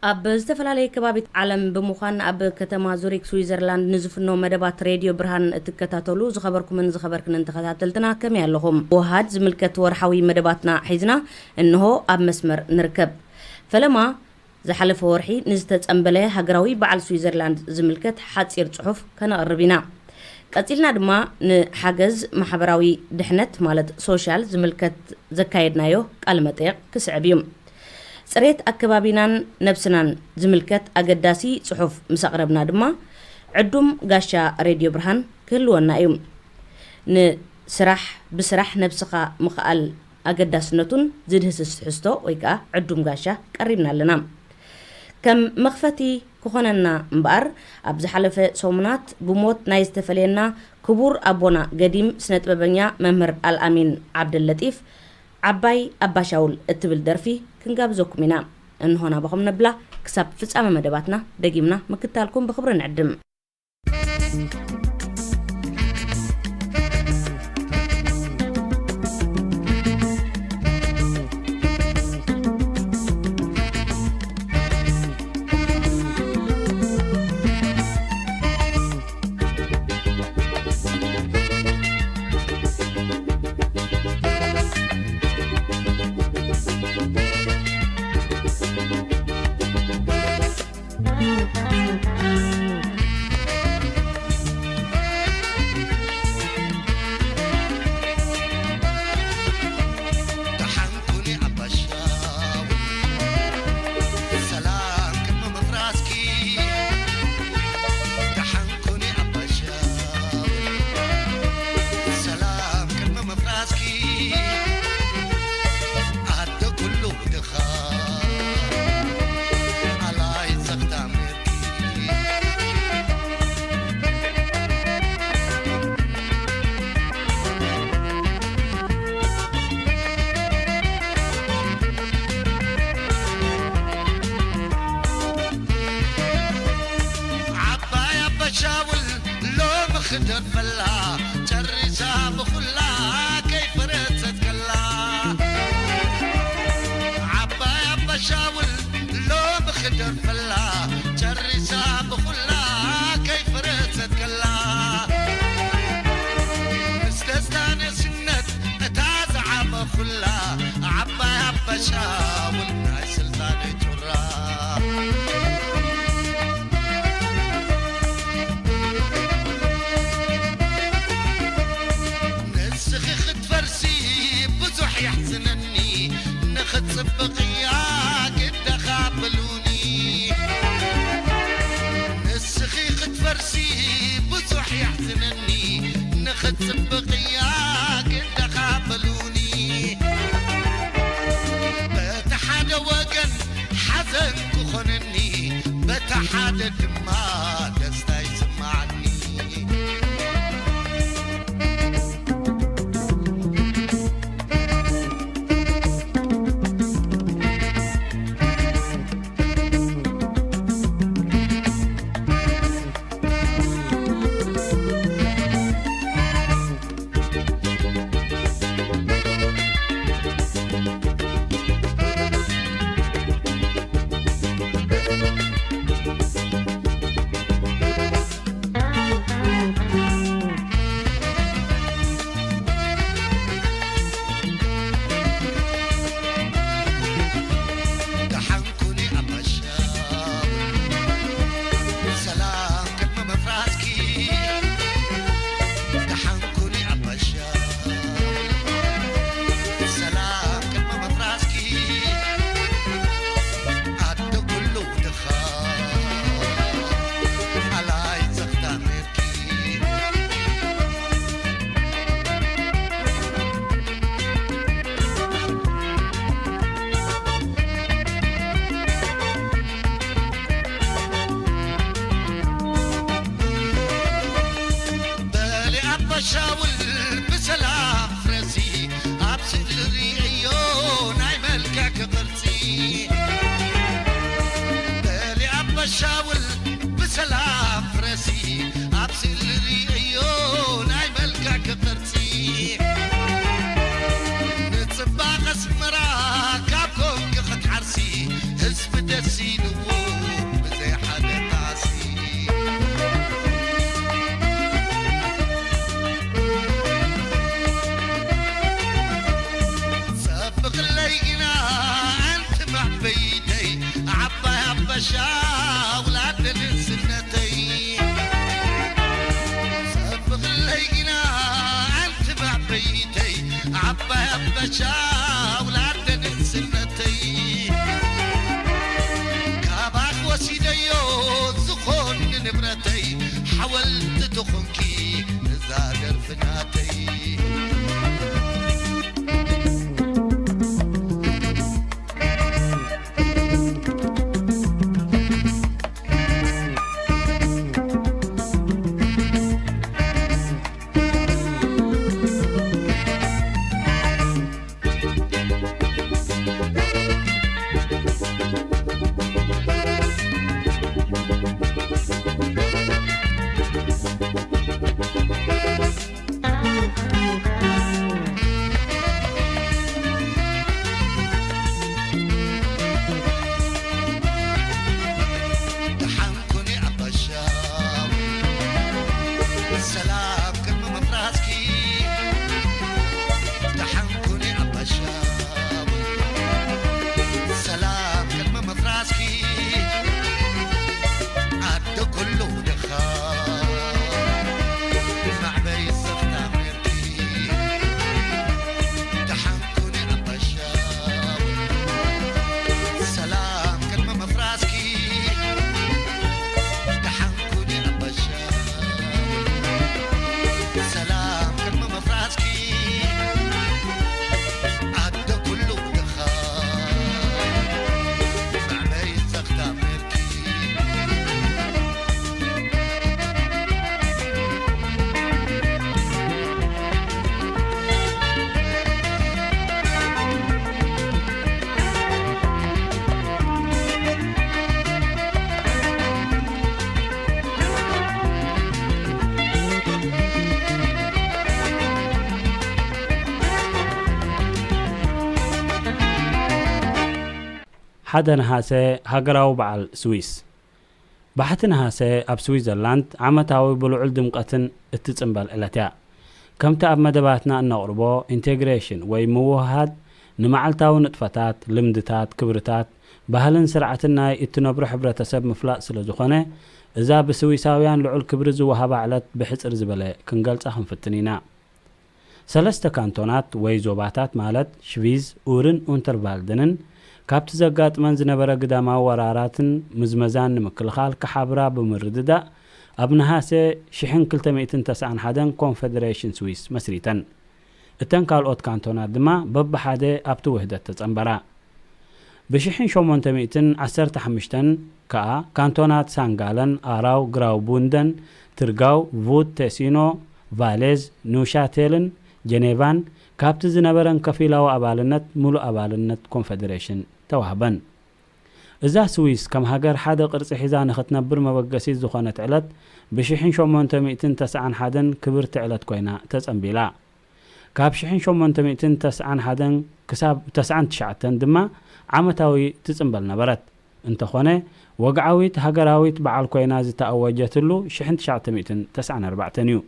ኣብ ዝተፈላለየ ከባቢት ዓለም ብምዃን ኣብ ከተማ ዙሪክ ስዊዘርላንድ ንዝፍኖ መደባት ሬድዮ ብርሃን እትከታተሉ ዝኸበርኩምን ዝኸበርክንን ተኸታተልትና ከመይ ኣለኹም? ወሃድ ዝምልከት ወርሓዊ መደባትና ሒዝና እንሆ ኣብ መስመር ንርከብ። ፈለማ ዝሓለፈ ወርሒ ንዝተጸንበለ ሃገራዊ በዓል ስዊዘርላንድ ዝምልከት ሓጺር ጽሑፍ ከነቕርብ ኢና። ቀጺልና ድማ ንሓገዝ ማሕበራዊ ድሕነት ማለት ሶሻል ዝምልከት ዘካየድናዮ ቃለ መጠየቕ ክስዕብ እዩ። ጽሬት ኣከባቢናን ነብስናን ዝምልከት ኣገዳሲ ጽሑፍ ምስ ኣቕረብና ድማ ዕዱም ጋሻ ሬድዮ ብርሃን ክህልወና እዩ። ንስራሕ ብስራሕ ነብስኻ ምኽኣል ኣገዳስነቱን ዝድህስስ ትሕዝቶ ወይ ከኣ ዕዱም ጋሻ ቀሪብና ኣለና። ከም መኽፈቲ ክኾነና እምበኣር፣ ኣብ ዝሓለፈ ሰሙናት ብሞት ናይ ዝተፈለየና ክቡር ኣቦና ገዲም ስነ ጥበበኛ መምህር ኣልኣሚን ዓብደለጢፍ ዓባይ ኣባሻውል እትብል ደርፊ ክንጋብዘኩም ኢና። እንሆ ናባኹም ነብላ። ክሳብ ፍጻመ መደባትና ደጊምና ምክታልኩም ብኽብሪ ንዕድም። ደሓን ኩኒ ዓባሻው፣ ሰላም ቅድሚ ምፍራስኪ። ደሓን ኩኒ ዓባሻው፣ ሰላም ቅድሚ ምፍራስኪ። ኣደ ኩሉ ድኻ፣ ኣላይ ዘኽታም ዓባይ ኣባሻውል ሎሚ ክደርፈላ ጨሪሳ ብኹላ ከይፈረሰት ከላ። ዓባይ ኣባሻውል ሎሚ ክደርፈላ ጨሪሳ ብኹላ ከይፈረሰት ከላ። ምስ ደስታ ነስነት እታ ዝዓበኹላ ዓባይ ኣባሻውል ናይ ስልጣነይ ጩራ። ንስኺ ክትፈርሲ ብዙሕ የሕዝነኒ፣ ንኽትጽብቕያ ግደኻ በሉኒ። ንስኺ ክትፈርሲ ብዙሕ የሕዝነኒ፣ ንኽትጽብቕያ ግደኻ በሉኒ። በቲ ሓደ ወገን ሓዘን ክኾነኒ፣ በቲ ሓደ ድማ ደስታ ይስማዓኒ። ኣውላደ ንእስነተይ ካባኽ ወሲደዮ ዝኾን ንንብረተይ ሓወልቲ ትኾንኪ እዛ ደርፊ ናተይ። ደሓን ኩኒ ኣባሻው፣ ሰላም ቅድሚ ምፍራስኪ። ደሓን ኩኒ ኣባሻው፣ ሰላም ቅድሚ ምፍራስኪ። ኣደ ኩሉ ድኻ ማዕበይ ዘኽታሜርኪ። ደሓን ኩኒ ኣባሻው፣ ሰላም ቅድሚ ምፍራስኪ። ደሓን ኩኒ ኣባሻው፣ ሰላም ቅድሚ ምፍራስኪ። ኣደ ኩሉ ድኻ ማዕበይ ዘኽታሜርኪ። ሓደ ነሓሰ፣ ሃገራዊ በዓል ስዊስ። ባሕቲ ነሃሰ ኣብ ስዊዘርላንድ ዓመታዊ ብልዑል ድምቀትን እትጽንበል ዕለት እያ። ከምቲ ኣብ መደባትና እነቕርቦ፣ ኢንቴግሬሽን ወይ ምውህሃድ ንመዓልታዊ ንጥፈታት፣ ልምድታት፣ ክብርታት፣ ባህልን ስርዓትን ናይ እትነብሮ ሕብረተሰብ ምፍላጥ ስለ ዝኾነ፣ እዛ ብስዊሳውያን ልዑል ክብሪ ዝወሃባ ዕለት ብሕጽር ዝበለ ክንገልጻ ክንፍትን ኢና። ሰለስተ ካንቶናት ወይ ዞባታት ማለት ሽቪዝ፣ ኡርን ኡንተርቫልደንን ካብቲ ዘጋጥመን ዝነበረ ግዳማዊ ወራራትን ምዝመዛን ንምክልኻል ክሓብራ ብምርድዳእ ኣብ ነሃሰ ሽሕን ክልተ ሚእትን ተስዓን ሓደን ኮንፈደሬሽን ስዊስ መስሪተን። እተን ካልኦት ካንቶናት ድማ በብሓደ ኣብቲ ውህደት ተጸንበራ። ብሽሕን ሸሞንተ ሚእትን ዓሰርተ ሓሙሽተን ከኣ ካንቶናት ሳንጋለን፣ ኣራው፣ ግራውቡንደን፣ ትርጋው፣ ቡድ፣ ቴሲኖ፣ ቫሌዝ፣ ኑሻቴልን ጀኔቫን ካብቲ ዝነበረን ከፊላዊ ኣባልነት ምሉእ ኣባልነት ኮንፈደሬሽን ተዋህበን። እዛ ስዊስ ከም ሃገር ሓደ ቅርጺ ሒዛ ንኽትነብር መበገሲት ዝኾነት ዕለት ብሽሕን ሸሞንተ ሚእትን ተስዓን ሓደን ክብርቲ ዕለት ኮይና ተጸንቢላ። ካብ ሽሕን ሸሞንተ ሚእትን ተስዓን ሓደን ክሳብ ተስዓን ትሽዓተን ድማ ዓመታዊ ትጽንበል ነበረት። እንተኾነ፣ ወግዓዊት ሃገራዊት በዓል ኮይና ዝተኣወጀትሉ ሽሕን ትሽዓተ ሚእትን ተስዓን ኣርባዕተን እዩ።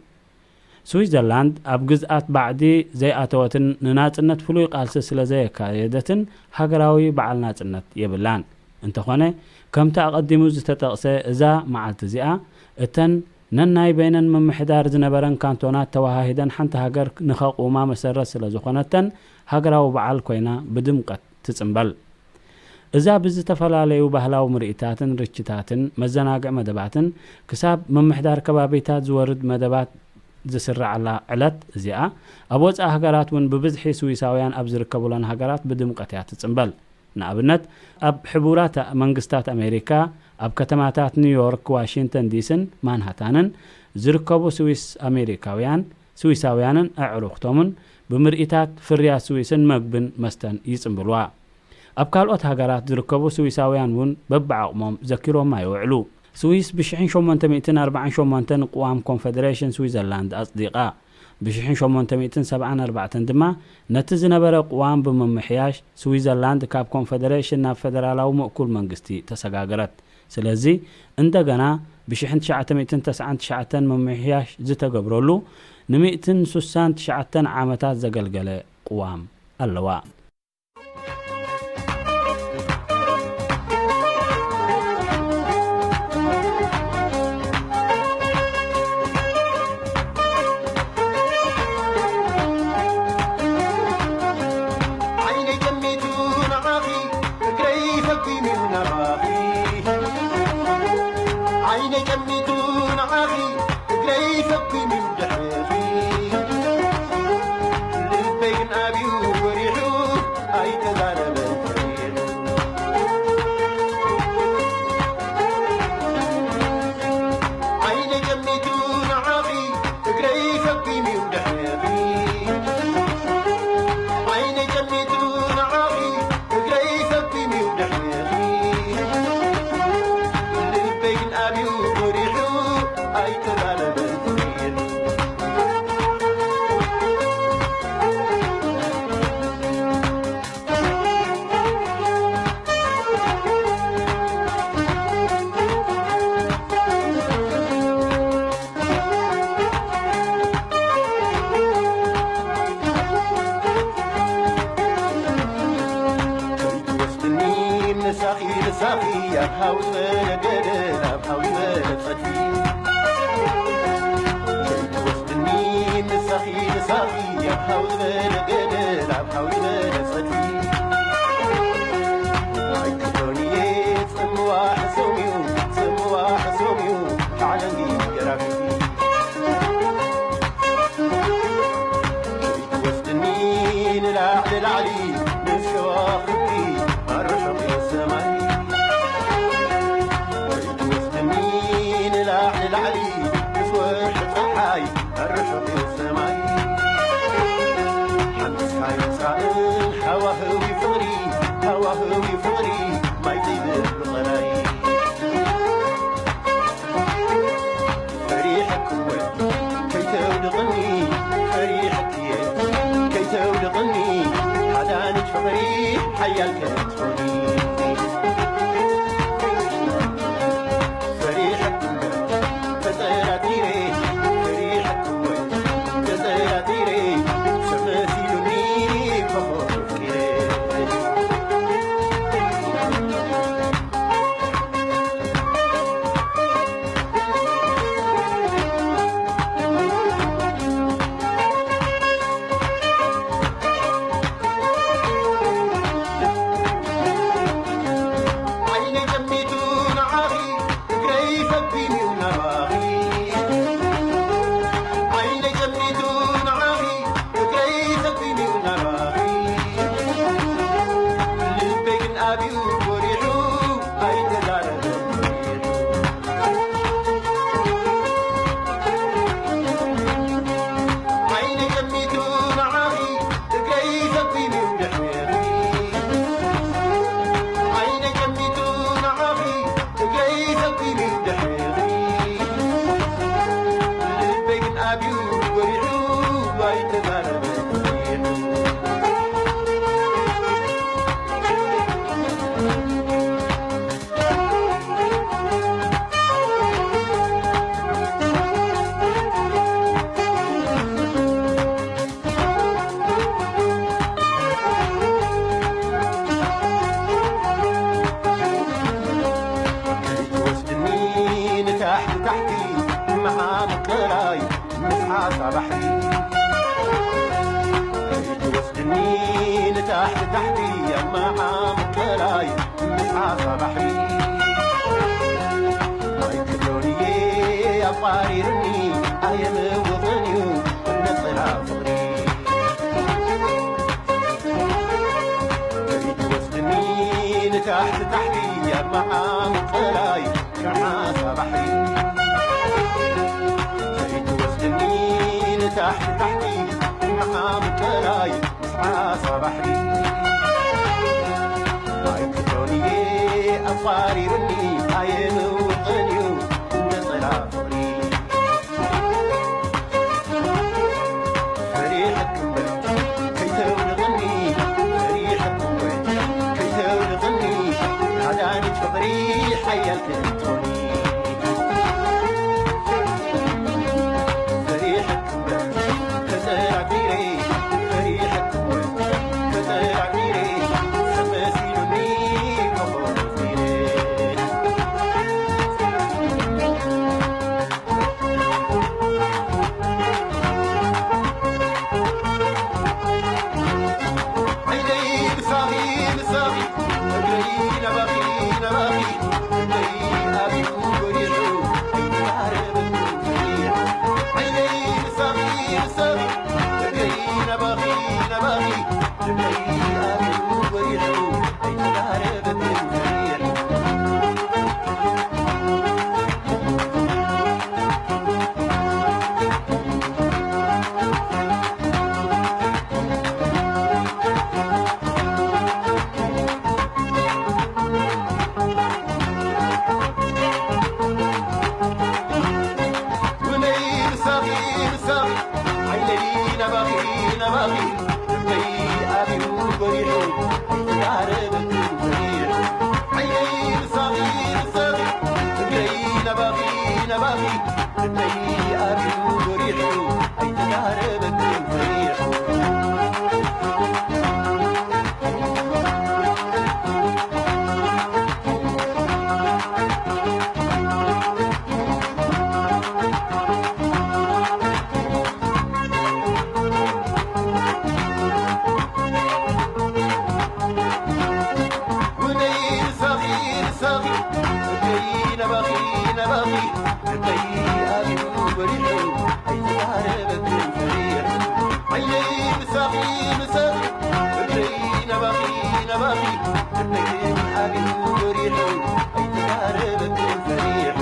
ስዊዘርላንድ ኣብ ግዝኣት ባዕዲ ዘይኣተወትን ንናጽነት ፍሉይ ቃልሲ ስለ ዘየካየደትን ሃገራዊ በዓል ናጽነት የብላን። እንተኾነ፣ ከምቲ ኣቐዲሙ ዝተጠቕሰ፣ እዛ መዓልቲ እዚኣ እተን ነናይ በይነን ምምሕዳር ዝነበረን ካንቶናት ተወሃሂደን ሓንቲ ሃገር ንኸቑማ መሰረት ስለ ዝኾነተን፣ ሃገራዊ በዓል ኮይና ብድምቀት ትጽንበል። እዛ ብዝተፈላለዩ ባህላዊ ምርኢታትን ርችታትን መዘናግዒ መደባትን ክሳብ ምምሕዳር ከባቢታት ዝወርድ መደባት ዝስረዓላ ዕለት እዚኣ፣ ኣብ ወጻኢ ሃገራት እውን ብብዝሒ ስዊሳውያን ኣብ ዝርከቡለን ሃገራት ብድምቀት እያ ትጽንበል። ንኣብነት፣ ኣብ ሕቡራት መንግስታት ኣሜሪካ፣ ኣብ ከተማታት ኒውዮርክ፣ ዋሽንግተን ዲሲን ማንሃታንን ዝርከቡ ስዊስ ኣሜሪካውያን፣ ስዊሳውያንን ኣዕሩኽቶምን ብምርኢታት ፍርያት ስዊስን መግብን መስተን ይጽንብልዋ። ኣብ ካልኦት ሃገራት ዝርከቡ ስዊሳውያን እውን በብዓቕሞም ዘኪሮማ ይውዕሉ። ስዊስ ብሽሕን ሸሞንተ ሚእትን ኣርባዓን ሸሞንተን ቅዋም ኮንፈደሬሽን ስዊዘርላንድ ኣጽዲቓ። ብሽሕን ሸሞንተ ሚእትን ሰብዓን ኣርባዕተን ድማ ነቲ ዝነበረ ቅዋም ብምምሕያሽ፣ ስዊዘርላንድ ካብ ኮንፈደሬሽን ናብ ፈደራላዊ ምእኩል መንግስቲ ተሰጋገረት። ስለዚ፣ እንደገና ብሽሕን ትሽዓተ ሚእትን ተስዓን ትሽዓተን ምምሕያሽ ዝተገብረሉ፣ ንሚእትን ሱሳን ትሽዓተን ዓመታት ዘገልገለ ቅዋም ኣለዋ። ምሳኺ ኣብ ሃው ዝበለ ገደል፣ ኣብ ሃው ዝበለ ጸድፊ። ከይትወስድኒ ምሳኺ፣ ምሳኺ ኣብ ሃው ዝበለ ገደል፣ ኣብ ሃው ዝበለ ጸድፊ። ኣይክቶንየ ጽምዋ ሕሱም እዩ፣ ጽምዋ ሕሱም እዩ፣ ዓለም ገራፊ። ወስድኒ ንላዕሊ ላዕሊ ምስ ከዋኽብቲ ኣርሕቕ ሰማይ። ወስድኒ ንላዕሊ ላዕሊ ምስ ወርሒ ጸሓይ ኣርሕቕ ሰማይ። ሓንቲ ስካይ ምሳእን ሃዋህው ፍቕሪ፣ ሃዋህው ፍቕሪ ማይ ዘይብሉ ቐላይ። ፈሪሐክወ ከይተውድቕኒ፣ ፈሪሐክየ ከይተውድቕኒ፣ ሓዳኒት ፍቕሪ ሓያል ክትኮኒ። ፈሪሐክወ ተጠራጢረ፣ ፈሪሐክወ ተጠራጢረ፣ ሰብ መሲሉኒ ኮኾብ ኣፍቂረ። ዓይነይ ጸሚቱ ንዓኺ፣ እግረይ ፈጊሙ ናባኺ። ዓይነይ ጸሚቱ ንዓኺ፣ እግረይ ፈጊሙ ናባኺ። ልበይ ግን ኣብዩ ጎሪሑ ኣይተዛረበን። ዓይነይ ጸሚቱ ንዓኺ፣ እግረይ ፈጊሙ ድሕሬኺ። ዓይነይ ጸሚቱ ንዓኺ፣ እግረይ ፈጊሙ ድሕሬኺ። ልበይ ግን ኣብዩ ጎሪሑ ኣይተዛረበን። ከይትወስድኒ ንታሕቲ ታሕቲ መሓመቅ ጥራይ ምስ ዓሳ ባሕሪ። ከይትወስድኒ ንታሕቲ ታሕቲ መሓመቅ ጥራይ ምስ ዓሳ ባሕሪ። ማይ ክሎንዬ ኣቋሪርኒ ኣየምውቕን እዩ ነጸላ ፍቕሪ። ከይትወስድኒ ንታሕቲ ታሕቲ ኣብ መዓሙቕ ጥራይ ከዓሳ ባሕሪ። ከይትወስድኒ ንታሕቲ ታሕቲ መዓሙቕ ጥራይ ዓሳ ባሕሪ። ኣይክቶንዬ ኣፋሪርኒ ኣየምውቕን እዩ ነጸላ ፍቕሪ። ፈሪሐክምበር ከይተውድቕኒ፣ ፈሪሐክምበር ከይተውድቕኒ፣ ሃዳኒት ፍቕሪ ሓያል ክትኮኒ። ፈሪሐክምበር ተጠራጢረ፣ ፈሪሐክምበር ተጠራጢረ፣ ሰብ መሲሉኒ ኮኾብ ኣፍቂረ። ዓይነይ ምሳኺ ምሳኺ፣ እግረይ ናባኺ ናባኺ፣ ልበይ ኣብዩ ጎሪሑ ኣይተዛረበን ፈሪሑ። ዓይነይ ምሳኺ ምሳኺ፣ እግረይ ናባኺ ናባኺ፣ ልበይ ኣብዩ ጎሪሑ ኣይተዛረበን ፈሪሑ። ውነይ ምሳኺ ምሳኺ፣ ዓይነይ ናባኺ ናባኺ፣ ልበይ ኣብዩ ጎሪሑ ኣይተዛረበን ፈሪሑ። ዓይነይ ምሳኺ ምሳኺ፣ እግረይ ናባኺ ናባኺ፣ ልበይ ኣብዩ ጎሪሑ ኣይተዛረበን ፈሪሑ። ናባኺ ልበይ ግን ኣብዩ ጎሪሑ ኣይተዛረበትን ፈሪሑ።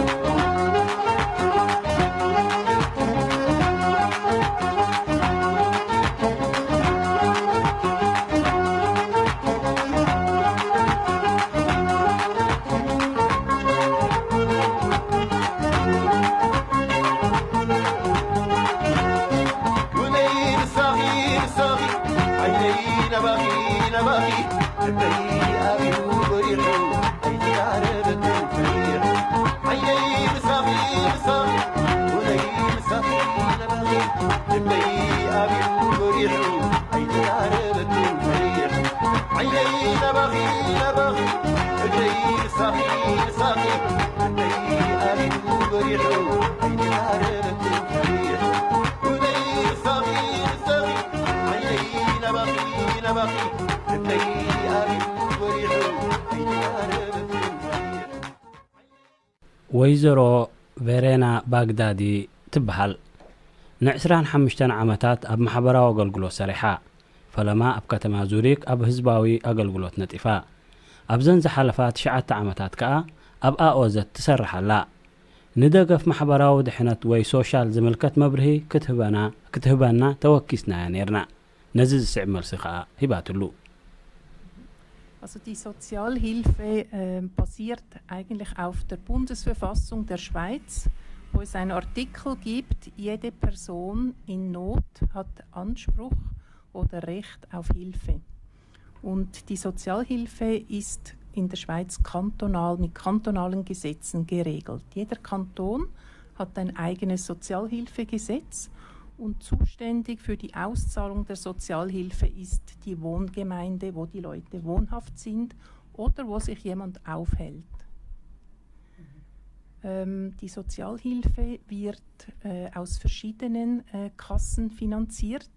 ውነይ ንሳኺ ንሳኺ ዓይነይ ናባኺ ናባኺ ልበይ ኣብዩ ጎሪሑ ኣይተዛረበትን ፈሪሑ። ዓይነይ ንሳኺ ንሳኺ ውነይ ንሳኺ ናባኺ ልበይ ኣብዩ ጎሪሑ ኣይተዛረበትን ፈሪሑ። ዓይነይ ናባኺ ናባኺ እግረይ ንሳኺ ንሳኺ ልበይ ኣብዩ ጎሪሑ ኣይተዛረበትን ፈሪሑ። ውነይ ንሳኺ ንሳኺ ዓይነይ ናባኺ ናባኺ ልበይ ኣብዩ ጎሪሑ ኣይተዛረበትን ፈሪሑ። ወይዘሮ ቬሬና ባግዳዲ ትበሃል። ንዕስራን ሓሙሽተን ዓመታት ኣብ ማሕበራዊ ኣገልግሎት ሰሪሓ። ፈለማ ኣብ ከተማ ዙሪክ ኣብ ህዝባዊ ኣገልግሎት ነጢፋ። ኣብዘን ዝሓለፋ ትሽዓተ ዓመታት ከኣ ኣብ ኣኦዘት ትሰርሕ ኣላ። ንደገፍ ማሕበራዊ ድሕነት ወይ ሶሻል ዝምልከት መብርሂ ክትህበና ተወኪስናያ ነይርና። ነዚ ዝስዕብ መልሲ ከኣ ሂባትሉ። Also die Sozialhilfe äh, basiert eigentlich auf der Bundesverfassung der Schweiz, wo es einen Artikel gibt, jede Person in Not hat Anspruch oder Recht auf Hilfe. Und die Sozialhilfe ist in der Schweiz kantonal mit kantonalen Gesetzen geregelt. Jeder Kanton hat ein eigenes Sozialhilfegesetz und zuständig für die Auszahlung der Sozialhilfe ist die Wohngemeinde, wo die Leute wohnhaft sind oder wo sich jemand aufhält. Ähm, die Sozialhilfe wird äh, aus verschiedenen äh, Kassen finanziert.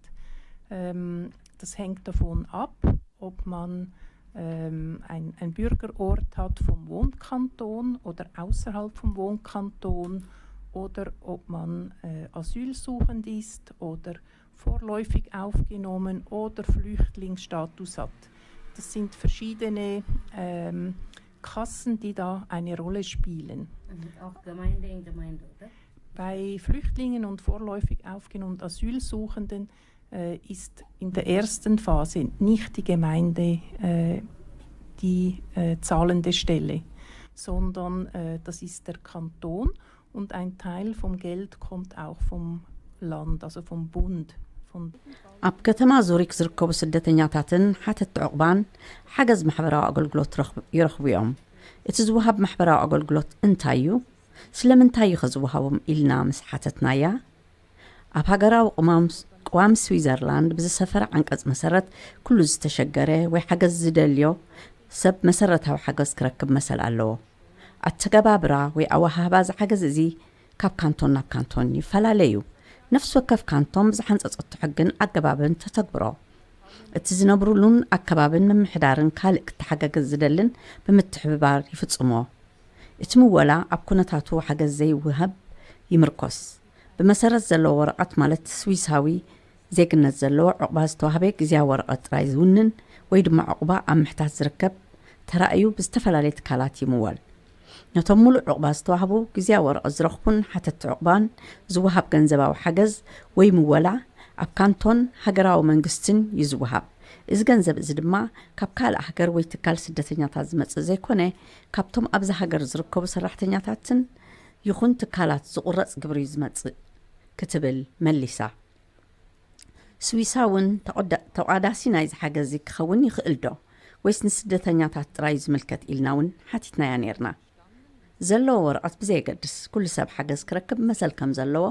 Ähm, das hängt davon ab, ob man ähm, ein, ein Bürgerort hat vom Wohnkanton oder außerhalb vom Wohnkanton oder ob man äh, asylsuchend ist oder vorläufig aufgenommen oder Flüchtlingsstatus hat. Das sind verschiedene ähm, Kassen, die da eine Rolle spielen. Mhm. Auch Gemeinde in Gemeinde, oder? Bei Flüchtlingen und vorläufig aufgenommenen Asylsuchenden äh, ist in der ersten Phase nicht die Gemeinde äh, die äh, zahlende Stelle, sondern äh, das ist der Kanton und ein Teil vom Geld kommt auch vom Land, also vom Bund. Von ኣብ ከተማ ዙሪክ ዝርከቡ ስደተኛታትን ሓተትቲ ዕቑባን ሓገዝ ማሕበራዊ ኣገልግሎት ይረኽቡ እዮም። እቲ ዝወሃብ ማሕበራዊ ኣገልግሎት እንታይ እዩ? ስለምንታይ እዩ ከዝወሃቦም ኢልና ምስ ሓተትናያ፣ ኣብ ሃገራዊ ቅዋም ስዊዘርላንድ ብዝሰፈረ ዓንቀጽ መሰረት ኩሉ ዝተሸገረ ወይ ሓገዝ ዝደልዮ ሰብ መሰረታዊ ሓገዝ ክረክብ መሰል ኣለዎ። ኣተገባብራ ወይ ኣወሃህባ እዚ ሓገዝ እዚ ካብ ካንቶን ናብ ካንቶን ይፈላለ እዩ። ነፍሲ ወከፍ ካንቶን ብዝሓንጸጸቶ ሕግን ኣገባብን ተተግብሮ። እቲ ዝነብሩሉን ኣከባብን ምምሕዳርን ካልእ ክተሓጋገዝ ዝደልን ብምትሕብባር ይፍጽሞ። እቲ ምወላ ኣብ ኩነታቱ ሓገዝ ዘይውሀብ ይምርኮስ። ብመሰረት ዘለዎ ወረቐት ማለት ስዊሳዊ ዜግነት ዘለዎ ዑቕባ ዝተዋህበ ግዝያዊ ወረቐት ጥራይ ዝውንን ወይ ድማ ዑቕባ ኣብ ምሕታት ዝርከብ ተራእዩ ብዝተፈላለየ ትካላት ይምወል። ነቶም ሙሉእ ዑቕባ ዝተዋህቡ ግዝያዊ ወረቐት ዝረኽቡን ሓተትቲ ዑቕባን ዝወሃብ ገንዘባዊ ሓገዝ ወይ ምወላ ኣብ ካንቶን ሃገራዊ መንግስትን እዩ ዝወሃብ። እዚ ገንዘብ እዚ ድማ ካብ ካልእ ሃገር ወይ ትካል ስደተኛታት ዝመጽእ ዘይኮነ ካብቶም ኣብዛ ሃገር ዝርከቡ ሰራሕተኛታትን ይኹን ትካላት ዝቑረጽ ግብሪ እዩ ዝመጽእ ክትብል መሊሳ። ስዊሳ እውን ተቋዳሲ ናይዚ ሓገዝ እዚ ክኸውን ይኽእል ዶ ወይስ ንስደተኛታት ጥራይ እዩ ዝምልከት ኢልና እውን ሓቲትናያ ነይርና። ዘለዎ ወረቐት ብዘየገድስ ኩሉ ሰብ ሓገዝ ክረክብ መሰል ከም ዘለዎ፣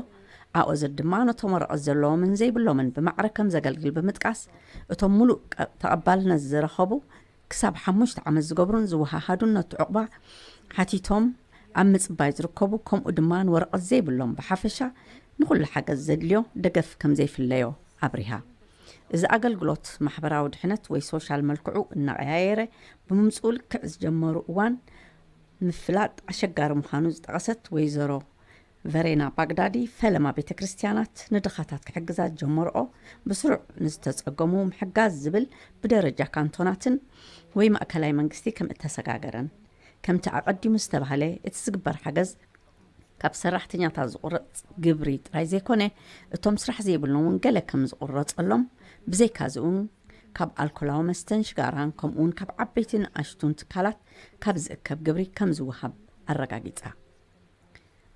ኣኦዘድ ድማ ነቶም ወረቐት ዘለዎምን ዘይብሎምን ብማዕረ ከም ዘገልግል ብምጥቃስ፣ እቶም ሙሉእ ተቐባልነት ዝረኸቡ ክሳብ ሓሙሽተ ዓመት ዝገብሩን ዝወሃሃዱን ነቲ ዑቕባ ሓቲቶም ኣብ ምጽባይ ዝርከቡ ከምኡ ድማ ንወረቐት ዘይብሎም ብሓፈሻ ንኹሉ ሓገዝ ዘድልዮ ደገፍ ከም ዘይፍለዮ ኣብሪሃ። እዚ ኣገልግሎት ማሕበራዊ ድሕነት ወይ ሶሻል መልክዑ እናቐያየረ ብምምፅኡ ልክዕ ዝጀመሩ እዋን ምፍላጥ ኣሸጋሪ ምዃኑ ዝጠቐሰት ወይዘሮ ቨሬና ባግዳዲ ፈለማ ቤተ ክርስቲያናት ንድኻታት ክሕግዛ ዝጀመርኦ ብስሩዕ ንዝተጸገሙ ምሕጋዝ ዝብል ብደረጃ ካንቶናትን ወይ ማእከላይ መንግስቲ ከም እተሰጋገረን፣ ከምቲ ኣቐዲሙ ዝተባህለ እቲ ዝግበር ሓገዝ ካብ ሰራሕተኛታት ዝቑረጽ ግብሪ ጥራይ ዘይኮነ፣ እቶም ስራሕ ዘይብሎም እውን ገለ ከም ዝቑረጸሎም፣ ብዘይካዚ እውን ካብ ኣልኮላዊ መስተን ሽጋራን ከምኡውን ካብ ዓበይቲ ንኣሽቱን ትካላት ካብ ዝእከብ ግብሪ ከም ዝወሃብ ኣረጋጊጻ።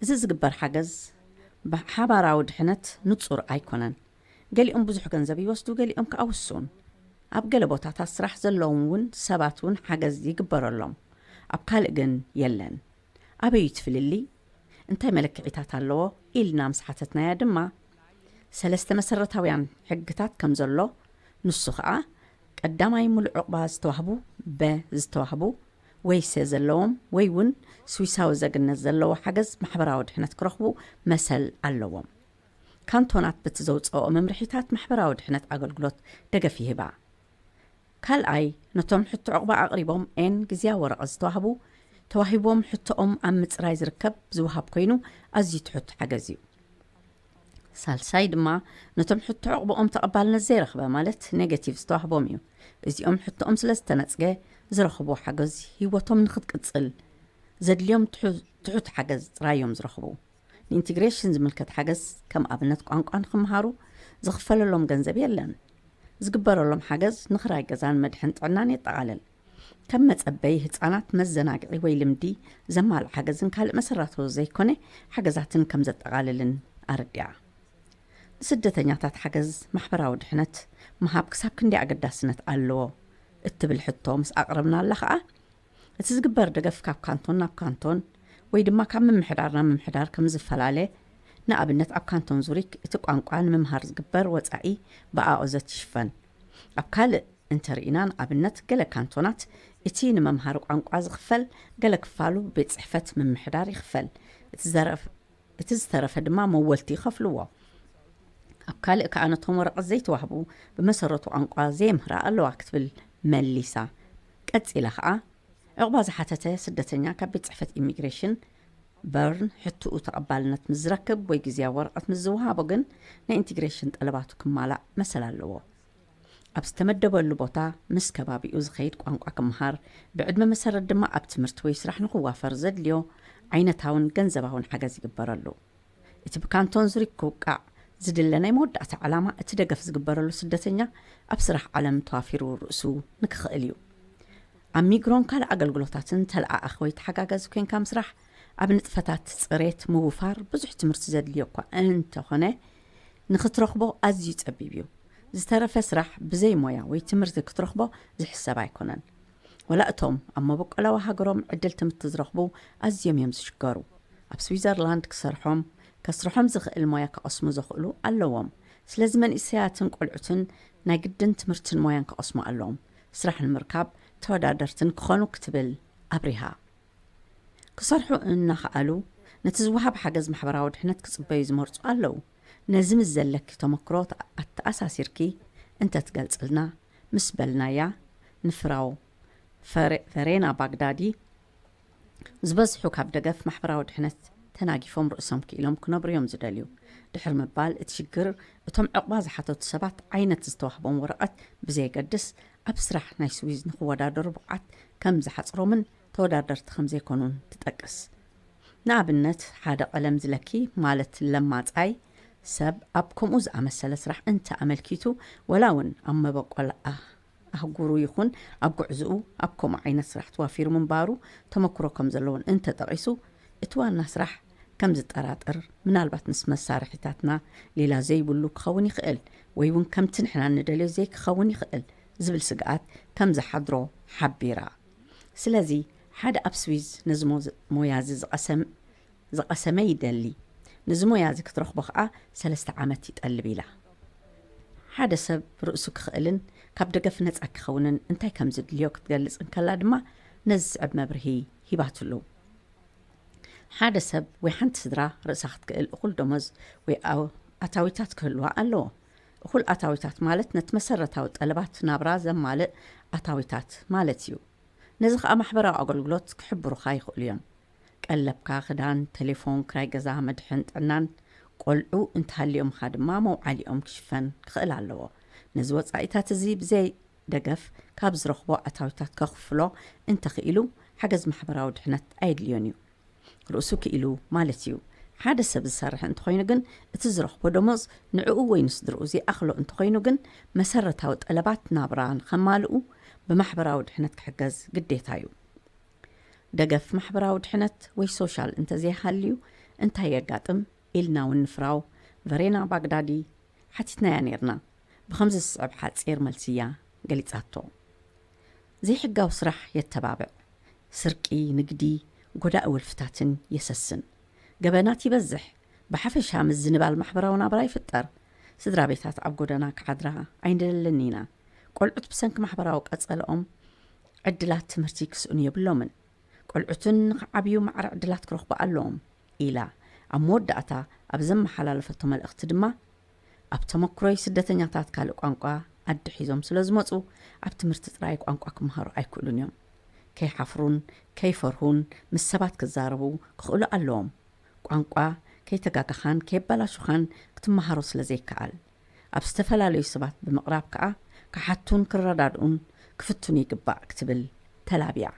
እዚ ዝግበር ሓገዝ ብሓባራዊ ድሕነት ንጹር ኣይኮነን። ገሊኦም ብዙሕ ገንዘብ ይወስዱ፣ ገሊኦም ከኣ ውሱን። ኣብ ገለ ቦታታት ስራሕ ዘለዎም እውን ሰባት እውን ሓገዝ ይግበረሎም፣ ኣብ ካልእ ግን የለን። ኣበይ እዩ እቲ ፍልልይ? እንታይ መለክዒታት ኣለዎ? ኢልና ምስ ሓተትናያ ድማ፣ ሰለስተ መሰረታውያን ሕግታት ከም ዘሎ፣ ንሱ ኸኣ ቀዳማይ ምሉእ ዕቑባ ዝተዋህቡ፣ በ ዝተዋህቡ፣ ወይ ሰ ዘለዎም ወይ እውን ስዊሳዊ ዘግነት ዘለዎ ሓገዝ ማሕበራዊ ድሕነት ክረኽቡ መሰል ኣለዎም። ካንቶናት በቲ ዘውፅኦ መምርሒታት ማሕበራዊ ድሕነት ኣገልግሎት ደገፍ ይህባ። ካልኣይ፣ ነቶም ሕቶ ዕቑባ ኣቕሪቦም ኤን ግዝያዊ ወረቐት ዝተዋህቡ፣ ተዋሂቦም ሕቶኦም ኣብ ምፅራይ ዝርከብ ዝወሃብ ኮይኑ ኣዝዩ ትሑት ሓገዝ እዩ። ሳልሳይ ድማ፣ ነቶም ሕቶ ዕቑባኦም ተቐባልነት ዘይረኽበ፣ ማለት ኔጌቲቭ ዝተዋህቦም እዩ። እዚኦም ሕቶኦም ስለ ዝተነጽገ ዝረኽብዎ ሓገዝ ህይወቶም ንኽትቅጽል ዘድልዮም ትሑ-፣ ትሑት ሓገዝ ጥራይ እዮም ዝረኽቡ። ንኢንቲግሬሽን ዝምልከት ሓገዝ፣ ከም ኣብነት ቋንቋ ንኽምሃሩ ዝኽፈለሎም ገንዘብ የለን። ዝግበረሎም ሓገዝ ንኽራይ ገዛን መድሕን ጥዕናን የጠቓልል። ከም መጸበይ ህጻናት፣ መዘናግዒ ወይ ልምዲ ዘማልእ ሓገዝን ካልእ መሰረታዊ ዘይኮነ ሓገዛትን ከም ዘጠቓልልን ኣረዲኣ። ንስደተኛታት ሓገዝ ማሕበራዊ ድሕነት ምሃብ ክሳብ ክንደይ ኣገዳስነት ኣለዎ እትብል ሕቶ ምስ ኣቕረብናላ ኸኣ፣ እቲ ዝግበር ደገፍ ካብ ካንቶን ናብ ካንቶን ወይ ድማ ካብ ምምሕዳር ናብ ምምሕዳር ከም ዝፈላለ፣ ንኣብነት ኣብ ካንቶን ዙሪክ እቲ ቋንቋ ንምምሃር ዝግበር ወጻኢ ብኣኦዘት ይሽፈን። ኣብ ካልእ እንተርኢና፣ ንኣብነት ገለ ካንቶናት እቲ ንመምሃሪ ቋንቋ ዝኽፈል ገለ ክፋሉ ብቤት ጽሕፈት ምምሕዳር ይኽፈል። እቲ ዘረፍ-፣ እቲ ዝተረፈ ድማ መወልቲ ይኸፍልዎ። ኣብ ካልእ ከኣ ነቶም ወረቐት ዘይተዋህቡ ብመሰረቱ ቋንቋ ዘየምህራ ኣለዋ ክትብል መሊሳ። ቀጺላ ከኣ፣ ዕቑባ ዝሓተተ ስደተኛ ካብ ቤት ጽሕፈት ኢሚግሬሽን በርን ሕትኡ ተቐባልነት ምስ ዝረክብ ወይ ግዝያዊ ወረቐት ምስ ዝወሃቦ ግን ናይ ኢንቲግሬሽን ጠለባቱ ክማላእ መሰል ኣለዎ። ኣብ ዝተመደበሉ ቦታ ምስ ከባቢኡ ዝኸይድ ቋንቋ ክምሃር፣ ብዕድመ መሰረት ድማ ኣብ ትምህርቲ ወይ ስራሕ ንኽዋፈር ዘድልዮ ዓይነታውን ገንዘባውን ሓገዝ ይግበረሉ። እቲ ብካንቶን ዙሪክ ክውቃዕ ዝድለ ናይ መወዳእታ ዕላማ፣ እቲ ደገፍ ዝግበረሉ ስደተኛ ኣብ ስራሕ ዓለም ተዋፊሩ ርእሱ ንክኽእል እዩ። ኣብ ሚግሮን ካልእ ኣገልግሎታትን ተለኣኣኺ ወይ ተሓጋጋዚ ኮንካ ምስራሕ፣ ኣብ ንጥፈታት ጽሬት ምውፋር ብዙሕ ትምህርቲ ዘድልዮ እኳ እንተኾነ፣ ንኽትረኽቦ ኣዝዩ ጸቢብ እዩ። ዝተረፈ ስራሕ ብዘይ ሞያ ወይ ትምህርቲ ክትረኽቦ ዝሕሰብ ኣይኮነን። ወላ እቶም ኣብ መበቆላዊ ሃገሮም ዕድል ትምህርቲ ዝረኽቡ ኣዝዮም እዮም ዝሽገሩ። ኣብ ስዊዘርላንድ ክሰርሖም፣ ከስርሖም ዝኽእል ሞያ ክቐስሙ ዘኽእሉ ኣለዎም። ስለዚ መንእሰያትን ቆልዑትን ናይ ግድን ትምህርትን ሞያን ክቐስሙ ኣለዎም፣ ስራሕ ንምርካብ ተወዳደርትን ክኾኑ ክትብል ኣብሪሃ። ክሰርሑ እናኸኣሉ ነቲ ዝወሃብ ሓገዝ ማሕበራዊ ድሕነት ክጽበዩ ዝመርጹ ኣለዉ። ነዚ ምስ ዘለኪ ተመክሮ ተኣ-፣ ኣተኣሳሲርኪ እንተትገልጽልና ምስ በልናያ፣ ንፍራው ፈረ-፣ ፈሬና ባግዳዲ፣ ዝበዝሑ ካብ ደገፍ ማሕበራዊ ድሕነት ተናጊፎም ርእሶም ክኢሎም ክነብሩ እዮም ዝደልዩ። ድሕሪ ምባል፣ እቲ ሽግር እቶም ዕቑባ ዝሓተቱ ሰባት ዓይነት ዝተዋህቦም ወረቐት ብዘየገድስ፣ ኣብ ስራሕ ናይ ስዊዝ ንኽወዳደሩ ብቕዓት ከም ዝሓጽሮምን ተወዳደርቲ ከም ዘይኮኑን ትጠቅስ። ንኣብነት፣ ሓደ ቀለም ዝለኪ፣ ማለት ለማጻይ ሰብ፣ ኣብ ከምኡ ዝኣመሰለ ስራሕ እንተ ኣመልኪቱ፣ ወላ እውን ኣብ መበቆል ኣህ-፣ ኣህጉሩ ይኹን ኣብ ጉዕዝኡ ኣብ ከምኡ ዓይነት ስራሕ ተዋፊሩ ምንባሩ ተመክሮ ከም ዘለዎን እንተጠቒሱ፣ እቲ ዋና ስራሕ ከም ዝጠራጠር፣ ምናልባት ምስ መሳርሒታትና ሌላ ዘይብሉ ክኸውን ይኽእል፣ ወይ እውን ከምቲ ንሕና ንደልዮ ዘይክኸውን ይኽእል ዝብል ስግኣት ከም ዝሓድሮ ሓቢራ። ስለዚ፣ ሓደ ኣብ ስዊዝ ነዚ ሞ-፣ ሞያ እዚ ዝቐሰም-፣ ዝቐሰመ ይደሊ። ነዚ ሞያ እዚ ክትረኽቦ ኸኣ ሰለስተ ዓመት ይጠልብ ኢላ። ሓደ ሰብ ርእሱ ክኽእልን ካብ ደገፍ ነጻ ክኸውንን እንታይ ከም ዝድልዮ ክትገልጽ እንከላ ድማ ነዚ ዝስዕብ መብርሂ ሂባትሉ። ሓደ ሰብ ወይ ሓንቲ ስድራ ርእሳ ክትክእል እኹል ደሞዝ ወይ ኣው-፣ ኣታዊታት ክህልዋ ኣለዎ። እኹል ኣታዊታት ማለት ነቲ መሰረታዊ ጠለባት ናብራ ዘማልእ ኣታዊታት ማለት እዩ። ነዚ ኸኣ ማሕበራዊ ኣገልግሎት ክሕብሩኻ ይኽእሉ እዮም። ቀለብካ፣ ክዳን፣ ቴሌፎን፣ ክራይ ገዛ፣ መድሕን ጥዕናን፣ ቆልዑ እንተሃልዮምኻ ድማ መውዓሊኦም ክሽፈን ክኽእል ኣለዎ። ነዚ ወጻኢታት እዚ ብዘይ ደገፍ ካብ ዝረኽቦ ኣታዊታት ከኽፍሎ እንተኽኢሉ፣ ሓገዝ ማሕበራዊ ድሕነት ኣየድልዮን እዩ። ርእሱ ክኢሉ ማለት እዩ። ሓደ ሰብ ዝሰርሕ እንተኾይኑ ግን፣ እቲ ዝረኽቦ ደሞዝ ንዕኡ ወይ ንስድርኡ ዘይኣኽሎ እንተኾይኑ ግን፣ መሰረታዊ ጠለባት ናብራ ንኸማልኡ ብማሕበራዊ ድሕነት ክሕገዝ ግዴታ እዩ። ደገፍ ማሕበራዊ ድሕነት ወይ ሶሻል እንተዘይሃልዩ እንታይ የጋጥም ኢልና እውን ንፍራው ቨሬና ባግዳዲ ሓቲትናያ ነይርና። ብኸምዚ ዝስዕብ ሓጺር መልሲ እያ ገሊጻቶ። ዘይሕጋዊ ስራሕ የተባብዕ፣ ስርቂ፣ ንግዲ፣ ጎዳኢ ወልፍታትን የሰስን። ገበናት ይበዝሕ፣ ብሓፈሻ ምዝንባል ማሕበራዊ ናብራ ይፍጠር። ስድራ ቤታት ኣብ ጎደና ክሓድራ ኣይንደልን ኢና። ቆልዑት ብሰንኪ ማሕበራዊ ቀጸልኦም ዕድላት ትምህርቲ ክስእኑ የብሎምን። ቆልዑትን ንኽዓብዩ ማዕረ ዕድላት ክረኽቡ ኣለዎም ኢላ ኣብ መወዳእታ ኣብ ዘመሓላለፈቶ መልእኽቲ ድማ፣ ኣብ ተመክሮይ ስደተኛታት ካልእ ቋንቋ ዓዲ ሒዞም ስለ ዝመጹ ኣብ ትምህርቲ ጥራይ ቋንቋ ክመሃሩ ኣይክእሉን እዮም። ከይሓፍሩን ከይፈርሁን ምስ ሰባት ክዛረቡ ክኽእሉ ኣለዎም። ቋንቋ ከይተጋገኻን ከየበላሹኻን ክትመሃሮ ስለ ዘይከኣል፣ ኣብ ዝተፈላለዩ ሰባት ብምቕራብ ከኣ ክሓቱን ክረዳድኡን ክፍትኑ ይግባእ ክትብል ተላብያ።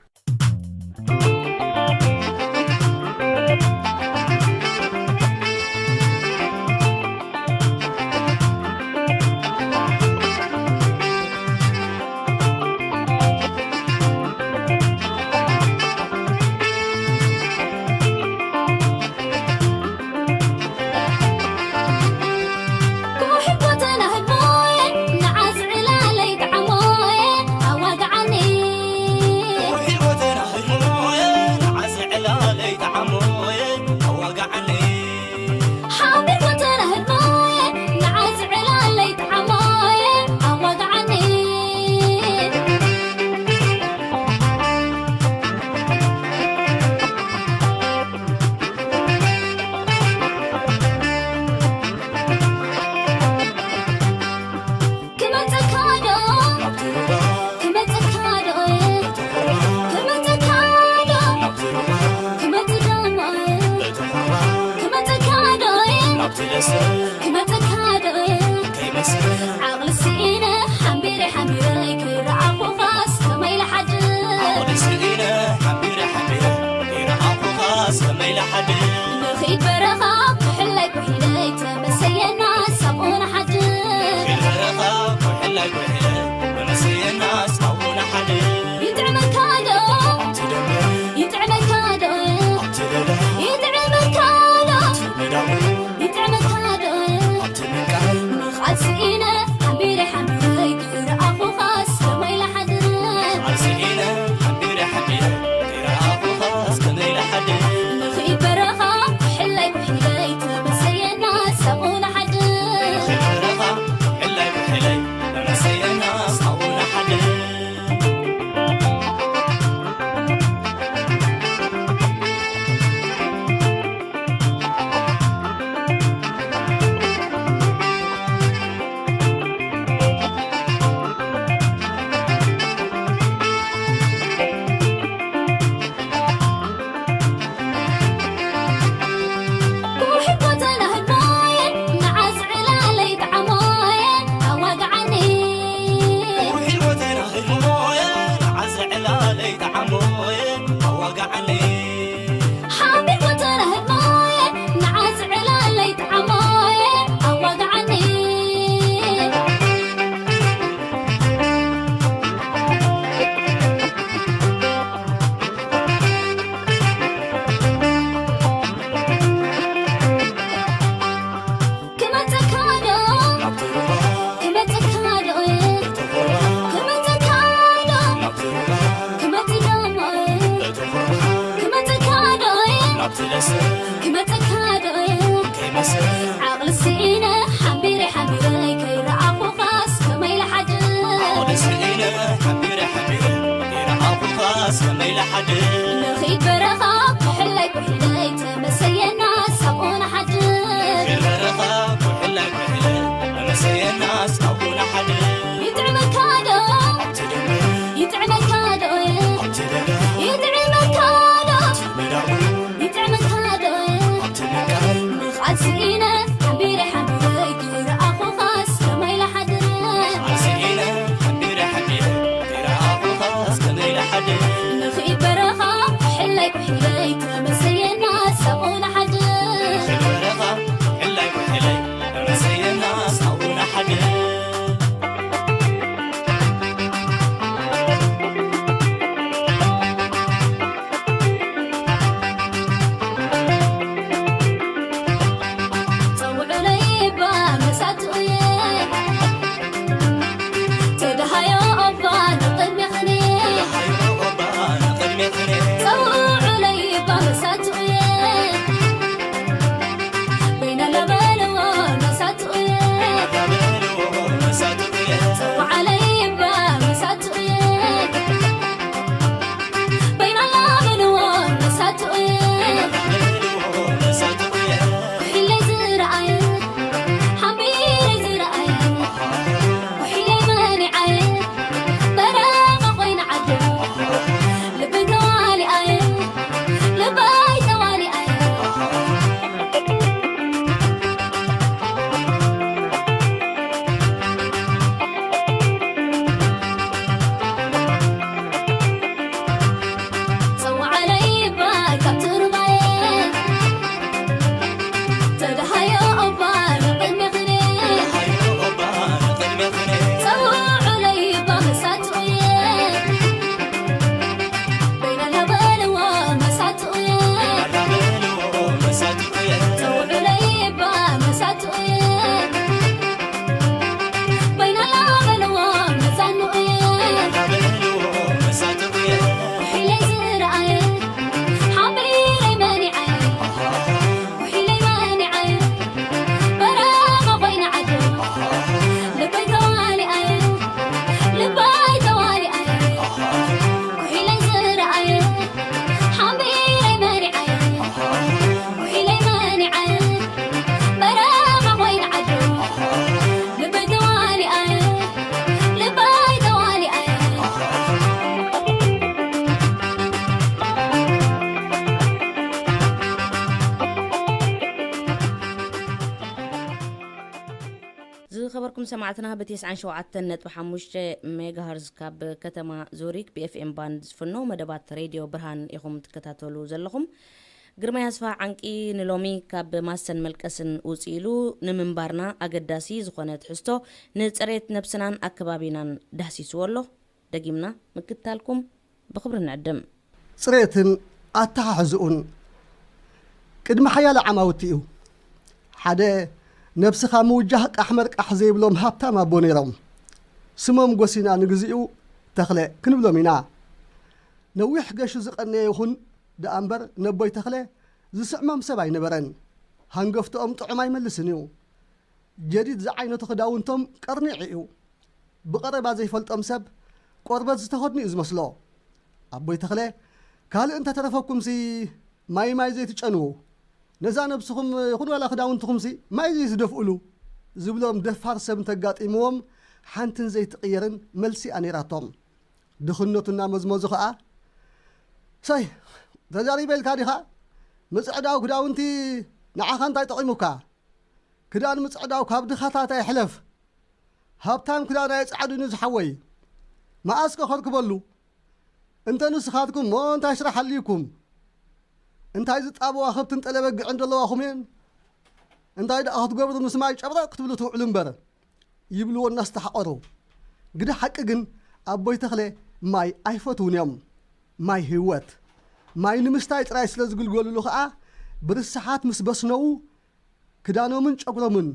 ኩም ሰማዕትና ብ ተስዓን ሸውዓተን ነጥቢ ሓሙሽተ ሜጋሃርዝ ካብ ከተማ ዙሪክ ብ ኤፍ ኤም ባንድ ዝፍኖ መደባት ሬድዮ ብርሃን ኢኹም ትከታተሉ ዘለኹም። ግርማይ ኣስፋ ዓንቂ ንሎሚ ካብ ማሰን መልቀስን ውፅእ ኢሉ ንምንባርና ኣገዳሲ ዝኾነ ትሕዝቶ ንፅሬት ነብስናን ኣከባቢናን ዳህሲስዎ ኣሎ። ደጊምና ምክትታልኩም ብኽብሪ ንዕድም። ጽሬትን ኣተሓሕዝኡን ቅድሚ ሓያለ ዓማውቲ እዩ። ሓደ ነብስኻ ምውጃህ ቃሕ መርቃሕ ዘይብሎም ሃብታም ኣቦ ነይሮም። ስሞም ጎሲና ንግዚኡ ተኽለ ክንብሎም ኢና። ነዊሕ ገሹ ዝቐነየ ይኹን ደኣ እምበር ነቦይ ተኽለ ዝስዕሞም ሰብ ኣይነበረን። ሃንገፍትኦም ጥዑም ኣይመልስን እዩ። ጀዲድ ዝዓይነቱ ክዳውንቶም ቀርኒዑ እዩ። ብቐረባ ዘይፈልጦም ሰብ ቆርበት ዝተኸድኑ እዩ ዝመስሎ። ኣቦይ ተኽለ፣ ካልእ እንተተረፈኩምሲ ማይ ማይ ዘይትጨንዉ፣ ነዛ ነብስኹም ይኹን ዋላ ክዳውንትኹምሲ ማይ ዘይትደፍኡሉ ዝብሎም ደፋር ሰብ እንተጋጢምዎም ሓንትን ዘይትቕየርን መልሲ እያ ነይራቶም። ድኽነቱ እናመዝመዙ ኸኣ፣ ሰይ፣ ተዛሪበ ኢልካ ዲኻ? ምጽዕዳው ክዳውንቲ ንዓኻ እንታይ ጠቒሙካ? ክዳን ምጽዕዳው ካብ ድኻታት ኣይሕለፍ። ሃብታም ክዳን ኣየጽዓድን እዩ ዝሓወይ። መኣስ ከ ከርክበሉ? እንተ ንስኻትኩም እሞ እንታይ ስራሕ ኣልዩኩም? እንታይ ዝጣበዋ ከብትን ጠለበግዕን ዘለዋኹም እየን? እንታይ ደኣ ክትገብሩ ምስ ማይ ጨብረቕ ክትብሉ ትውዕሉ እምበር፣ ይብልዎ እናስተሓቐሩ። ግደ ሓቂ ግን ኣቦይ ተኽለ ማይ ኣይፈትዉን እዮም። ማይ ህይወት። ማይ ንምስታይ ጥራይ ስለ ዝግልገሉሉ ኸኣ ብርስሓት ምስ በስነዉ ክዳኖምን ጨጉሮምን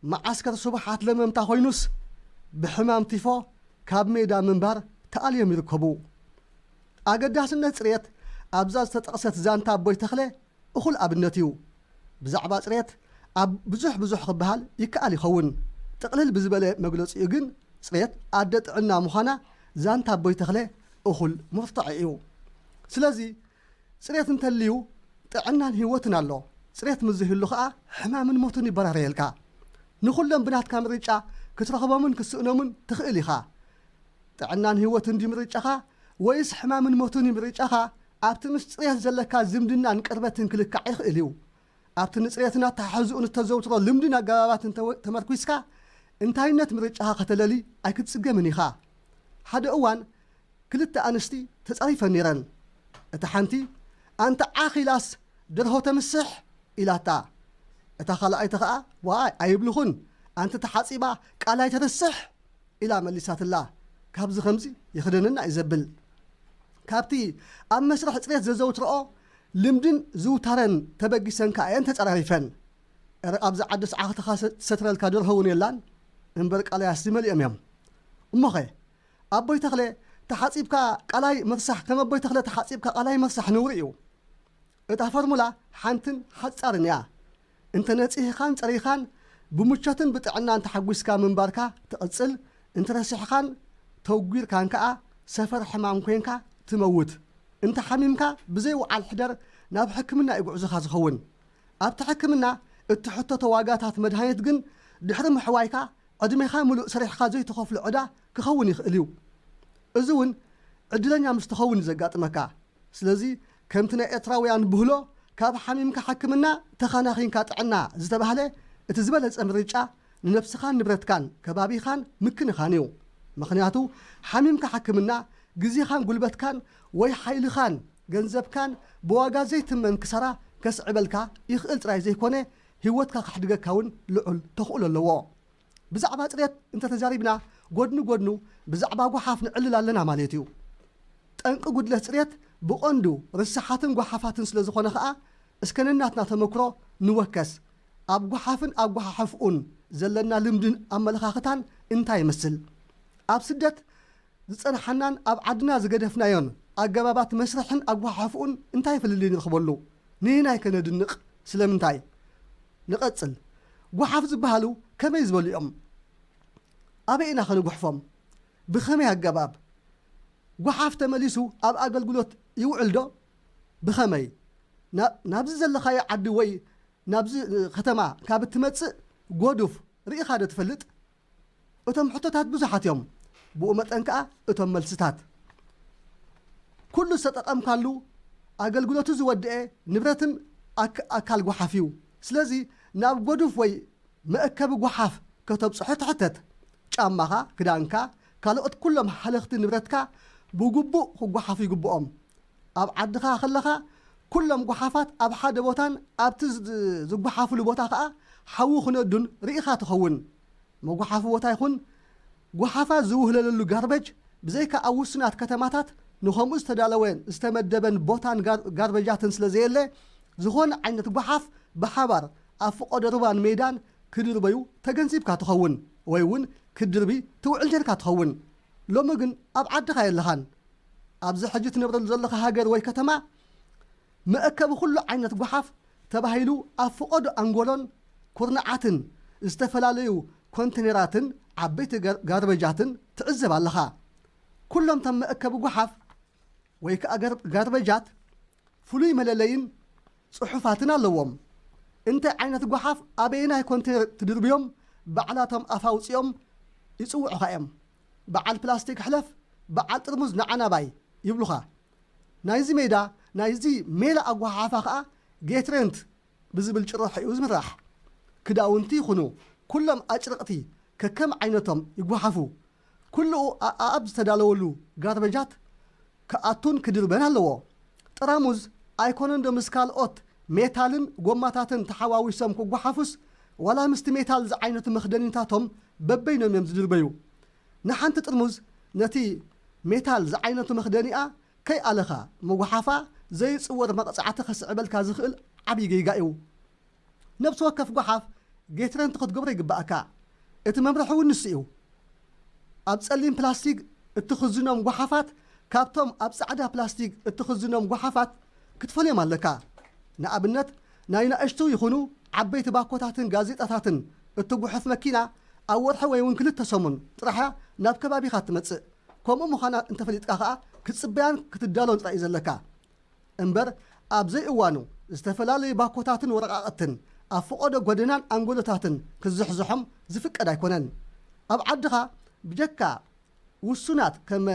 መዓስከር ስቡሓት ለመምታ ኮይኑስ ብሕማም ቲፎ ካብ ሜዳ ምንባር ተኣልዮም ይርከቡ። ኣገዳስነት ጽሬት ኣብዛ ዝተጠቕሰት ዛንታ ኣቦይ ተኽለ እኹል ኣብነት እዩ። ብዛዕባ ጽሬት ኣብ ብዙሕ ብዙሕ ክበሃል ይከኣል ይኸውን። ጥቕልል ብዝበለ መግለጺኡ ግን ጽሬት ኣደ ጥዕና ምዃና ዛንታ ኣቦይ ተኽለ እኹል መርትዖ እዩ። ስለዚ ጽሬት እንተልዩ ጥዕናን ህይወትን ኣሎ። ጽሬት ምስ ዘይህሉ ኸኣ ሕማምን ሞትን ይበራረየልካ። ንኹሎም ብናትካ ምርጫ ክትረኽቦምን ክትስእኖምን ትኽእል ኢኻ። ጥዕናን ህይወትን ድዩ ምርጫኻ ወይስ ሕማምን ሞትን እዩ ምርጫኻ? ኣብቲ ምስ ጽሬት ዘለካ ዝምድናን ቅርበትን ክልካዕ ይኽእል እዩ። ኣብቲ ንጽሬትን ኣተሓሕዝኡን እተዘውትሮ ልምድን ኣገባባትን ተወ-፣ ተመርኲስካ እንታይነት ምርጫኻ ከተለሊ ኣይክትጽገምን ኢኻ። ሓደ እዋን ክልተ ኣንስቲ ተጻሪፈን ነይረን። እታ ሓንቲ፣ "ኣንታ ዓኽ ኢላስ ደርሆ ተምስሕ?" ኢላታ። እታ ካልኣይቲ ኸኣ፣ "ዋይ ኣይብልኹን፣ ኣንቲ ተሓጺባ ቃላይ ተርስሕ?" ኢላ መሊሳትላ። ካብዚ ከምዚ ይኽደነና እዩ ዘብል። ካብቲ ኣብ መስርሕ ጽሬት ዘዘውትረኦ ልምድን ዝውታረን ተበጊሰን ከኣ እየን ተጸራሪፈን። እረ፣ ኣብዚ ዓዲ ሰዓኽትኻ ሰ-፣ ትሰትረልካ ደርሆ እውን የላን፣ እምበር ቃላያስ ዝመሊኦም እዮም። እሞኸ፣ ኣቦይ ተኽለ ተሓጺብካ ቃላይ ምርሳሕ፣ ከም ኣቦይ ተኽለ ተሓጺብካ ቃላይ ምርሳሕ ነውሪ እዩ። እታ ፎርሙላ ሓንትን ሓጻርን እያ። እንተ ነጺህኻን ጸሪኻን፣ ብምቾትን ብጥዕናን ተሓጒስካ ምንባርካ ትቕጽል፣ እንተ ረሲሕኻን ተውጒርካን ከኣ ሰፈር ሕማም ኮይንካ ትመውት። እንተ ሓሚምካ ብዘይ ውዓል ሕደር ናብ ሕክምና እዩ ጉዕዞኻ ዝኸውን። ኣብቲ ሕክምና እትሕተቶ ዋጋታት መድሃኒት ግን ድሕሪ ምሕዋይካ ዕድሜኻ ምሉእ ሰሪሕኻ ዘይትኸፍሎ ዕዳ ክኸውን ይኽእል እዩ። እዚ እውን ዕድለኛ ምስ ትኸውን እዩ ዘጋጥመካ። ስለዚ ከምቲ ናይ ኤርትራውያን ብህሎ ካብ ሓሚምካ ሕክምና ተኻናኺንካ ጥዕና ዝተባህለ እቲ ዝበለጸ ምርጫ ንነብስኻን ንብረትካን ከባቢኻን ምክንኻን እዩ። ምኽንያቱ ሓሚምካ ሕክምና ግዜኻን ጉልበትካን ወይ ሓይልኻን ገንዘብካን ብዋጋ ዘይትመን ክሳራ ከስዕበልካ ይኽእል ጥራይ ዘይኮነ ህይወትካ ከሕድገካ እውን ልዑል ተኽእሎ ኣለዎ። ብዛዕባ ጽሬት እንተተዛሪብና ጎድኒ ጎድኑ ብዛዕባ ጓሓፍ ንዕልል ኣለና ማለት እዩ። ጠንቂ ጉድለት ጽሬት ብቐንዱ ርስሓትን ጓሓፋትን ስለ ዝኾነ ኸኣ እስከ ነናትና ተመክሮ ንወከስ። ኣብ ጓሓፍን ኣጓሓሕፍኡን ዘለና ልምድን ኣመለኻኽታን እንታይ ይመስል? ኣብ ስደት ዝጸንሓናን ኣብ ዓድና ዝገደፍናዮን ኣገባባት መስርሕን ኣጓሓሕፍኡን እንታይ ፍልልይ ንረኽበሉ? ንየናይ ከነድንቕ? ስለምንታይ? ንቐጽል። ጓሓፍ ዝበሃሉ ከመይ ዝበሉ እዮም? ኣበይ ኢና ከንጉሕፎም? ብኸመይ ኣገባብ? ጓሓፍ ተመሊሱ ኣብ ኣገልግሎት ይውዕል ዶ? ብኸመይ? ና-፣ ናብዚ ዘለኻዮ ዓዲ ወይ ናብዚ፣ እ፣ ከተማ ካብ እትመጽእ ጎዱፍ ርኢኻ ዶ ትፈልጥ? እቶም ሕቶታት ብዙሓት እዮም። ብኡ መጠን ከኣ እቶም መልስታት። ኩሉ ዝተጠቐምካሉ ኣገልግሎቱ ዝወድአ ንብረትን ኣክ-፣ ኣካል ጓሓፍ እዩ። ስለዚ ናብ ጎዱፍ ወይ መእከቢ ጓሓፍ ከተብጽሖ ትሕተት። ጫማኻ፣ ክዳንካ፣ ካልኦት ኩሎም ሃለኽቲ ንብረትካ ብግቡእ ክጓሓፉ ይግብኦም። ኣብ ዓድኻ ከለኻ ኩሎም ጓሓፋት ኣብ ሓደ ቦታን ኣብቲ ዝ-፣ ዝጓሓፍሉ ቦታ ኸኣ ሓዊ ክነዱን ርኢኻ ትኸውን። መጓሓፊ ቦታ ይኹን ጓሓፋት ዝውህለለሉ ጋርበጅ ብዘይካ ኣብ ውሱናት ከተማታት ንኸምኡ ዝተዳለወን ዝተመደበን ቦታን ጋር-፣ ጋርበጃትን ስለ ዘየለ፣ ዝኾነ ዓይነት ጓሓፍ ብሓባር ኣብ ፍቖዶ ሩባን ሜዳን ክድርበዩ ተገንዚብካ ትኸውን፣ ወይ እውን ክትድርቢ ትውዕል ኔርካ ትኸውን። ሎሚ ግን ኣብ ዓድኻ የለኻን። ኣብዚ ሕጂ ትነብረሉ ዘለኻ ሃገር ወይ ከተማ መእከቢ ኩሉ ዓይነት ጓሓፍ ተባሂሉ ኣብ ፍቖዶ ኣንጎሎን ኩርናዓትን ዝተፈላለዩ ኮንቴነራትን ዓበይቲ ጋር-፣ ጋርበጃትን ትዕዘብ ኣለኻ። ኩሎም እቶም መእከቢ ጓሓፍ ወይ ከኣ ጋር-፣ ጋርበጃት ፍሉይ መለለይን ጽሑፋትን ኣለዎም። እንታይ ዓይነት ጓሓፍ ኣበየናይ ኮንቴነር ትድርብዮም ባዕላቶም ኣፍ ኣውጺኦም ይጽውዑኻ እዮም። በዓል ፕላስቲክ ሕለፍ፣ በዓል ጥርሙዝ ንዓናባይ ይብሉኻ። ናይዚ ሜዳ፣ ናይዚ ሜላ ኣጓሓሓፋ ኸኣ ጌትሬንት ብዝብል ጭርሖ እዩ ዝምራሕ። ክዳውንቲ ይኹኑ ኩሎም ኣጭርቕቲ ከከም ዓይነቶም ይጓሓፉ። ኩሉ ኣኣብ ዝተዳለወሉ ጋርበጃት ክኣቱን ክድርበን ኣለዎ። ጠራሙዝ ኣይኮነን ዶ ምስ ካልኦት ሜታልን ጎማታትን ተሓዋዊሶም ክጓሓፉስ፣ ዋላ ምስቲ ሜታል ዝዓይነቱ መኽደኒታቶም በበይኖም እዮም ዝድርበዩ። ንሓንቲ ጥርሙዝ ነቲ ሜታል ዝዓይነቱ መኽደኒኣ ከይኣለኻ ምጉሓፋ ዘይጽወር መቕጻዕቲ ከስዕበልካ ዝኽእል ዓብዪ ጌጋ እዩ። ነብሲ ወከፍ ጓሓፍ ጌትረንቲ ክትገብሮ ይግባኣካ። እቲ መምርሒ እውን ንሱ እዩ። ኣብ ጸሊም ፕላስቲክ እትኽዝኖም ጓሓፋት ካብቶም ኣብ ጻዕዳ ፕላስቲክ እትኽዝኖም ጓሓፋት ክትፈልዮም ኣለካ። ንኣብነት፣ ናይ ናእሽቱ ይኹኑ ዓበይቲ ባኮታትን ጋዜጣታትን እትጉሕፍ መኪና ኣብ ወርሒ ወይ እውን ክልተ ሰሙን ጥራሕ እያ ናብ ከባቢኻ እትመጽእ። ከምኡ ምዃና እንተፈሊጥካ ኸኣ ክትጽበያን ክትዳሎን ጥራይ እዩ ዘለካ። እምበር ኣብ ዘይእዋኑ ዝተፈላለዩ ባኮታትን ወረቓቕትን ኣብ ፈቐዶ ጎደናን ኣንጎሎታትን ክዝሕዝሖም ዝፍቀድ ኣይኮነን። ኣብ ዓድኻ ብጀካ ውሱናት ከመ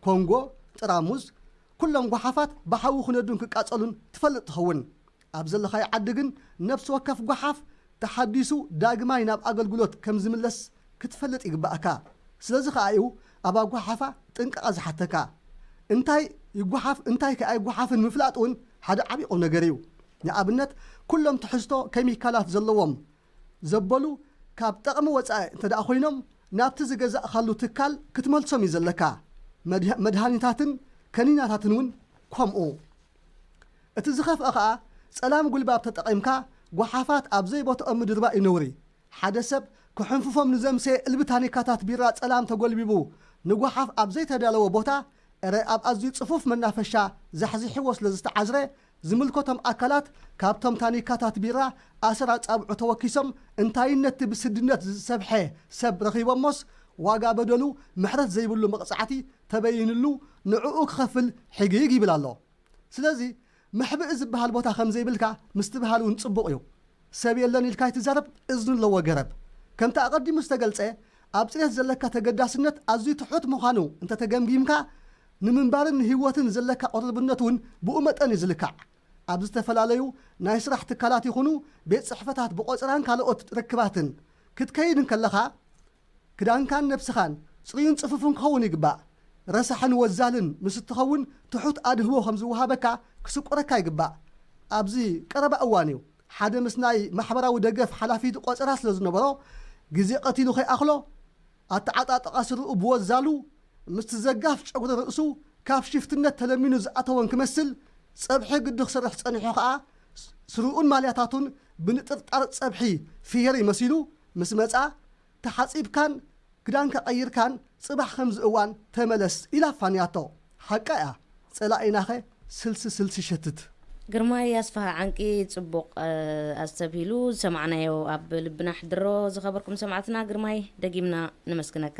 ኮንጎ፣ ጥራሙዝ፣ ኩሎም ጓሓፋት ብሓዊ ክነዱን ክቃጸሉን ትፈልጥ ትኸውን። ኣብ ዘለኻዮ ዓዲ ግን ነፍሲ ወከፍ ጓሓፍ ተሓዲሱ ዳግማይ ናብ ኣገልግሎት ከም ዝምለስ ክትፈልጥ ይግባኣካ። ስለዚ ከኣ እዩ ኣብ ኣጓሓፋ ጥንቃቐ ዝሓተካ። እንታይ ይጓሓፍ እንታይ ከኣ ኣይጓሓፍን ምፍላጥ እውን ሓደ ዓብዪ ቁም ነገር እዩ። ንኣብነት ኩሎም ትሕዝቶ ኬሚካላት ዘለዎም ዘበሉ ካብ ጠቕሚ ወጻኢ እንተ ደኣ ኮይኖም ናብቲ ዝገዛእኻሉ ትካል ክትመልሶም እዩ ዘለካ። መድሃ-፣ መድሃኒታትን ከኒናታትን እውን ከምኡ። እቲ ዝኸፍአ ኸኣ ጸላም ጉልባብ ተጠቒምካ ጓሓፋት ኣብ ዘይቦትኦም ምድርባእ እዩ ነውሪ። ሓደ ሰብ ክሕንፍፎም ንዘምሰየ እልቢ ታኒካታት ቢራ ጸላም ተጎልቢቡ ንጓሓፍ ኣብ ዘይተዳለወ ቦታ፣ እረ ኣብ ኣዝዩ ጽፉፍ መናፈሻ ዛሕዚሕዎ ስለ ዝተዓዝረ፣ ዝምልከቶም ኣካላት ካብቶም ታኒካታት ቢራ ኣሰር ኣጻብዑ ተወኪሶም እንታይነቲ ብስድነት ዝሰብሐ ሰብ ረኺቦሞስ ዋጋ በደሉ ምሕረት ዘይብሉ መቕጻዕቲ ተበይንሉ ንዕኡ ክኸፍል ሕጊግ ይብል ኣሎ። ስለዚ መሕብኢ ዝበሃል ቦታ ከም ዘይብልካ ምስትብሃል እውን ጽቡቕ እዩ። ሰብ የለን ኢልካ ኣይትዛረብ፣ እዝኒ ኣለዎ ገረብ። ከምቲ ኣቐዲሙ ዝተገልጸ ኣብ ጽሬት ዘለካ ተገዳስነት ኣዝዩ ትሑት ምዃኑ እንተተገምጊምካ ንምንባርን ንህይወትን ዘለካ ቅሩብነት እውን ብኡ መጠን እዩ ዝልካዕ። ኣብ ዝተፈላለዩ ናይ ስራሕ ትካላት ይኹኑ ቤት ጽሕፈታት ብቖጽራን ካልኦት ርክባትን ክትከይድ እንከለኻ ክዳንካን ነብስኻን ጽሩይን ጽፉፍን ክኸውን ይግባእ። ረሳሕን ወዛልን ምስ እትኸውን ትሑት ኣድህቦ ከም ዝወሃበካ ክስቆረካ ይግባእ። ኣብዚ ቀረባ እዋን እዩ ሓደ ምስ ናይ ማሕበራዊ ደገፍ ሓላፊ ቆጸራ ስለ ዝነበሮ ግዜ ቀቲሉ ከይኣኽሎ ኣተዓጣጥቓ ስርኡ ብወዛሉ ምስቲ ዘጋፍ ጨጉሪ ርእሱ ካብ ሽፍትነት ተለሚኑ ዝኣተወን ክመስል ጸብሒ ግዲ ክሰርሕ ጸኒሑ ኸኣ ስርኡን ማልያታቱን ብንጥርጣር ጸብሒ ፍየሪ መሲሉ ምስ መጻ ተሓጺብካን ክዳንካ ቀይርካን ጽባሕ ከምዚ እዋን ተመለስ ኢላ ኣፋንያቶ። ሓቃ እያ። ጸላኢናኸ ስልሲ ስልሲ ይሸትት። ግርማይ ኣስፍሃ ዓንቂ ጽቡቕ፣ እ፣ ኣስተብሂሉ ዝሰማዕናዮ ኣብ ልብና ሕድሮ። ዝኸበርኩም ሰማዕትና ግርማይ ደጊምና ነመስግነካ።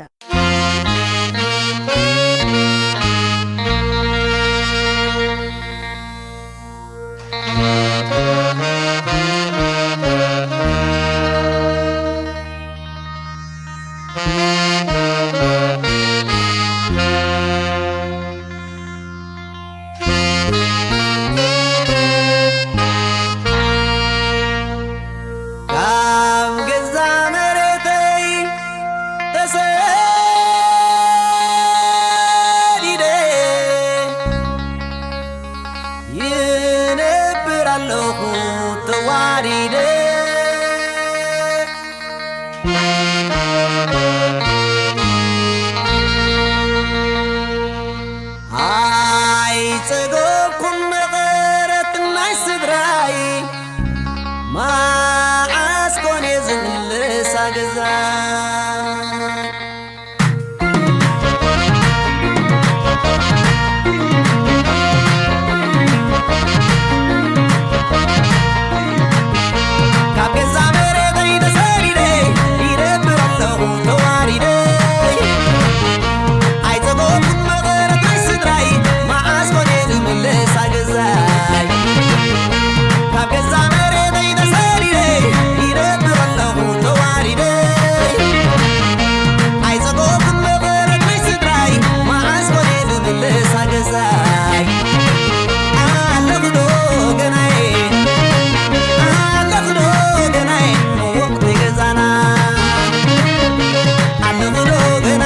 ኢደ ኣይጸገብኩን መቐረት ናይ ስድራይ፣ መዓስ ኮን እየ ዝምልሳ ገዛ? ካብ ገዛ መሬተይ ተሰዲደ ይነብር ኣለኹ ተዋሪደ። ኣይጸገብኩን መቐረት ናይ ስድራይ፣ መዓስ ኮን እየ ዝምልሳ ገዛይ? ካብ ገዛ መሬተይ ተሰዲደ ይነብር ኣለኹ ተዋሪደ። ኣይጸገብኩን መቐረት ናይ ስድራይ፣ መዓስ ኮን እየ ዝምልሳ ገዛይ? ኣለኹ ዶ ገናይ፣ ኣለኹ ዶ ገናይ፣ ወቕቲ ገዛና ኣለኹ ዶ ገና?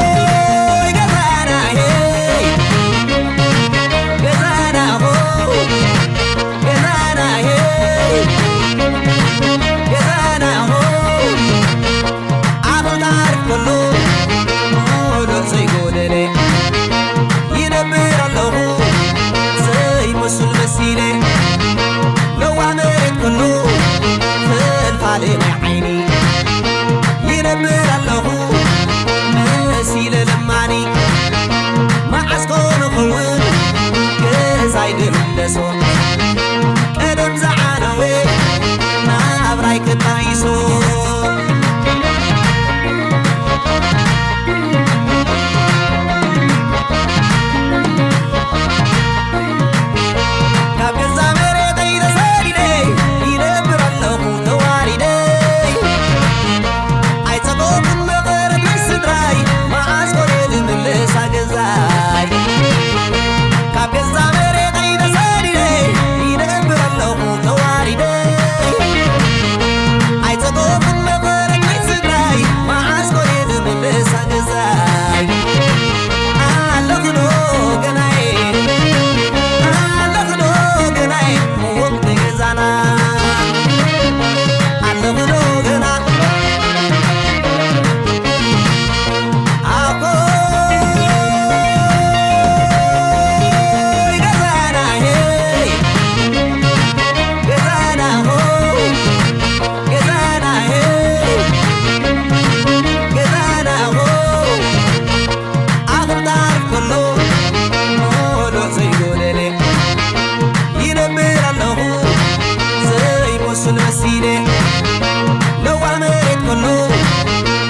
ኣኾይ ገዛና ሄይ፣ ገዛና ሆ፣ ገዛና ሄይ፣ ገዛና ሆ። ኣኽልታ ዓርፍ ከሎ ምሉእ ዘይጎደለ ይነብር ኣለኹ ዘይመስል መሲለ። ለዋህ መሬት ከሎ ፈልፋሊ ናይ ዓይኒ ይነብር ኣለኹ መሲለ ለማኒ። መዓስ ኮን እኸውን ገዛይ ድህለሶ ቀደም ዝዓነወ ናብራይ ክጣይሶ። ካብ ገዛ መሬተይ ተሰዲደ ይነብር ኣለኹ ተዋሪደ። ኣይጸገብኩን መቐረት ናይ ስድራይ፣ መዓስ ኮን እየ ዝምልሳ ገዛይ? ካብ ገዛ መሬተይ ተሰዲደ ይነብር ኣለኹ ተዋሪደ። ኣይጸገብኩን መቐረት ናይ ስድራይ፣ መዓስ ኮን እየ ዝምልሳ ገዛይ? ኣለኹ ዶ ገናይ? ኣለኹ ዶ ገናይ? ወቕቲ ገዛና ኣለኹ ዶ ገና? ኣኮይ ገዛና ሄይ፣ ገዛና ሆ፣ ገዛና ሄይ፣ ገዛና ሆ። ኣኽልታ ዓርፍ ከሎ ምሉእ ዘይጎደለ ይነብር ኣለኹ ዘይመስል መሲለ። ለዋህ መሬት ከሎ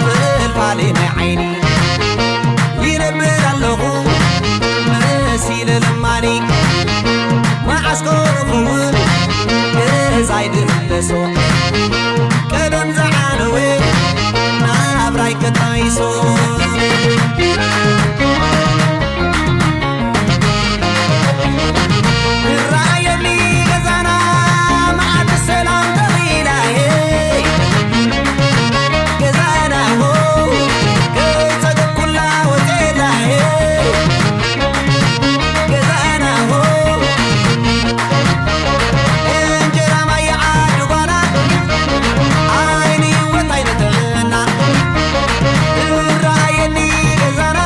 ፈልፋሊ ናይ ዓይኒ ይነብር ኣለኹ መሲለ ለማኒ። መዓስ ኮን እኸውን ገዛይ ድህለሶ ቀደም ዝዓነወ ናብራይ ከጣይሶ። ይረኣየኒ ገዛና መዓልቲ ሰላም ተኺላ፣ ሄይ፣ ገዛና ሆ፣ ከይጸገብኩላ ወጼላ፣ ሄይ፣ ገዛና ሆ፣ እንጀራ ማይ ዓዲ ጓና፣ ዓይኒ ይወት ኣይነጥዕና። ይረኣየኒ ገዛና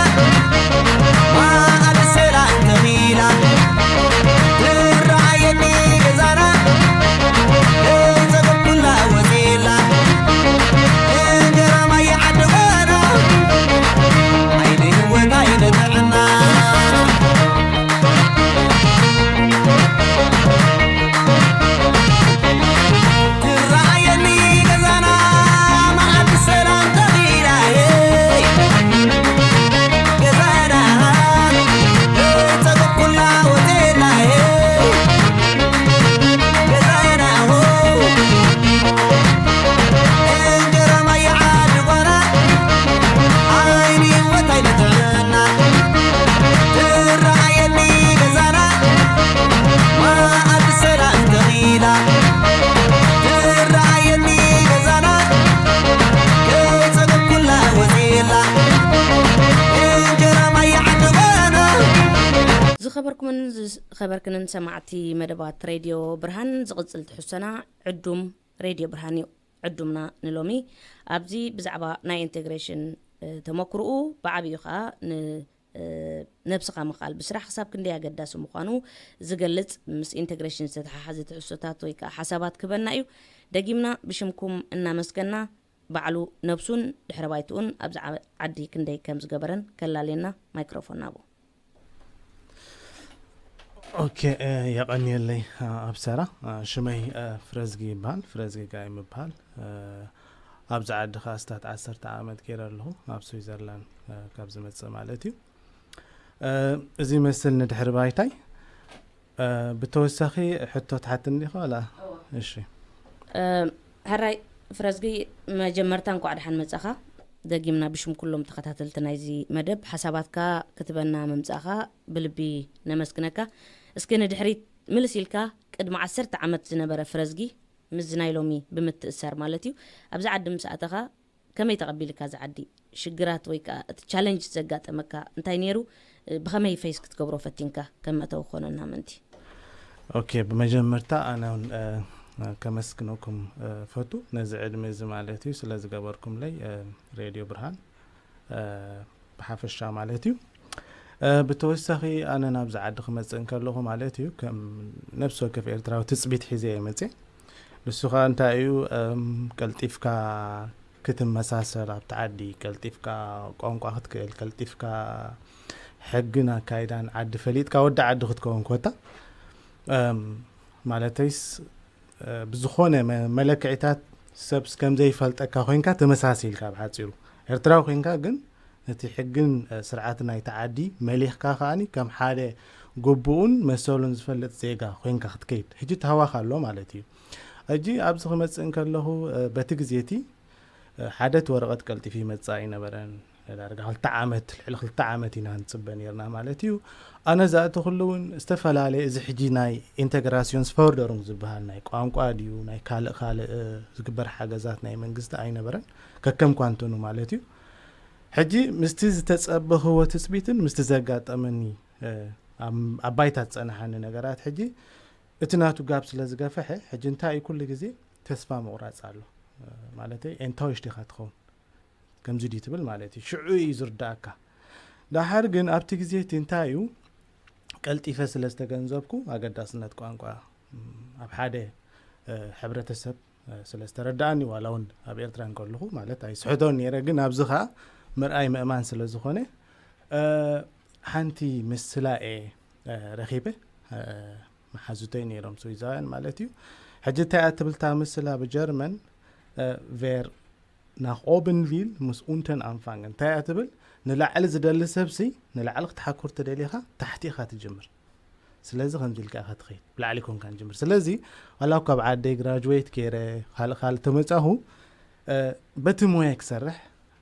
ዝኸበርክንን ሰማዕቲ መደባት ሬድዮ ብርሃን፣ ዝቕጽል ትሕዝቶና ዕዱም ሬድዮ ብርሃን እዩ። ዕዱምና ንሎሚ ኣብዚ ብዛዕባ ናይ ኢንቴግሬሽን፣ እ፣ ተመክርኡ፣ ብዓብዩ ኸኣ ን-፣ እ፣ ነብስኻ ምኽኣል ብስራሕ ክሳብ ክንደይ ኣገዳሲ ምዃኑ ዝገልጽ ምስ ኢንቴግሬሽን ዝተተሓሓዘ ትሕዝቶታት ወይ ከኣ ሓሳባት ክህበና እዩ። ደጊምና ብሽምኩም እናመስገና፣ ባዕሉ ነብሱን ድሕረ ባይትኡን ኣብዚ ዓ-፣ ዓዲ ክንደይ ከም ዝገበረን ከላልየና ማይክሮፎን ናብኡ። ኦኬ፣ እ፣ የቐንየለይ፣ እ፣ ኣብሰራ። እ፣ ሽመይ፣ እ፣ ፍረዝጊ ይበሃል። ፍረዝጊ ጋይ ምበሃል። እ፣ ኣብዚ ዓዲ ኸኣ ኣስታት ዓሰርተ ዓመት ገይረ ኣለኹ፣ ኣብ ስዊዘርላንድ፣ እ፣ ካብ ዝመጽእ ማለት እዩ። እ፣ እዚ ይመስል ንድሕሪ ባይታይ። እ፣ ብተወሳኺ ሕቶ ትሓትኒ ዲኻ ዋላ? እወ። እሺ። እ፣ ሕራይ ፍረዝጊ፣ መጀመርታ እንኳዕ ደሓን መጻኻ። ደጊምና ብሽም ኩሎም ተኸታተልቲ ናይዚ መደብ ሓሳባትካ ክትበና ምምጻእኻ ብልቢ ነመስግነካ። እስኪ ንድሕሪት ምልስ ኢልካ፣ ቅድሚ ዓሰርተ ዓመት ዝነበረ ፍረዝጊ ምስዚ ናይ ሎሚ ብምትእሳር ማለት እዩ፣ ኣብዚ ዓዲ ምስ ኣተኻ ከመይ ተቐቢልካ እዚ ዓዲ? ሽግራት ወይ ከኣ እቲ ቻለንጅ ዘጋጠመካ እንታይ ነይሩ? ብኸመይ ፌስ ክትገብሮ ፈቲንካ? ከም መእተዊ ክኾነና ምእንቲ። ኦኬ፣ ብመጀመርታ ኣነ እውን፣ እ፣ ከመስግነኩም፣ እ፣ ፈቱ ነዚ ዕድመ እዚ ማለት እዩ ስለ ዝገበርኩምለይ፣ እ፣ ሬድዮ ብርሃን፣ እ፣ ብሓፈሻ ማለት እዩ። እ፣ ብተወሳኺ ኣነ ናብዚ ዓዲ ክመጽእ እንከለኹ ማለት እዩ፣ ከም ነፍሲ ወከፍ ኤርትራዊ ትጽቢት ሒዘ እየ መጽየ። ንሱ ኸኣ እንታይ እዩ፣ እም፣ ቀልጢፍካ ክትመሳሰል ኣብቲ ዓዲ፣ ቀልጢፍካ ቋንቋ ክትክእል፣ ቀልጢፍካ ሕግን ኣካይዳን ዓዲ ፈሊጥካ ወዲ ዓዲ ክትከውን ኮታ፣ እም፣ ማለተይስ፣ እ፣ ብዝኾነ መ-፣ መለክዒታት ሰብስ ከም ዘይፈልጠካ ኮይንካ ተመሳሲልካ፣ ብሓጺሩ ኤርትራዊ ኮይንካ ግን እቲ ሕግን፣ እ፣ ስርዓት ናይቲ ዓዲ መሊኽካ ከኣኒ ከም ሓደ ግቡኡን መሰሉን ዝፈልጥ ዜጋ ኮይንካ ክትከይድ። ሕጂ ተሃዋኽ ኣሎ ማለት እዩ። ሕጂ ኣብዚ ክመጽእ እንከለኹ፣ እ፣ በቲ ግዜ እቲ፣ እ፣ ሓደ እቲ ወረቐት ቀልጢፉ ይመጽእ ኣይነበረን። ዳርጋ ክልተ ዓመት፣ ልዕሊ ክልተ ዓመት ኢና ንጽበ ነይርና ማለት እዩ። ኣነ ዝኣተኹሉ እውን ዝተፈላለየ፣ እዚ ሕጂ ናይ ኢንተግራሲዮንስ ፎርደሩንግ ዝበሃል ናይ ቋንቋ ድዩ፣ ናይ ካልእ ካልእ፣ እ፣ ዝግበር ሓገዛት ናይ መንግስቲ ኣይነበረን። ከከም ኳንትኑ ማለት እዩ። ሕጂ ምስቲ ዝተጸበኽዎ ትጽቢትን ምስቲ ዘጋጠመኒ፣ እ፣ ኣብ፣ ኣብ ባይታ ዝጸንሓኒ ነገራት ሕጂ እቲ ናቱ ጋብ ስለ ዝገፈሐ፣ ሕጂ እንታይ እዩ ኩሉ ግዜ ተስፋ ምቑራጽ ኣሎ። እ፣ ማለተይ፣ ኤንታዊሽ ዲኻ ትኸውን? ከምዚ ድዩ ትብል ማለት እዩ። ሽዑ እዩ ዝርዳእካ። ደሓር ግን ኣብቲ ግዜ እቲ እንታይ እዩ፣ ቀልጢፈ ስለ ዝተገንዘብኩ ኣገዳስነት ቋንቋ፣ ም፣ ኣብ ሓደ፣ እ፣ ሕብረተሰብ፣ እ፣ ስለ ዝተረዳእኒ፣ ዋላ እውን ኣብ ኤርትራ እንከለኹ ማለት ኣይስሕቶን ነይረ፣ ግን ኣብዚ ኸኣ ምርኣይ ምእማን ስለ ዝኾነ፣ እ፣ ሓንቲ ምስላ እየ፣ እ፣ ረኺበ፣ እ፣ መሓዙተይ ነይሮም ስዊዛውያን ማለት እዩ። ሕጂ እንታይ እያ ትብል እታ ምስላ ብጀርመን፣ እ፣ ቬር ናኽ ኦብን ቪል ምስ ኡንተን ኣንፋንግን። እንታይ እያ ትብል? ንላዕሊ ዝደሊ ሰብሲ፣ ንላዕሊ ክትሓኩር ተደሊኻ፣ ታሕቲ ኢኻ ትጅምር። ስለዚ ከምዚ ኢልካ ኢኻ ትኸይድ፣ ብላዕሊ ኮንካ ንጅምር። ስለዚ ዋላ እኳ ኣብ ዓደይ ግራጅዌት ገይረ፣ ካልእ ካልእ ተመጻኹ፣ እ፣ በቲ ሞያ ክሰርሕ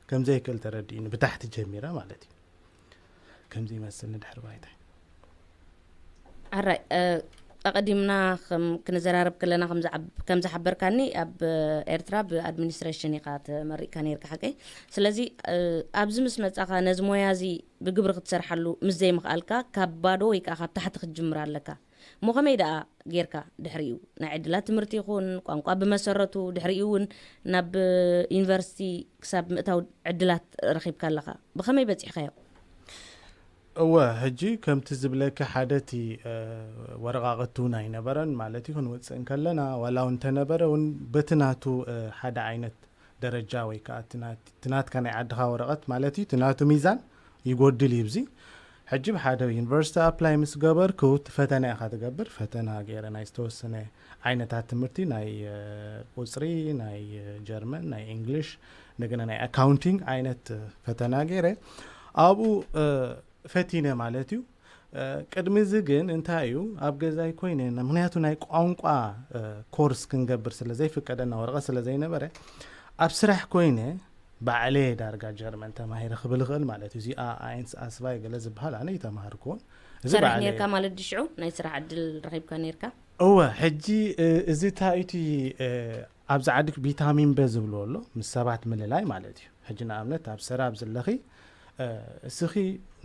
ከም ዘይክእል ተረዲእኒ፣ ብታሕቲ ጀሚረ ማለት እዩ። ከምዚ ይመስል ንድሕሪ ባይታይ። ኣራይ፣ እ፣ ኣቐዲምና ከም ክንዘራረብ ከለና ከም ዝዓብ-፣ ከም ዝሓበርካኒ፣ ኣብ ኤርትራ ብኣድሚኒስትሬሽን ኢኻ ተመሪቕካ ነይርካ፣ ሓቀይ? ስለዚ፣ እ፣ ኣብዚ ምስ መጻኻ ነዚ ሞያ እዚ ብግብሪ ክትሰርሓሉ ምስ ዘይምኽኣልካ፣ ካብ ባዶ ወይ ከኣ ካብ ታሕቲ ክትጅምር ኣለካ። እሞ ከመይ ደኣ ጌርካ ድሕሪኡ? ናይ ዕድላት ትምህርቲ ይኹን፣ ቋንቋ ብመሰረቱ፣ ድሕሪኡ እውን ናብ ዩኒቨርሲቲ ክሳብ ምእታው ዕድላት ረኺብካ ኣለኻ። ብኸመይ በጺሕካዮ? እወ፣ ሕጂ ከምቲ ዝብለኪ ሓደ እቲ፣ እ፣ ወረቓቕቲ እውን ኣይነበረን፣ ማለት እዩ፣ ክንውፅእ እንከለና፣ ዋላ እውን እንተነበረ እውን በቲ ናቱ፣ እ፣ ሓደ ዓይነት ደረጃ ወይ ከዓ እቲ ናት-፣ እቲ ናትካ ናይ ዓድኻ ወረቐት ማለት እዩ፣ እቲ ናቱ ሚዛን ይጎድል እዩ። እዚ ሕጂ ብሓደ ዩኒቨርሲቲ ኣፕላይ ምስ ገበርኩ፣ እቲ ፈተና ኢኻ ትገብር፣ ፈተና ገይረ ናይ ዝተወሰነ ዓይነታት ትምህርቲ፣ ናይ፣ እ፣ ቁፅሪ፣ ናይ፣ እ፣ ጀርመን፣ ናይ እንግሊሽ፣ እንደገና ናይ ኣካውንቲንግ ዓይነት፣ እ፣ ፈተና ገይረ ኣብኡ፣ እ፣ ፈቲነ ማለት እዩ። እ፣ ቅድሚ እዚ ግን እንታይ እዩ፣ ኣብ ገዛይ ኮይነ፣ ና-፣ ምኽንያቱ ናይ ቋንቋ፣ እ፣ ኮርስ ክንገብር ስለ ዘይፍቀደና፣ ወረቐት ስለ ዘይነበረ፣ ኣብ ስራሕ ኮይነ ባዕለየ ዳርጋ ጀርመን ተማሂረ ክብል እኽእል ማለት እዩ። እዚኣ ኣይንስ ኣስባይ ገለ ዝበሃል ኣነ ይተማሃርኩዎን። እዚ ሰራሕ ባዕለየ ነርካ ማለት ድሽዑ ናይ ስራሕ ዕድል ረኺብካ ነርካ? እወ፣ ሕጂ፣ እ፣ እዚ እንታይ እቲ፣ እ፣ ኣብዚ ዓዲ ቪታሚን በ ዝብልዎ ኣሎ፣ ምስ ሰባት ምልላይ ማለት እዩ። ሕጂ ንኣብነት ኣብ ሰራብ ዘለኺ፣ እስኺ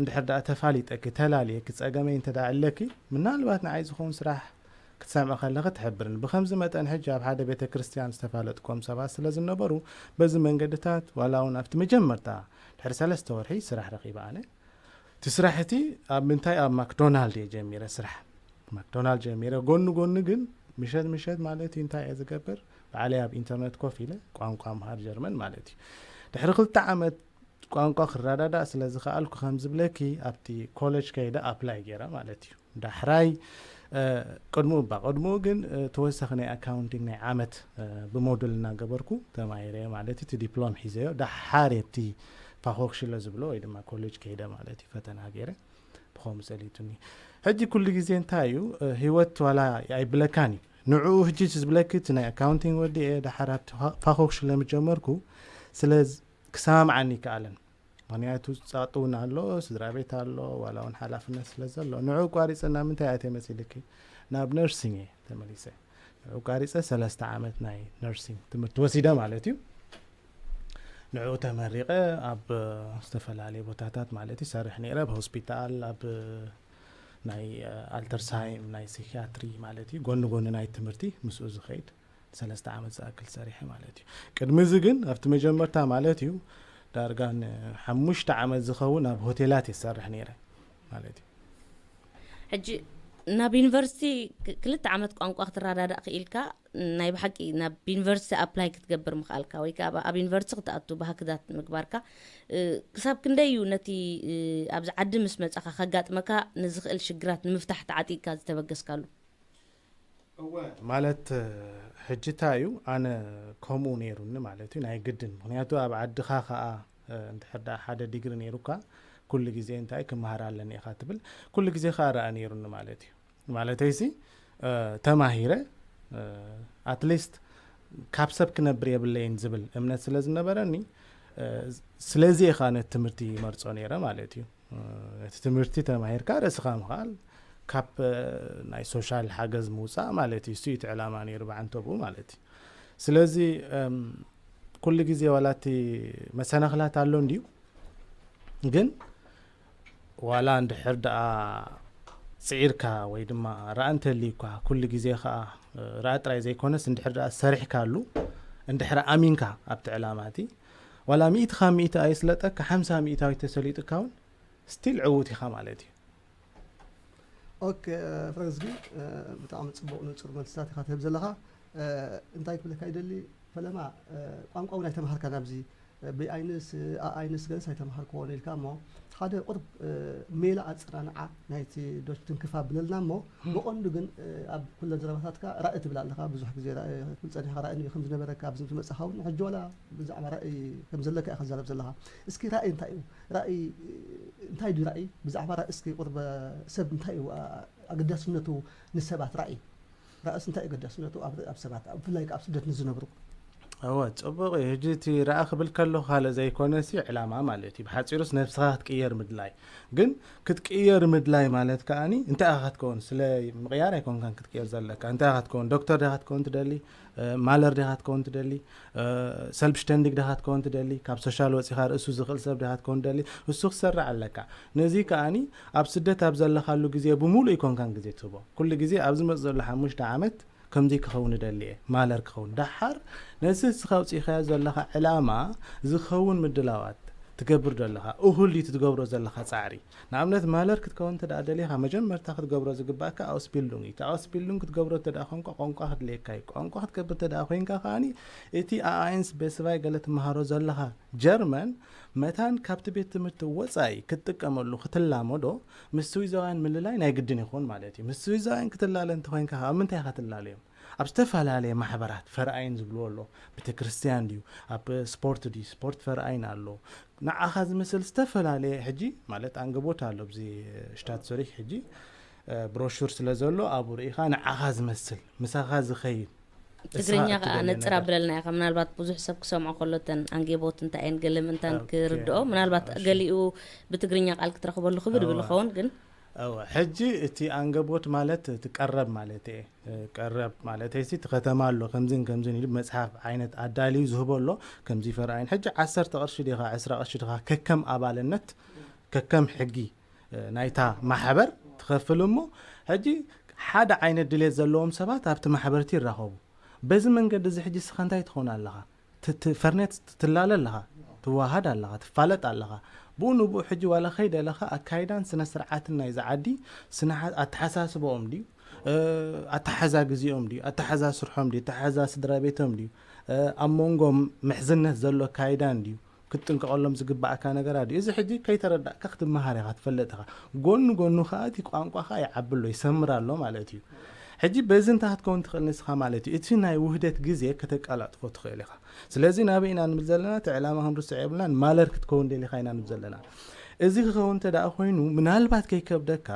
እንድሕር ደኣ ተፋሊጠኪ፣ ተላልየኪ፣ ጸገመይ እንተ ደኣ ኣለኪ፣ ምናልባት ንዓይ ዝኸውን ስራሕ ክትሰምዒ ከለኺ ትሕብርኒ። ብኸምዚ መጠን ሕጂ ኣብ ሓደ ቤተ ክርስቲያን ዝተፋለጥኩም ሰባት ስለ ዝነበሩ፣ በዚ መንገድታት ዋላ እውን ኣብቲ መጀመርታ ድሕሪ ሰለስተ ወርሒ ስራሕ ረኺበ ኣነ። እቲ ስራሕ እቲ ኣብ ምንታይ፣ ኣብ ማክዶናልድ እየ ጀሚረ ስራሕ። ማክዶናልድ ጀሚረ፣ ጎኒ ጎኒ ግን ምሸት ምሸት ማለት እዩ እንታይ እየ ዝገብር? ባዕለይ ኣብ ኢንተርነት ኮፍ ኢለ ቋንቋ ምሃር ጀርመን ማለት እዩ። ድሕሪ ክልተ ዓመት ቋንቋ ክረዳዳእ ስለ ዝኸኣልኩ ከም ዝብለኪ ኣብቲ ኮሌጅ ከይደ ኣፕላይ ገይረ ማለት እዩ። ዳሕራይ ቅድሙ እባ ቅድሙ ግን ተወሳኺ ናይ ኣካውንቲንግ ናይ ዓመት ብሞዱል እናገበርኩ ተማሂረ ማለት እቲ ዲፕሎም ሒዘዮ። ዳሓር እቲ ፋኾክሽለ ዝብሎ ወይ ድማ ኮሌጅ ከይደ ማለት እዩ ፈተና ገይረ ብኸምኡ ጸሊቱኒ። ሕጂ ኩሉ ግዜ እንታይ እዩ ህይወት ዋላ ኣይብለካን እዩ። ንዕኡ ህጂ ዝብለኪ እቲ ናይ ኣካውንቲንግ ወዲኤ ዳሓር ኣብቲ ፋኾክሽለ ምጀመርኩ ስለ ክሰማምዓኒ ይከኣለን። ምክንያቱ ጸቕጢ እውን ኣሎ፣ ስድራ ቤት ኣሎ፣ ዋላ እውን ሓላፍነት ስለ ዘሎ። ንዑ ቋሪጸ ናብ ምንታይ ኣትየ መሲልኪ? ናብ ነርሲንግ እየ ተመሊሰ። ንዑ ቋሪጸ ሰለስተ ዓመት ናይ ነርሲንግ ትምህርቲ ወሲደ ማለት እዩ። ንዑ ተመሪቐ ኣብ ዝተፈላለዩ ቦታታት ማለት እዩ ሰርሕ ነይረ፣ ኣብ ሆስፒታል፣ ኣብ ናይ ኣልተርሳይም፣ ናይ ሲኪያትሪ ማለት እዩ። ጎኒ ጎኒ ናይ ትምህርቲ ምስኡ ዝኸይድ ሰለስተ ዓመት ዝኣክል ሰሪሐ ማለት እዩ። ቅድሚ እዚ ግን ኣብቲ መጀመርታ ማለት እዩ ዳርጋ ንሓሙሽተ ዓመት ዝኸውን ኣብ ሆቴላት ይሰርሕ ነይረ ማለት እዩ። ሕጂ ናብ ዩኒቨርሲቲ ክልተ ዓመት ቋንቋ ክትረዳዳእ ክኢልካ ናይ ብሓቂ ናብ ዩኒቨርሲቲ ኣፕላይ ክትገብር ምኽኣልካ ወይ ከዓ ኣብ ዩኒቨርሲቲ ክትኣቱ ብሃክዳት ምግባርካ ክሳብ ክንደይ እዩ ነቲ ኣብዚ ዓዲ ምስ መጻኻ ከጋጥመካ ንዝኽእል ሽግራት ንምፍታሕ ተዓጢቕካ ዝተበገስካሉ? ማለት ሕጂ እንታይ እዩ ኣነ ከምኡ ነይሩኒ ማለት እዩ ናይ ግድን ምክንያቱ ኣብ ዓድኻ ከዓ እንድሕር ደኣ ሓደ ዲግሪ ነይሩካ ኩሉ ግዜ እንታይ ክመሃር ኣለኒ ኢኻ ትብል ኩሉ ግዜ ከዓ ረኣ ነይሩኒ ማለት እዩ ማለተይሲ ተማሂረ ኣትሊስት ካብ ሰብ ክነብር የብለይን ዝብል እምነት ስለ ዝነበረኒ ስለዚ ኢኻ ነቲ ትምህርቲ ይመርጾ ነይረ ማለት እዩ እቲ ትምህርቲ ተማሂርካ ርእስኻ ምኽኣል ካብ ናይ ሶሻል ሓገዝ ምውፃእ ማለት እዩ እሱ እቲ ዕላማ ነይሩ ብዓንተብኡ ማለት እዩ ስለዚ ኩሉ ግዜ ዋላ እቲ መሰናኽላት ኣሎ እንድዩ ግን ዋላ እንድሕር ደኣ ፅዒርካ ወይ ድማ ረኣ እንተልዩካ ኩሉ ግዜ ከዓ ረኣ ጥራይ ዘይኮነስ እንድሕር ደኣ ሰሪሕካሉ እንድሕር ኣሚንካ ኣብቲ ዕላማ እቲ ዋላ ሚእቲ ካብ ሚእቲ ኣይስለጠካ ሓምሳ ሚእታዊት ተሰሊጡካ እውን ስቲል ዕዉት ኢኻ ማለት እዩ ኦኬ ፍረዝጊ ብጣዕሚ ፅቡቅ ንፁር መልስታት ኢኻ ትህብ ዘለኻ እንታይ ክብለካ ይደሊ ፈለማ ቋንቋ እውን ኣይተምሃርካን ኣብዚ ብኣይንስ ኣኣይንስ ገለስ ኣይተምሃርክዎን ኢልካ እሞ ሓደ ቁርብ ሜላ ኣፀናንዓ ናይቲ ዶች ትንክፍ ኣብለልና እሞ ብቐንዱ ግን ኣብ ኩለን ዘረባታትካ ራኢ ትብል ኣለኻ ብዙሕ ግዜ ራኢ ትብል ፀኒሕካ ራኢ ንዩ ከም ዝነበረካ ኣብዚ ምስ መፃኻ እውን ሕጂ ዋላ ብዛዕባ ራኢ ከም ዘለካ ኢኻ ትዛረብ ዘለኻ እስኪ ራኢ እንታይ እዩ ራኢ እንታይ ድዩ ራኢ ብዛዕባ ራኢ እስኪ ቁርበ ሰብ እንታይ እዩ ኣገዳስነቱ ንሰባት ራኢ ራእስ እንታይ ገዳስነቱ ኣብ ኣብ ሰባት ኣብ ብፍላይ ኣብ ስደት ንዝነብሩ እወ ጽቡቕ እዩ ሕጂ እቲ ረኣ ክብል ከለኹ ካልእ ዘይኮነ ሲ ዕላማ ማለት እዩ ብሓፂሩስ ነብስኻ ክትቅየር ምድላይ ግን ክትቅየር ምድላይ ማለት ከኣኒ እንታይ ኢኻ ክትከውን ስለ ምቕያር ኣይኮንካን ክትቅየር ዘለካ እንታይ ኢኻ ክትከውን ዶክተር ዲኻ ክትከውን ትደሊ ማለር ዲኻ ክትከውን ትደሊ ሰልብሽተንዲግ ዲኻ ክትከውን ትደሊ ካብ ሶሻል ወፂኻ ርእሱ ዝኽእል ሰብ ዲኻ ክትከውን ትደሊ እሱ ክሰርዕ ኣለካ ነዚ ከኣኒ ኣብ ስደት ኣብ ዘለኻሉ ግዜ ብምሉእ ኣይኮንካን ግዜ ትህቦ ኩሉ ግዜ ኣብ ዝመፅ ዘሎ ሓሙሽተ ዓመት ከምዚ ክኸውን እደሊ እየ ማለር ክኸውን ደሓር ነዚ እስኻ ኣውፂእኻዮ ዘለኻ ዕላማ ዝኸውን ምድላዋት ትገብር ዘለኻ እኹል ድዩ ትገብሮ ዘለኻ ፃዕሪ ንኣብነት ማለር ክትከውን እንተ ደኣ ደሊኻ መጀመርታ ክትገብሮ ዝግባእካ ኣውስቢልዱንግ እዩ እቲ ኣውስቢልዱንግ ክትገብሮ እንተ ደኣ ኾንካ ቋንቋ ክድልየካ እዩ ቋንቋ ክትገብር እንተ ደኣ ኮይንካ ከኣኒ እቲ ኣኣይንስ ቤስቫይ ገለ ትመሃሮ ዘለኻ ጀርመን መታን ካብቲ ቤት ትምህርቲ ወፃኢ ክትጥቀመሉ ክትላመዶ ምስ ስዊዛውያን ምልላይ ናይ ግድን ይኸውን ማለት እዩ ምስ ስዊዛውያን ክትላለ እንተኮይንካ ኣብ ምንታይ ኢኻ ትላለዮም ኣብ ዝተፈላለየ ማሕበራት ፈርኣይን ዝብልዎ ኣሎ ቤተክርስትያን ድዩ ኣብ ስፖርት ድዩ ስፖርት ፈርኣይን ኣሎ ንዓኻ ዝመስል ዝተፈላለየ ሕጂ ማለት ኣንገቦት ኣሎ ብዚ ሽታት ዙሪክ ሕጂ ብሮሹር ስለ ዘሎ ኣብኡ ርኢኻ ንዓኻ ዝመስል ምሳኻ ዝኸይድ ትግርኛ ከዓ ነፅር ኣብለልና ኢኻ ምናልባት ብዙሕ ሰብ ክሰምዖ ከሎ ተን ኣንጌቦት እንታይ እየን ገለ ምንታን ክርድኦ ምናልባት ገሊኡ ብትግርኛ ቃል ክትረኽበሉ ክብድ ብል ኸውን ግን እወ፣ ሕጂ እቲ ኣንገብቦት ማለት እቲ ቀረብ ማለት እየ። እ፣ ቀረብ ማለት እዚ እቲ ከተማ ኣሎ፣ ከምዝን ከምዝን ኢሉ መጽሓፍ ዓይነት ኣዳልዩ ዝህቦ ኣሎ፣ ከምዚ ይፈርኣይን። ሕጂ ዓሰርተ ቅርሺ ዲኻ፣ ዕስራ ቅርሺ ዲኻ፣ ከከም ኣባልነት፣ ከከም ሕጊ፣ እ፣ ናይታ ማሕበር ትኸፍል እሞ፣ ሕጂ ሓደ ዓይነት ድሌት ዘለዎም ሰባት ኣብቲ ማሕበርቲ ይራኸቡ። በዚ መንገዲ እዚ ሕጂ እስኻ እንታይ ትኸውን ኣለኻ? ት-፣ ት-፣ ፈርኔት ትላለ ኣለኻ፣ ትዋሃድ ኣለኻ፣ ትፋለጥ ኣለኻ። ብኡ ንብኡ ሕጂ ዋላ ከይደለኻ ኣካይዳን ስነ ስርዓትን ናይዚ ዓዲ፣ ስነ ሓ-፣ ኣተሓሳስበኦም ድዩ? እ፣ ኣተሓዛ ግዜኦም ድዩ? ኣተሓዛ ስርሖም ድዩ? ኣተሓዛ ስድራ ቤቶም ድዩ? እ፣ ኣብ መንጎ ምሕዝነት ዘሎ ኣካይዳን ድዩ? ክትጥንቀቐሎም ዝግባኣካ ነገራት ድዩ? እዚ ሕጂ ከይተረዳእካ ክትመሃር ኢኻ፣ ትፈልጥ ኢኻ። ጎኑ ጎኑ ኸኣ እቲ ቋንቋ ኸኣ ይዓቢ ኣሎ፣ ይሰምር ኣሎ ማለት እዩ። ሕጂ በዚ እንታይ ክትከውን ትኽእል ንስኻ ማለት እዩ? እቲ ናይ ውህደት ግዜ ከተቀላጥፎ ትኽእል ኢኻ። ስለዚ ናበይ ኢና ንብል ዘለና? እቲ ዕላማ ክንርስዖ የብልናን። ማለር ክትከውን ደሊኻ ኢና ንብል ዘለና። እዚ ክኸውን እንተ ደኣ ኮይኑ፣ ምናልባት ከይከብደካ፣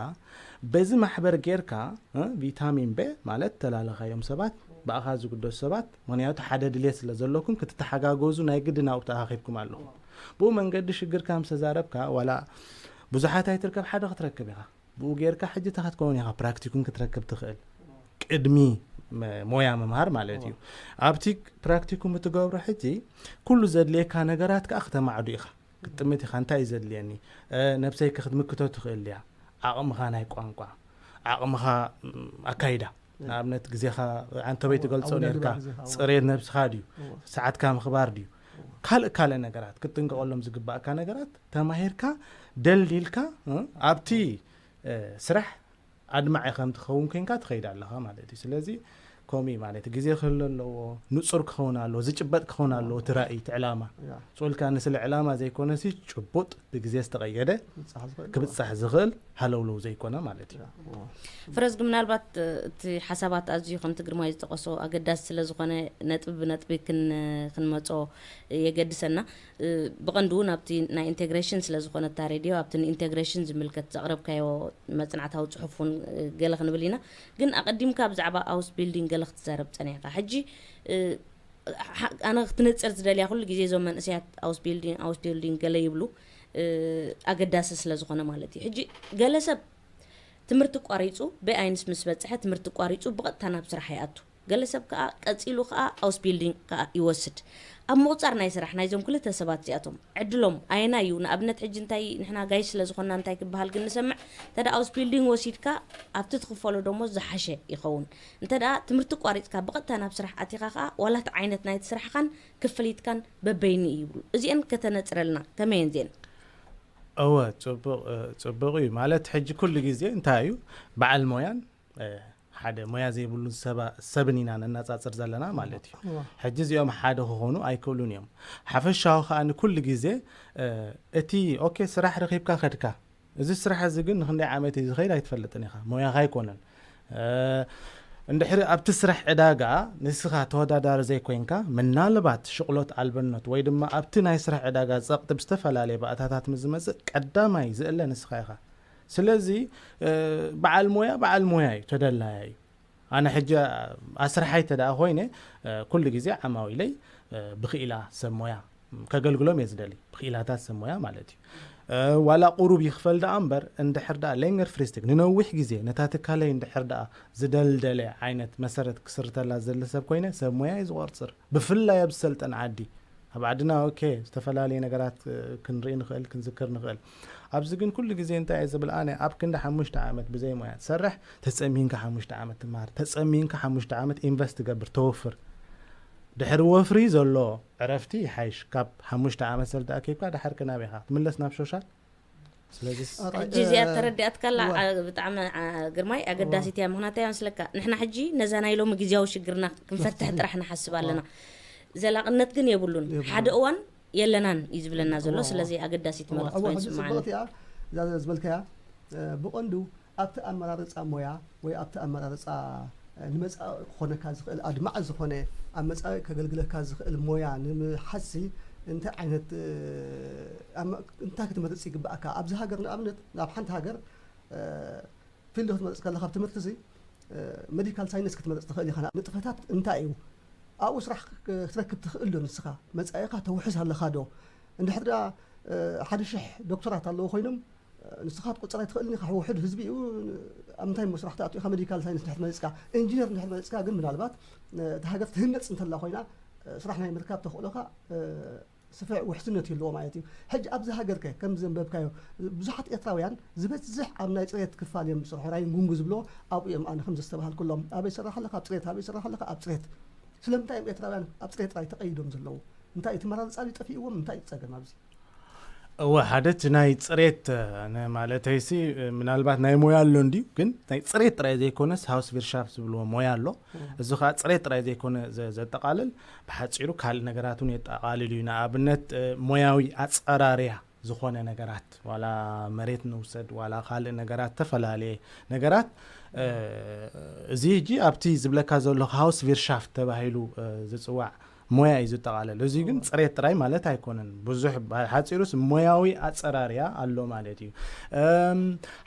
በዚ ማሕበር ጌርካ፣ እ፣ ቪታሚን ቤ ማለት ተላለኻዮም ሰባት፣ ብኣኻ ዝግደሱ ሰባት፣ ምኽንያቱ ሓደ ድሌት ስለ ዘለኩም ክትተሓጋገዙ ናይ ግድን ኣብኡ ተኣኻኺብኩም ኣለኹም። ብኡ መንገዲ ሽግርካ ምስ ተዛረብካ፣ ዋላ ብዙሓት ኣይትርከብ፣ ሓደ ክትረክብ ኢኻ። ብኡ ጌርካ ሕጂ እንታይ ክትከውን ኢኻ፣ ፕራክቲኩም ክትረክብ ትኽእል። ቅድሚ መ-፣ ሞያ ምምሃር ማለት እዩ። ኣብቲ ፕራክቲኩም እትገብሮ ሕጂ ኩሉ ዘድልየካ ነገራት ከኣ ክተማዕዱ ኢኻ። ክትጥምት ኢኻ፣ እንታይ እዩ ዘድልየኒ? እ፣ ነብሰይ ከ ክትምክቶ ትኽእል ድያ? ዓቕምኻ ናይ ቋንቋ፣ ዓቕምኻ፣ ም፣ ኣካይዳ። ንኣብነት ግዜኻ ኣንተበይ ትገልጾ ኣወዳድባ ኔርካ፣ ግዜኻ፣ እወ። ጽሬት ነብስኻ ድዩ? እወ። ሰዓትካ ምኽባር ድዩ? ካልእ ካልእ ነገራት ክትጥንቀቐሎም ዝግባእካ ነገራት ተማሂርካ ደልዲልካ፣ እ፣ ኣብቲ፣ እ፣ ስራሕ ኣድማዒ ከም ትኸውን ኮይንካ ትኸይድ ኣለኻ ማለት እዩ። ስለዚ ከምኡ እዩ ማለት እዩ። ግዜ ክህሉ ኣለዎ፣ ንጹር ክኸውን ኣለዎ፣ ዝጭበጥ ክኸውን ኣለዎ እቲ ራእይ፣ እቲ ዕላማ። ያ። ጾልካ ንስለ ዕላማ ዘይኮነሲ ጭቡጥ ብግዜ ዝተቐየደ ክብጻሕ ዝኽእል ክብጻሕ ዝኽእል ሃለውለው ዘይኮነ ማለት እዩ። ያ። እወ። ፍረዝጊ፣ ምናልባት፣ እ፣ እቲ ሓሳባት ኣዝዩ ከምቲ ግርማይ ዝጠቐሶ ኣገዳሲ ስለ ዝኾነ ነጥቢ ብነጥቢ ክን-፣ ክንመጾ የገድሰና። እ፣ ብቐንዱ እውን ኣብቲ ናይ ኢንቴግሬሽን ስለ ዝኾነ እታ ሬድዮ፣ ኣብቲ ንኢንቴግሬሽን ዝምልከት ዘቕረብካዮ መጽናዕታዊ ጽሑፍ እውን፣ እ፣ ገለ ክንብል ኢና። ግን ኣቐዲምካ ብዛዕባ ኣውስ ቢልዲንግ ገለ ክትዛረብ ጸኒሕካ። ሕጂ፣ እ፣ ሓ-፣ ኣነ ክትነጽር ዝደልያ ኩሉ ግዜ እዞም መንእሰያት ኣውስ ቢልዲንግ፣ ኣውስ ቢልዲንግ ገለ ይብሉ፣ እ፣ ኣገዳሲ ስለ ዝኾነ ማለት እዩ። ሕጂ ገለ ሰብ ትምህርቲ ቋሪጹ፣ ቤኣይንስ ምስ በጽሐ ትምህርቲ ቋሪጹ ብቐጥታ ናብ ስራሕ ይኣቱ። ገለ ሰብ ከኣ ቀጺሉ ከኣ ኣውስ ቢልዲንግ ከኣ ይወስድ። ኣብ ምቑጻር ናይ ስራሕ ናይዞም ክልተ ሰባት እዚኣቶም ዕድሎም ኣየናይ እዩ? ንኣብነት ሕጂ እንታይ ንሕና ጋይሽ ስለ ዝኾንና እንታይ ክበሃል ግን ንሰምዕ፣ እንተ ደኣ ኣውስ ቢልዲንግ ወሲድካ ኣብቲ ትኽፈሎ ደሞዝ ዝሓሸ ይኸውን። እንተ ደኣ ትምህርቲ ቋሪጽካ ብቐጥታ ናብ ስራሕ ኣቲኻ ከኣ ዋላ እቲ ዓይነት ናይቲ ስራሕኻን ክፍሊትካን በበይኑ እዩ ይብሉ። እዚአን ከተነጽረልና ከመይ እየን እዚአን? እወ፣ ጽቡቕ፣ እ፣ ጽቡቕ እዩ። ማለት ሕጂ ኩሉ ግዜ እንታይ እዩ በዓል ሞያን፣ እ፣ ሓደ ሞያ ዘይብሉን ሰባ-፣ ሰብን ኢና ነናጻጽር ዘለና ማለት እዩ። እወ። ሕጂ እዚኦም ሓደ ክኾኑ ኣይክእሉን እዮም። ሓፈሻዊ ከኣ ንኩሉ ግዜ፣ እ፣ እቲ ኦኬ ስራሕ ረኺብካ ከድካ፣ እዚ ስራሕ እዚ ግን ንክንደይ ዓመት እዩ ዝኸይድ ኣይትፈልጥን ኢኻ። ሞያኻ ኣይኮነን። እ፣ እንድሕሪ ኣብቲ ስራሕ ዕዳጋ ንስኻ ተወዳዳሪ ዘይኮይንካ፣ ምናልባት ሽቕሎት ኣልበነት ወይ ድማ ኣብቲ ናይ ስራሕ ዕዳጋ ጸቕጢ ብዝተፈላለየ ባእታታት ምስ ዝመጽእ ቀዳማይ ዝእለ ንስኻ ኢኻ። ስለዚ፣ እ፣ በዓል ሞያ፣ በዓል ሞያ እዩ፣ ተደላያይ እዩ። ኣነ ሕጂ ኣስርሓይ እንተ ደኣ ኮይነ፣ እ፣ ኩሉ ግዜ ዓማዊለይ፣ እ፣ ብኽኢላ ሰብ ሞያ ከገልግሎም እየ ዝደሊ። ብኽኢላታት ሰብ ሞያ ማለት እዩ። እ፣ ዋላ ቁሩብ ይኽፈል ደኣ እምበር፣ እንድሕር ደኣ ሌንገር ፍሪስቲክ፣ ንነዊሕ ግዜ ነታ ትካለይ እንድሕር ደኣ ዝደልደለ ዓይነት መሰረት ክስርተላ ዝደሊ ሰብ ኮይነ፣ ሰብ ሞያ እየ ዝቆርጽር። ብፍላይ ኣብ ዝሰልጠን ዓዲ። ኣብ ዓድና፣ ኦኬ፣ ዝተፈላለየ ነገራት፣ እ፣ ክንርኢ ንኽእል፣ ክንዝክር ንኽእል። ኣብዚ ግን ኩሉ ግዜ እንታይ እየ ዝብል ኣነ፣ ኣብ ክንዲ ሓሙሽተ ዓመት ብዘይ ሞያ ትሰርሕ፣ ተጸሚንካ ሓሙሽተ ዓመት ትመሃር፣ ተጸሚንካ ሓሙሽተ ዓመት ኢንቨስት ትገብር፣ ተወፍር። ድሕሪ ወፍሪ ዘሎ ዕረፍቲ ይሓይሽ፣ ካብ ሓሙሽተ ዓመት ሰልዲ ኣኪብካ፣ ድሓር ከ ናበይ ኢኻ ትምለስ? ናብ ሶሻል? ስለዚስ ኣራይ-፣ ሕጂ እዚኣ እ፣ ተረዲኣትካላ፣ እዋ። ኣ-፣ ብጣዕሚ፣ ኣ-፣ ግርማይ፣ ኣገዳሲት እያ። ምኽንያቱ እንታይ መስለካ? ንሕና ሕጂ ነዛ ናይ ሎሚ ግዜያዊ ሽግርና ክንፈትሕ ክንፈትሕ ጥራሕ ንሓስብ እዋ። ኣለና። ዘላቕነት ግን የብሉን። የብሉን። ሓደ እዋን የለናን እዩ ዝብለና ዘሎ። እዋ። ስለዚ ኣገዳሲት እዋ፣ መልእኽቲ እዋ፣ ኮይኑ ሕጂ ስምዓኒ። ጽብቕቲ እያ። እዛ ዝበልካያ፣ እ፣ ብቐንዱ ኣብቲ ኣመራርጻ ሞያ ወይ ኣብቲ ኣመራርጻ፣ እ፣ ንመጻኢ ክኾነካ ዝኽእል ኣድማዒ ዝኾነ ኣብ መጻኢ ከገልግለካ ዝኽእል ሞያ ንምሓዝሲ እንታይ ዓይነት፣ እ፣ ኣማ-፣ እንታይ ክትመርጽ ይግብኣካ? ኣብዚ ሃገር ንኣብነት ናብ ሓንቲ ሃገር፣ እ፣ ፊልድ ክትመርጽ ከለኻ ኣብ ትምህርቲ እዚ፣ እ፣ ሜዲካል ሳይንስ ክትመርጽ ትኽእል ኢኻ። ንጥፈታት እንታይ እዩ? ኣብኡ ስራሕ ክ-፣ ክትረክብ ትኽእል ዶ ንስኻ? መጻኢኻ ተውሕስ ኣለኻ ዶ? እንድሕር ደኣ፣ እ፣ ሓደ ሽሕ ዶክተራት ኣለዉ ኮይኖም፣ ንስኻ ክትቁፅር ኣይትኽእልን ኢኻ። ውሕድ ህዝቢ እዩ። ኣብ ምንታይ መስራሕ ትኣቱ ኢኻ? ሜዲካል ሳይንስ እንድሕር መፂፅካ፣ ኢንጂነር እንድሕር መፂፅካ ግን ምናልባት እቲ ሃገር ትህነፅ እንተላ ኮይና ስራሕ ናይ ምርካብ ተኽእሎኻ ስፍሕ ውሕስነት ይህልዎ ማለት እዩ። ሕጂ ኣብዚ ሃገር ከ ከም ዘንበብካዮ ብዙሓት ኤርትራውያን ዝበዝሕ ኣብ ናይ ፅሬት ክፋል እዮም ዝሰርሑ። ራይን ጉንጉ ዝብሎ ኣብኡ እዮም ኣነ ከም ዘስተባሃልኩሎም። ኣበይ ይሰርሕ ኣለኻ? ኣብ ፅሬት። ኣበይ ይሰርሕ ኣለኻ? ኣብ ፅሬት። ስለምንታይ እዮም ኤርትራውያን ኣብ ፅሬት ጥራይ ተቐይዶም ዘለዉ? እንታይ እቲ መራርፃ ጠፊእዎም? እንታይ እዩ ፀገም ኣብዚ? እወ ሓደ እቲ ናይ ፅሬት ማለተይሲ ምናልባት ናይ ሞያ ኣሎ እንዲዩ ግን ናይ ፅሬት ጥራይ ዘይኮነስ ሃውስ ቪርሻፍ ዝብልዎ ሞያ ኣሎ። እዚ ከዓ ፅሬት ጥራይ ዘይኮነ ዘጠቃልል ብሓፂሩ ካልእ ነገራት እውን የጠቃልል እዩ። ንኣብነት ሞያዊ ኣፀራርያ ዝኾነ ነገራት ዋላ መሬት ንውሰድ ዋላ ካልእ ነገራት ተፈላለየ ነገራት እዚ ሕጂ ኣብቲ ዝብለካ ዘሎ ሃውስ ቪርሻፍ ተባሂሉ ዝፅዋዕ ሞያ እዩ ዝጠቓለል። እዚ ግን ፅሬት ጥራይ ማለት ኣይኮነን። ብዙሕ ሓፂሩስ ሞያዊ ኣፀራርያ ኣሎ ማለት እዩ።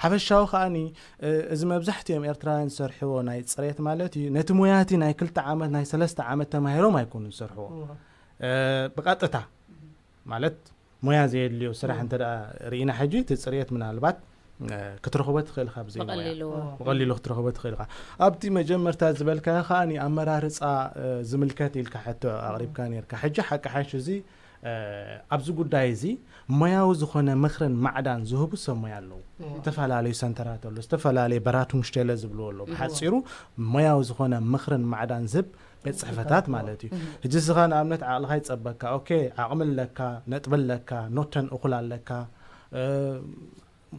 ሓፈሻዊ ከዓኒ እዚ መብዛሕትኦም ኤርትራውያን ዝሰርሕዎ ናይ ፅሬት ማለት እዩ ነቲ ሞያቲ ናይ ክልተ ዓመት ናይ ሰለስተ ዓመት ተማሂሮም ኣይኮኑን ዝሰርሕዎ። ብቐጥታ ማለት ሞያ ዘየድልዮ ስራሕ እንተ ርኢና ሕጂ እቲ ፅሬት ምናልባት ክትረኽቦ ትኽእል ካብዘይ ሞያ ብቐሊሉ ክትረኽቦ ትኽእል ኢኻ። ኣብቲ መጀመርታ ዝበልካዮ ከዓኒ ኣመራርፃ ዝምልከት ኢልካ ሕቶ ኣቕሪብካ ነርካ። ሕጂ ሓቂ ሓሽ እዚ ኣብዚ ጉዳይ እዚ ሞያዊ ዝኾነ ምኽርን ማዕዳን ዝህቡ ሰብ ሞያ ኣለዉ። ዝተፈላለዩ ሰንተራት ኣሎ፣ ዝተፈላለዩ በራቱንሽቴለ ዝብልዎ ኣሎ። ብሓፂሩ ሞያዊ ዝኾነ ምኽርን ማዕዳን ዝህብ ቤት ፅሕፈታት ማለት እዩ። ሕጂ ስኻ ንኣብነት ዓቕልኻ ይፀበካ። ኦኬ ዓቕሚ ኣለካ፣ ነጥቢ ኣለካ፣ ኖተን እኹል ኣለካ።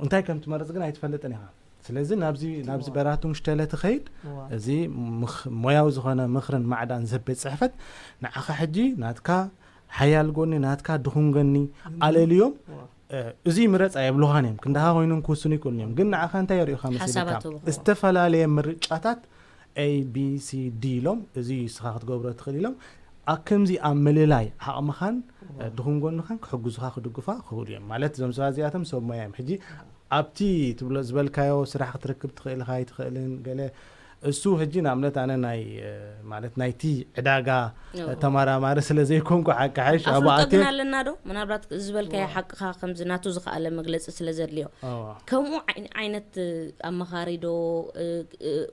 እንታይ ከም ትመርፅ ግን ኣይትፈልጥን ኢኻ። ስለዚ ናብዚ ናብዚ በራቱንሽቴለ ትኸይድ። እዚ ሞያዊ ዝኾነ ምኽርን ማዕዳን ዝህብ ቤት ፅሕፈት ንዓኻ ሕጂ ናትካ ሓያል ጎኒ ናትካ ድኹም ጎኒ ኣለልዮም። እዚ ምረፅ ኣየብሉኻን እዮም። ክንዳኻ ኮይኖም ክውስኑ ይክእሉ እዮም። ግን ንዓኻ እንታይ የርእዩኻ መሲልካ? ዝተፈላለየ ምርጫታት ኤ ቢ ሲ ዲ ኢሎም እዚ ስኻ ክትገብሮ ትኽእል ኢሎም ኣብ ከምዚ ኣብ ምልላይ ዓቕምኻን ድኹም ጎንኻን ክሕግዙኻ ክድግፋ ክኽእሉ እዮም። ማለት እዞም ሰባት እዚኣቶም ሰብ ሞያ እዮም። ሕጂ ኣብቲ ትብሎ ዝበልካዮ ስራሕ ክትረክብ ትኽእል ኢኻ ኣይትኽእልን ገለ እሱ ሕጂ ንኣብነት ኣነ ናይ ማለት ናይቲ ዕዳጋ ተመራማሪ ስለ ዘይኮንኩ ሓቂ ሓይሽ ኣብኡ ኣፍልጦ ኣትየ ግን ኣለና ዶ? ምናልባት ዝበልካዮ ሓቅኻ ከምዚ ናቱ ዝኸኣለ መግለፂ ስለ ዘድልዮ ከምኡ ዓይነት ኣመኻሪ ዶ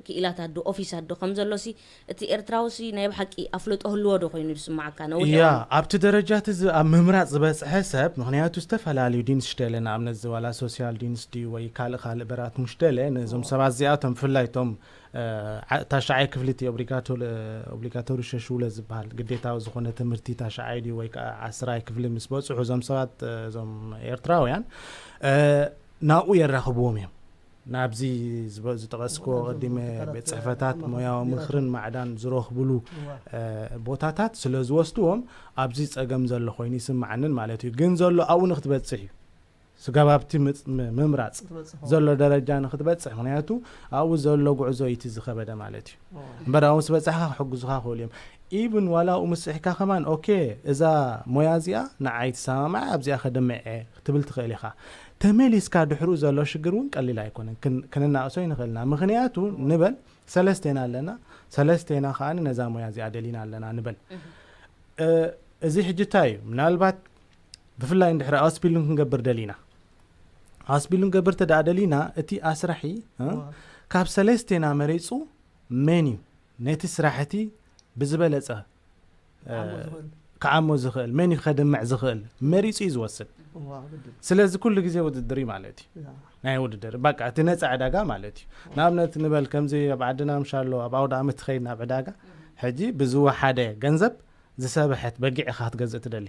ክኢላታት ዶ ኦፊሳት ዶ ከም ዘሎ ሲ እቲ ኤርትራዊ ሲ ናይ ብሓቂ ኣፍልጦ ህልዎ ዶ ኮይኑ ዝስማዓካ ነዊሕ ያ እዋን? ኣብቲ ደረጃ እቲ ዝ- ኣብ ምምራፅ ዝበፅሐ ሰብ ምክንያቱ ዝተፈላለዩ ዲንስሽተለ ንኣብነት ዝዋላ ሶሲያል ዲንስ ድዩ ወይ ካልእ ካልእ በራት ሙሽተለ ነዞም ሰባት እዚኣቶም ብፍላይ እቶም ታሽዓይ ክፍሊ እቲ ኦብሊጋቶሪ ሸሹለ ዝበሃል ግዴታዊ ዝኾነ ትምህርቲ ታሽዓይ ድዩ ወይ ከዓ ዓስራይ ክፍሊ ምስ በፅሑ እዞም ሰባት እዞም ኤርትራውያን ናብኡ የራኽብዎም እዮም። ናብዚ ዝጠቐስክዎ ቀዲመ ቤት ፅሕፈታት ሞያዊ ምኽርን ማዕዳን ዝረኽብሉ ቦታታት ስለ ዝወስድዎም ኣብዚ ፀገም ዘሎ ኮይኑ ይስምዓንን ማለት እዩ። ግን ዘሎ ኣብኡ ንክትበፅሕ እዩ ስጋብ ኣብቲ ምምራፅ ዘሎ ደረጃ ንክትበፅሕ ምክንያቱ ኣብኡ ዘሎ ጉዕዞ እዩ እቲ ዝኸበደ ማለት እዩ። እምበር ኣብኡ ምስ በፃሕካ ክሕግዙካ ክኽእሉ እዮም። ኢብን ዋላ ኣብኡ ምስ ፅሕካ ከማን ኦኬ እዛ ሞያ እዚኣ ንዓይ ትሰማማዐ ኣብዚኣ ከደምዕ እየ ክትብል ትኽእል ኢኻ። ተመሊስካ ድሕሩ ዘሎ ሽግር እውን ቀሊል ኣይኮነን። ክንናእሶ ይንኽእልና ምክንያቱ ንበል ሰለስቴና ኣለና ሰለስቴና ከዓ ነዛ ሞያ እዚኣ ደሊና ኣለና ንበል። እዚ ሕጂ እንታይ እዩ ምናልባት ብፍላይ እንድሕሪ ኣውስቢልዱንግ ክንገብር ደሊና ኣውስቢልዱንግ ክንገብር ተደኣ ደሊና እቲ ኣስራሒ ካብ ሰለስቴና መሪፁ መን እዩ ነቲ ስራሕ እቲ ብዝበለፀ ክዓሞ ዝኽእል መን እዩ ከድምዕ ዝኽእል መሪፁ እዩ ዝወስድ። ስለዚ ኩሉ ግዜ ውድድር እዩ ማለት እዩ። ናይ ውድድር በቃ እቲ ነፃ ዕዳጋ ማለት እዩ። ንኣብነት ንበል ከምዚ ኣብ ዓድና ምሻሎ ኣብ ኣውደ ኣመት ትኸይድ ናብ ዕዳጋ ሕጂ ብዝወሓደ ገንዘብ ዝሰበሐት በጊዕ ኢኻ ክትገዝእ ትደሊ።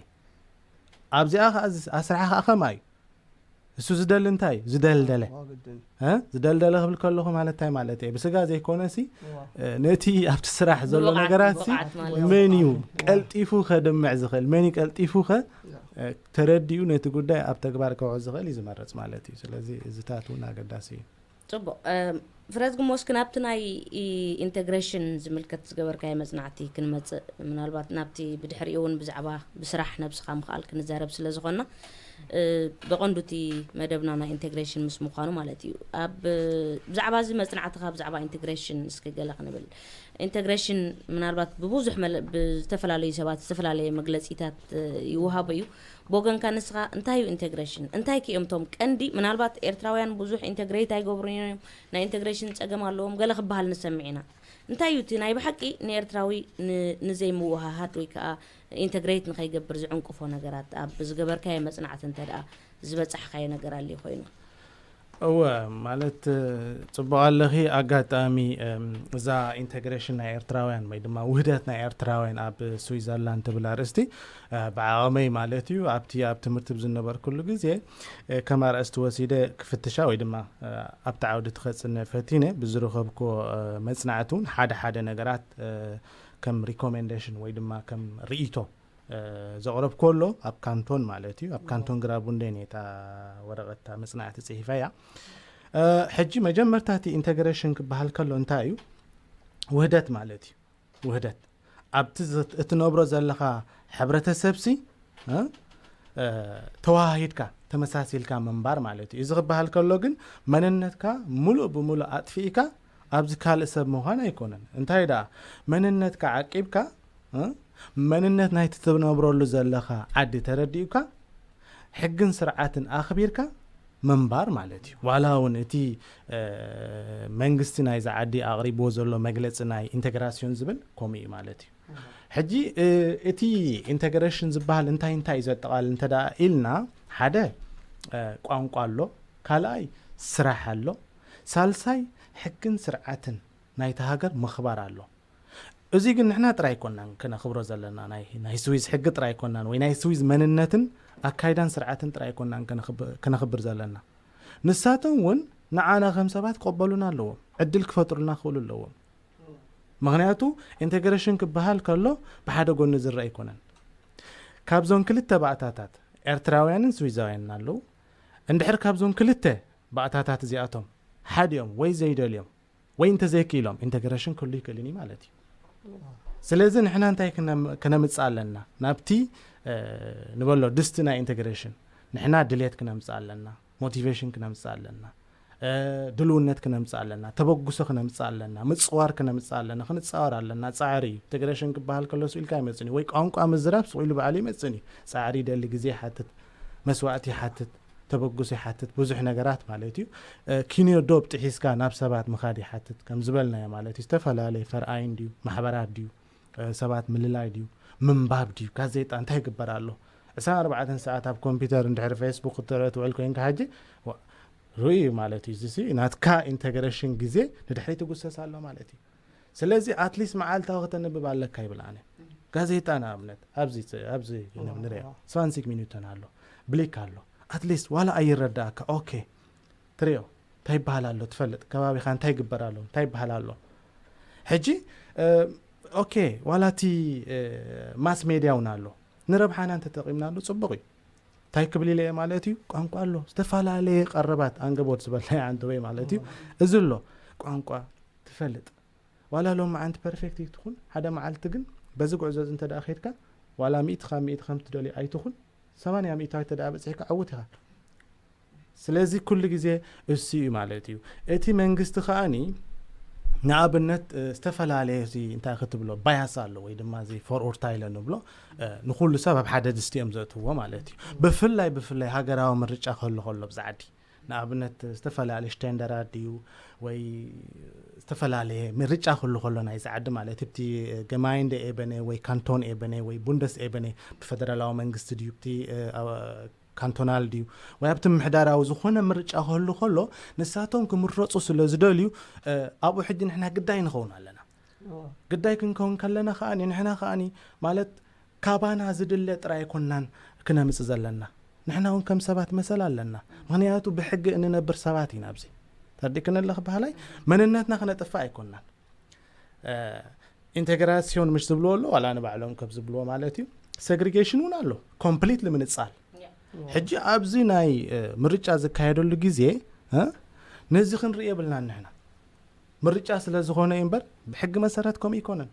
ኣብዚኣ ከዓ ኣስራሒ ከዓ ከማ እዩ እሱ ዝደሊ እንታይ እዩ ዝደልደለ ዝደልደለ ክብል ከለኹ ማለት እንታይ ማለት እየ ብስጋ ዘይኮነ ሲ ነቲ ኣብቲ ስራሕ ዘሎ ነገራት ሲ መን እዩ ቀልጢፉ ከድምዕ ዝኽእል መን እዩ ቀልጢፉ ከ ተረዲኡ ነቲ ጉዳይ ኣብ ተግባር ከውዕል ዝኽእል እዩ ዝመረፅ ማለት እዩ። ስለዚ እዚታት እውን ኣገዳሲ እዩ። ፅቡቕ ፍረዝ ግሞ እስኪ ናብቲ ናይ ኢንተግሬሽን ዝምልከት ዝገበርካዮ መፅናዕቲ ክንመፅእ ምናልባት ናብቲ ብድሕሪኡ እውን ብዛዕባ ብስራሕ ነብስኻ ምኽኣል ክንዛረብ ስለ ዝኾንና ብቐንዱ እቲ መደብና ናይ ኢንተግሬሽን ምስ ምዃኑ ማለት እዩ። ኣብ ብዛዕባ እዚ መፅናዕትኻ ብዛዕባ ኢንተግሬሽን እስኪ ገለ ክንብል ኢንተግሬሽን ምናልባት ብብዙሕ ብዝተፈላለዩ ሰባት ዝተፈላለየ መግለፂታት ይወሃቦ እዩ። ብወገንካ ንስኻ እንታይ እዩ ኢንቴግሬሽን? እንታይ እዮም እቶም ቀንዲ? ምናልባት ኤርትራውያን ብዙሕ ኢንቴግሬት ኣይገብሩን እዮም፣ ናይ ኢንቴግሬሽን ጸገም ኣለዎም ገለ ክበሃል ንሰምዕ ኢና። እንታይ እዩ እቲ ናይ ብሓቂ ንኤርትራዊ ን-፣ ንዘይምውሃሃድ ወይ ከዓ ኢንቴግሬት ንኸይገብር ዝዕንቅፎ ነገራት፣ ኣብ ዝገበርካዮ መጽናዕቲ እንተ ደኣ ዝበጻሕካዮ ነገር ኣልዩ ኮይኑ? እወ፣ ማለት ጽቡቕ ኣለኺ። ኣጋጣሚ እዛ ኢንቴግሬሽን ናይ ኤርትራውያን ወይ ድማ ውህደት ናይ ኤርትራውያን ኣብ ስዊዘርላንድ ትብል ኣርእስቲ፣ ብዓቕመይ ማለት እዩ፣ ኣብቲ ኣብ ትምህርቲ ብዝነበርኩሉ ግዜ ከም ኣርእስቲ ወሲደ ክፍትሻ ወይ ድማ ኣብቲ ዓውዲ ትኸጽነ ፈቲነ ብዝረኸብኮ መጽናዕቲ እውን ሓደ ሓደ ነገራት ከም ሪኮሜንዴሽን ወይ ድማ ከም ርእይቶ ዘቕረብኮ ኣሎ። ኣብ ካንቶን ማለት እዩ፣ ኣብ ካንቶን ግራቡንዴን እየ እታ ወረቐት፣ እታ መጽናዕቲ ጽሒፈያ። ሕጂ መጀመርታ እቲ ኢንቴግሬሽን ክበሃል ከሎ እንታይ እዩ? ውህደት ማለት እዩ። ውህደት ኣብቲ እትነብሮ ዘለኻ ሕብረተሰብሲ ተዋሂድካ ተመሳሲልካ ምንባር ማለት እዩ። እዚ ክበሃል ከሎ ግን መንነትካ ሙሉእ ብሙሉእ ኣጥፊእካ ኣብዚ ካልእ ሰብ ምዃን ኣይኮነን። እንታይ ደኣ መንነትካ ዓቂብካ መንነት ናይቲ ትነብረሉ ዘለኻ ዓዲ ተረዲኡካ ሕግን ስርዓትን ኣኽቢርካ ምንባር ማለት እዩ። ዋላ እውን እቲ መንግስቲ ናይዚ ዓዲ ኣቕሪብዎ ዘሎ መግለፂ ናይ ኢንቴግራሲዮን ዝብል ከምኡ እዩ ማለት እዩ። ሕጂ እቲ ኢንቴግሬሽን ዝበሃል እንታይ እንታይ እዩ ዘጠቓልል እንተ ደኣ ኢልና፣ ሓደ ቋንቋ ኣሎ፣ ካልኣይ ስራሕ ኣሎ፣ ሳልሳይ ሕግን ስርዓትን ናይቲ ሃገር ምኽባር ኣሎ። እዚ ግን ንሕና ጥራይ ኣይኮናን ከነኽብሮ ዘለና፣ ናይ ናይ ስዊዝ ሕጊ ጥራይ ኣይኮናን ወይ ናይ ስዊዝ መንነትን ኣካይዳን ስርዓትን ጥራይ ኣይኮናን ከነኽብር ዘለና። ንሳቶም እውን ንዓና ከም ሰባት ክቕበሉና ኣለዎም፣ ዕድል ክፈጥሩልና ክኽእሉ ኣለዎም። ምኽንያቱ ኢንቴግሬሽን ክበሃል ከሎ ብሓደ ጎኒ ዝረአ ኣይኮነን። ካብዞም ክልተ ባእታታት ኤርትራውያንን ስዊዛውያንን ኣለዉ። እንድሕር ካብዞም ክልተ ባእታታት እዚኣቶም ሓዲኦም ወይ ዘይደልዮም ወይ እንተዘይክኢሎም ኢንቴግሬሽን ክህሉ ይክእልን እዩ ማለት እዩ። ስለዚ ንሕና እንታይ ክነምፅእ ኣለና? ናብቲ ንበሎ ድስቲ ናይ ኢንቴግሬሽን ንሕና ድሌት ክነምፅእ ኣለና፣ ሞቲቬሽን ክነምፅእ ኣለና፣ ድልውነት ክነምፅእ ኣለና፣ ተበግሶ ክነምፅእ ኣለና፣ ምፅዋር ክነምፅእ ኣለና። ክንፃወር ኣለና። ፃዕሪ እዩ። ኢንቴግሬሽን ክበሃል ከሎ ስኢልካ ኣይመፅን እዩ፣ ወይ ቋንቋ ምዝራብ ስኢሉ ባዕሉ ይመፅን እዩ። ፃዕሪ ይደሊ፣ ግዜ ይሓትት፣ መስዋእቲ ይሓትት፣ ተበግሶ ይሓትት፣ ብዙሕ ነገራት ማለት እዩ። ኪንዮ ዶብ ጥሒስካ ናብ ሰባት ምኻድ ይሓትት፣ ከም ዝበልናዮ ማለት እዩ። ዝተፈላለየ ፈርኣይን ድዩ ማሕበራት ድዩ ሰባት ምልላይ ድዩ ምንባብ ድዩ ጋዜጣ እንታይ ይግበር ኣሎ? ዕስራን ኣርባዕተን ሰዓት ኣብ ኮምፒውተር እንድሕር ፌስቡክ ክትውዕል ኮይንካ ሕጂ ርኡ ማለት እዩ። እዚ ናትካ ኢንቴግሬሽን ግዜ ንድሕሪት ይጉሰስ ኣሎ ማለት እዩ። ስለዚ ኣትሊስት መዓልታዊ ከተንብብ ኣለካ ይብል ኣነ። ጋዜጣ ንኣብነት ኣብዚ ኣብዚ ንሪኦ ስፋንሲክ ሚኒተን ኣሎ፣ ብሊክ ኣሎ። ኣትሊስት ዋላ ኣይረዳእካ፣ ኦኬ፣ ትሪኦ እንታይ ይበሃል ኣሎ ትፈልጥ፣ ከባቢኻ እንታይ ይግበር ኣሎ እንታይ ይበሃል ኣሎ። ሕጂ ኦኬ፣ ዋላ እቲ ማስ ሜድያ እውን ኣሎ፣ ንረብሓና እንተጠቒምናሉ ፅቡቕ እዩ። እንታይ ክብል ኢለ እየ ማለት እዩ፣ ቋንቋ ኣሎ፣ ዝተፈላለየ ቀረባት ኣንገቦት ዝበልናዮ ዓንተወይ ማለት እዩ። እዚ ኣሎ ቋንቋ ትፈልጥ፣ ዋላ ሎም መዓንቲ ፐርፌክት ይትኹን ሓደ መዓልቲ ግን በዚ ጉዕዞ እዚ እንተ ደኣ ከይድካ ዋላ ሚእቲ ካብ ሚእቲ ከም ትደልዮ ኣይትኹን፣ ሰማንያ ሚእታዊት እንተ ደኣ በፂሕካ ዕውት ኢኻ። ስለዚ ኩሉ ግዜ እሱ እዩ ማለት እዩ። እቲ መንግስቲ ከኣኒ ንኣብነት ዝተፈላለየ እዚ እንታይ ክትብሎ ባያስ ኣሎ ወይ ድማ እዚ ፎር ኡርታይለ ንብሎ፣ ንኩሉ ሰብ ኣብ ሓደ ድስቲ እዮም ዘእትዎ ማለት እዩ። ብፍላይ ብፍላይ ሃገራዊ ምርጫ ክህሉ ከሎ ብዛዕዲ ንኣብነት ዝተፈላለየ ስቴንደራት ድዩ ወይ ዝተፈላለየ ምርጫ ክህሉ ከሎ ናይ ዝዓዲ ማለት እቲ ገማይንደ ኤበነ ወይ ካንቶን ኤበነ ወይ ቡንደስ ኤበነ ብፈደራላዊ መንግስቲ ድዩ እቲ ካንቶናል ድዩ ወይ ኣብቲ ምሕዳራዊ ዝኾነ ምርጫ ክህሉ ከሎ ንሳቶም ክምረፁ ስለ ዝደልዩ ኣብኡ ሕጂ ንሕና ግዳይ ንኸውን ኣለና። ግዳይ ክንከውን ከለና ከኣኒ ንሕና ከኣኒ ማለት ካባና ዝድለ ጥራይ ኣይኮናን ክነምጽእ ዘለና። ንሕና እውን ከም ሰባት መሰል ኣለና። ምኽንያቱ ብሕጊ እንነብር ሰባት ኢና። ኣብዚ ተርዲክን ኣለኽ ባህላይ መንነትና ክነጥፍእ ኣይኮናን። ኢንቴግራሲዮን ምሽ ዝብልዎ ኣሎ ዋላ ንባዕሎም ከም ዝብልዎ ማለት እዩ። ሴግሪጌሽን እውን ኣሎ ኮምፕሊትሊ ምንጻል። ሕጂ ኣብዚ ናይ ምርጫ ዝካየደሉ ግዜ ነዚ ክንርኢ የብልናን ንሕና ምርጫ ስለ ዝኾነ እዩ እምበር ብሕጊ መሰረት ከምኡ ይኮነን።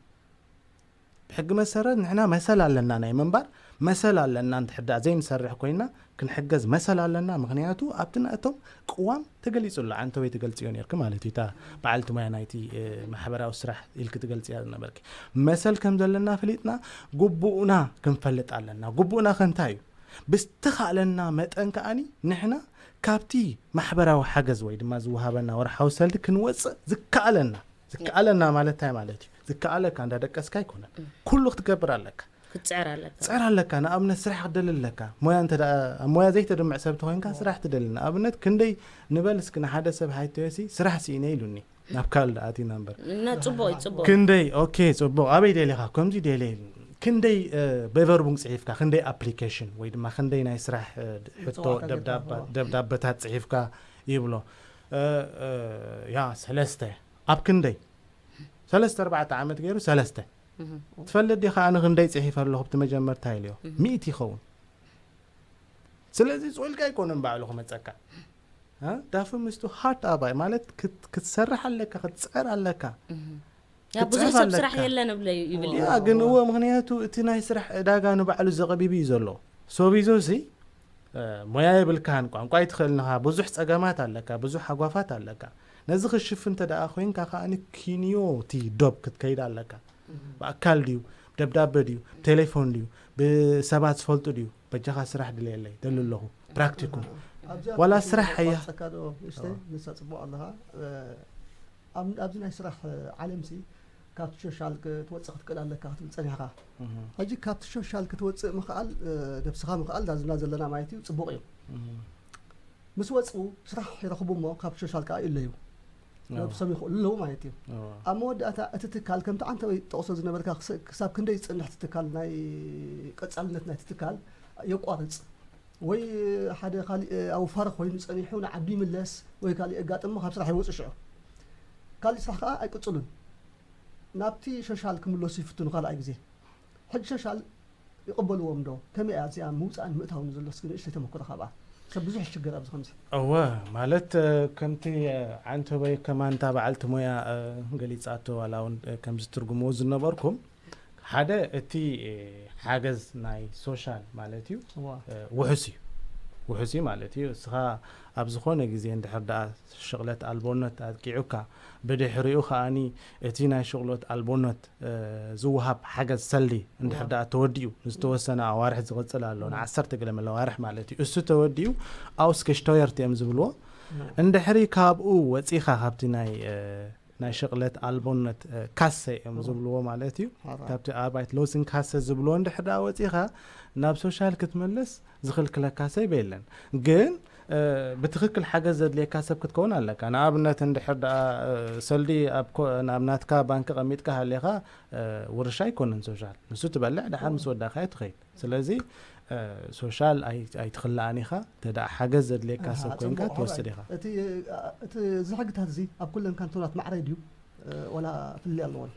ብሕጊ መሰረት ንሕና መሰል ኣለና ናይ ምንባር መሰል ኣለና። እንድሕር ደኣ ዘይንሰርሕ ኮይና ክንሕገዝ መሰል ኣለና። ምኽንያቱ ኣብቲ ናቶም ቅዋም ተገሊጹ ኣሎ። ዓንተወይ ትገልጽዮ ነርኪ ማለት እዩ። እታ በዓልቲ ሞያ ናይቲ ማሕበራዊ ስራሕ ኢልኪ ትገልጽያ ዝነበርኪ መሰል ከም ዘለና ፍሊጥና ግቡእና ክንፈልጥ ኣለና። ግቡእና ከ እንታይ እዩ? ብዝተኻእለና መጠን ከኣኒ ንሕና ካብቲ ማሕበራዊ ሓገዝ ወይ ድማ ዝወሃበና ወርሓዊ ሰልዲ ክንወፅእ ዝከኣለና፣ ዝከኣለና ማለት እንታይ ማለት እዩ? ዝከኣለካ እንዳደቀስካ ኣይኮነን። ኩሉ ክትገብር ኣለካ። ክትፅዕር ኣለካ። ትፅዕር ኣለካ። ንኣብነት ስራሕ ክትደሊ ኣለካ። ሞያ እንተ ደኣ፣ ኣብ ሞያ ዘይተድምዕ ሰብ ተኾይንካ ስራሕ ትደሊ። ንኣብነት ክንደይ ንበል እስኪ ንሓደ ሰብ ሃይቶዮሲ ስራሕ ስኢነ ኢሉኒ ናብ ካልእ ኣቲና እምበር እና ፅቡቅ እዩ ፅቡቅ። ክንደይ ኦኬ ፅቡቅ ኣበይ ደሊኻ ከምዚ ደለ ክንደይ በቨርቡንግ ፅሒፍካ ክንደይ ኣፕሊኬሽን ወይ ድማ ክንደይ ናይ ስራሕ እ፣ ሕቶ ምፅዋዕካ ደብዳባ- ጌርካ፣ ደብዳበታት ፅሒፍካ ይብሎ እ፣ እ፣ ያ ሰለስተ ኣብ ክንደይ ሰለስተ ኣርባዕተ ዓመት ገይሩ ሰለስተ እህ። ትፈልጥ ዲኻ ኣነ ክንደይ ፅሒፍ ኣለኹ ብቲ መጀመርታ ኢልዮ ሚእቲ ይኸውን ስለዚ ፅልካ ኣይኮነን ባዕሉ ክመፀካ እ? ዳፍ ምስቱ ሃርድ ኣባይ ማለት ክት- ክትሰርሕ ኣለካ ክትፅዕር ኣለካ ያ ብዙሕ ክትፅዕር ሰብ ስራሕ ኣለካ። የለን እብለ ይብል እዩ። ያ ግን እዎ ምክንያቱ እቲ ናይ ስራሕ ዕዳጋ ንባዕሉ ዘቐቢቡ እዩ ዘሎ ሶቢዞ ሲ እ፣ ሞያ የብልካን ቋንቋ ይትኽእልንኻ ብዙሕ ፀገማት ኣለካ ብዙሕ ሃጓፋት ኣለካ ነዚ ክሽፍ እንተ ደኣ ኮይንካ ከኣኒ ኪንዮ እቲ ዶብ ክትከይድ ኣለካ ብኣካል ድዩ ደብዳበ ድዩ ቴሌፎን ድዩ ብሰባት ዝፈልጡ ድዩ በጃኻ ስራሕ ድልየለይ ደሊ ኣለኹ ፕራክቲኩም ኣብዚኣ ዋላ ትንሽ ስራሕ እያ። ቋርፀካ ዶ ንእሽተይ ኣዎ። ንሳ ፅቡቅ ኣለኻ እ፣ ኣብ- ኣብዚ ናይ ስራሕ እ፣ ዓለም ሲ ካብቲ ሶሻል ክትወፅእ ክትክእል ኣለካ ክትብል ፀኒሕካ እህ። ሕጂ ካብቲ ሶሻል ክትወፅእ ምኽኣል እ፣ ነብስኻ ምኽኣል ዳዝና ዘለና ማለት እዩ ፅቡቅ እዩ እህ። ምስ ወፅኡ ስራሕ ይረኽቡ እሞ ካብ ሶሻል ከዓ ይለዩ ኣዎ። ነብሶም ይኽእሉ ኣለዉ ማለት እዩ ኣዎ። ኣብ መወዳእታ እቲ ትካል ከምቲ ዓንተወይ ጠቕሶ ዝነበርካ ክስ- ክሳብ ክንደይ ዝፀንሕ እቲ ትካል ናይ ቀፃልነት ናይቲ ትካል የቋርፅ ወይ ሓደ ካሊእ ኣውፋር ኮይኑ ፀኒሑ ንዓዱ ይምለስ ወይ ካሊእ ኣጋጥሞ ካብ ስራሕ ይወፁ ሽዑ ካሊእ ስራሕ ከዓ ኣይቅፅሉን ናብቲ ሸሻል ክምለሱ ይፍትኑ ካልኣይ ግዜ ሕጂ ሸሻል ይቕበልዎም ዶ ከመይ እያ እዚኣ ምውፃእን ምእታውን ዘሎ እስኪ ንእሽተይ ተመክሮ ካብኣ ሰብ ብዙሕ ሽግር ኣብዚ ከምዚ እወ ማለት እ፣ ከምቲ እ፣ ዓንተበይ ከማን እታ በዓልቲ ሞያ እ፣ ገሊፃቶ ዋላ እውን እ፣ ከምዚ ትርጉምዎ ዝነበርኩም ሓደ እቲ እ፣ ሓገዝ ናይ ሶሻል ማለት እዩ እዋ እ፣ ውሑስ እዩ ውሑስ እዩ ማለት እዩ እስኻ ኣብ ዝኾነ ግዜ እንድሕር ደኣ ሽቕለት ኣልቦነት ኣጥቂዑካ ብድሕሪኡ ከኣኒ እቲ ናይ ሽቕለት ኣልቦነት እ፣ ዝወሃብ ሓገዝ ሰልዲ እንድሕር ደኣ ተወዲኡ ንዝተወሰነ ኣዋርሕ ዝቕፅል ኣሎ ንዓሰርተ ገለ መለ ኣዋርሕ ማለት እዩ እሱ ተወዲኡ ኣውስገሽቶየርት እዮም ዝብልዎ እንድሕሪ ካብኡ ወፂኻ ካብቲ ናይ እ፣ ናይ ሽቕለት ኣልቦነት እ፣ ካሰ እዮም ዝብልዎ ማለት እዩ ሓራ ካብቲ ኣርባይት ሎሲን ካሰ ዝብልዎ እንድሕር ደኣ ወፂኻ ናብ ሶሻል ክትምልስ ዝኽልክለካ ሰብ የለን ግን እ፣ ብትኽክል ሓገዝ ዘድልየካ ሰብ ክትከውን ኣለካ ንኣብነት እንድሕር ደኣ እ፣ ሰልዲ ኣብ ኮ- ናብ ናትካ ባንክ ቀሚጥካ ሃሊኻ እ፣ ውርሻ ኣይኮነን ሶሻል ንሱ ትበልዕ ደሓር ምስ ወዳእካዮ ትኸይድ ስለዚ እ፣ ሶሻል ኣይ- ኣይትኽልኣን ኢኻ እንተ ደኣ ሓገዝ ዘድልየካ ሰብ ኣሃ፣ ኮይንካ ጽቡቕ፣ ትወስድ ሓራይ። ኢኻ እቲ እቲ እዚ ሕግታት እዚ ኣብ ኩለን ካንቶናት ማዕረ ድዩ እ፣ ወላ ፍልልይ ኣለዎን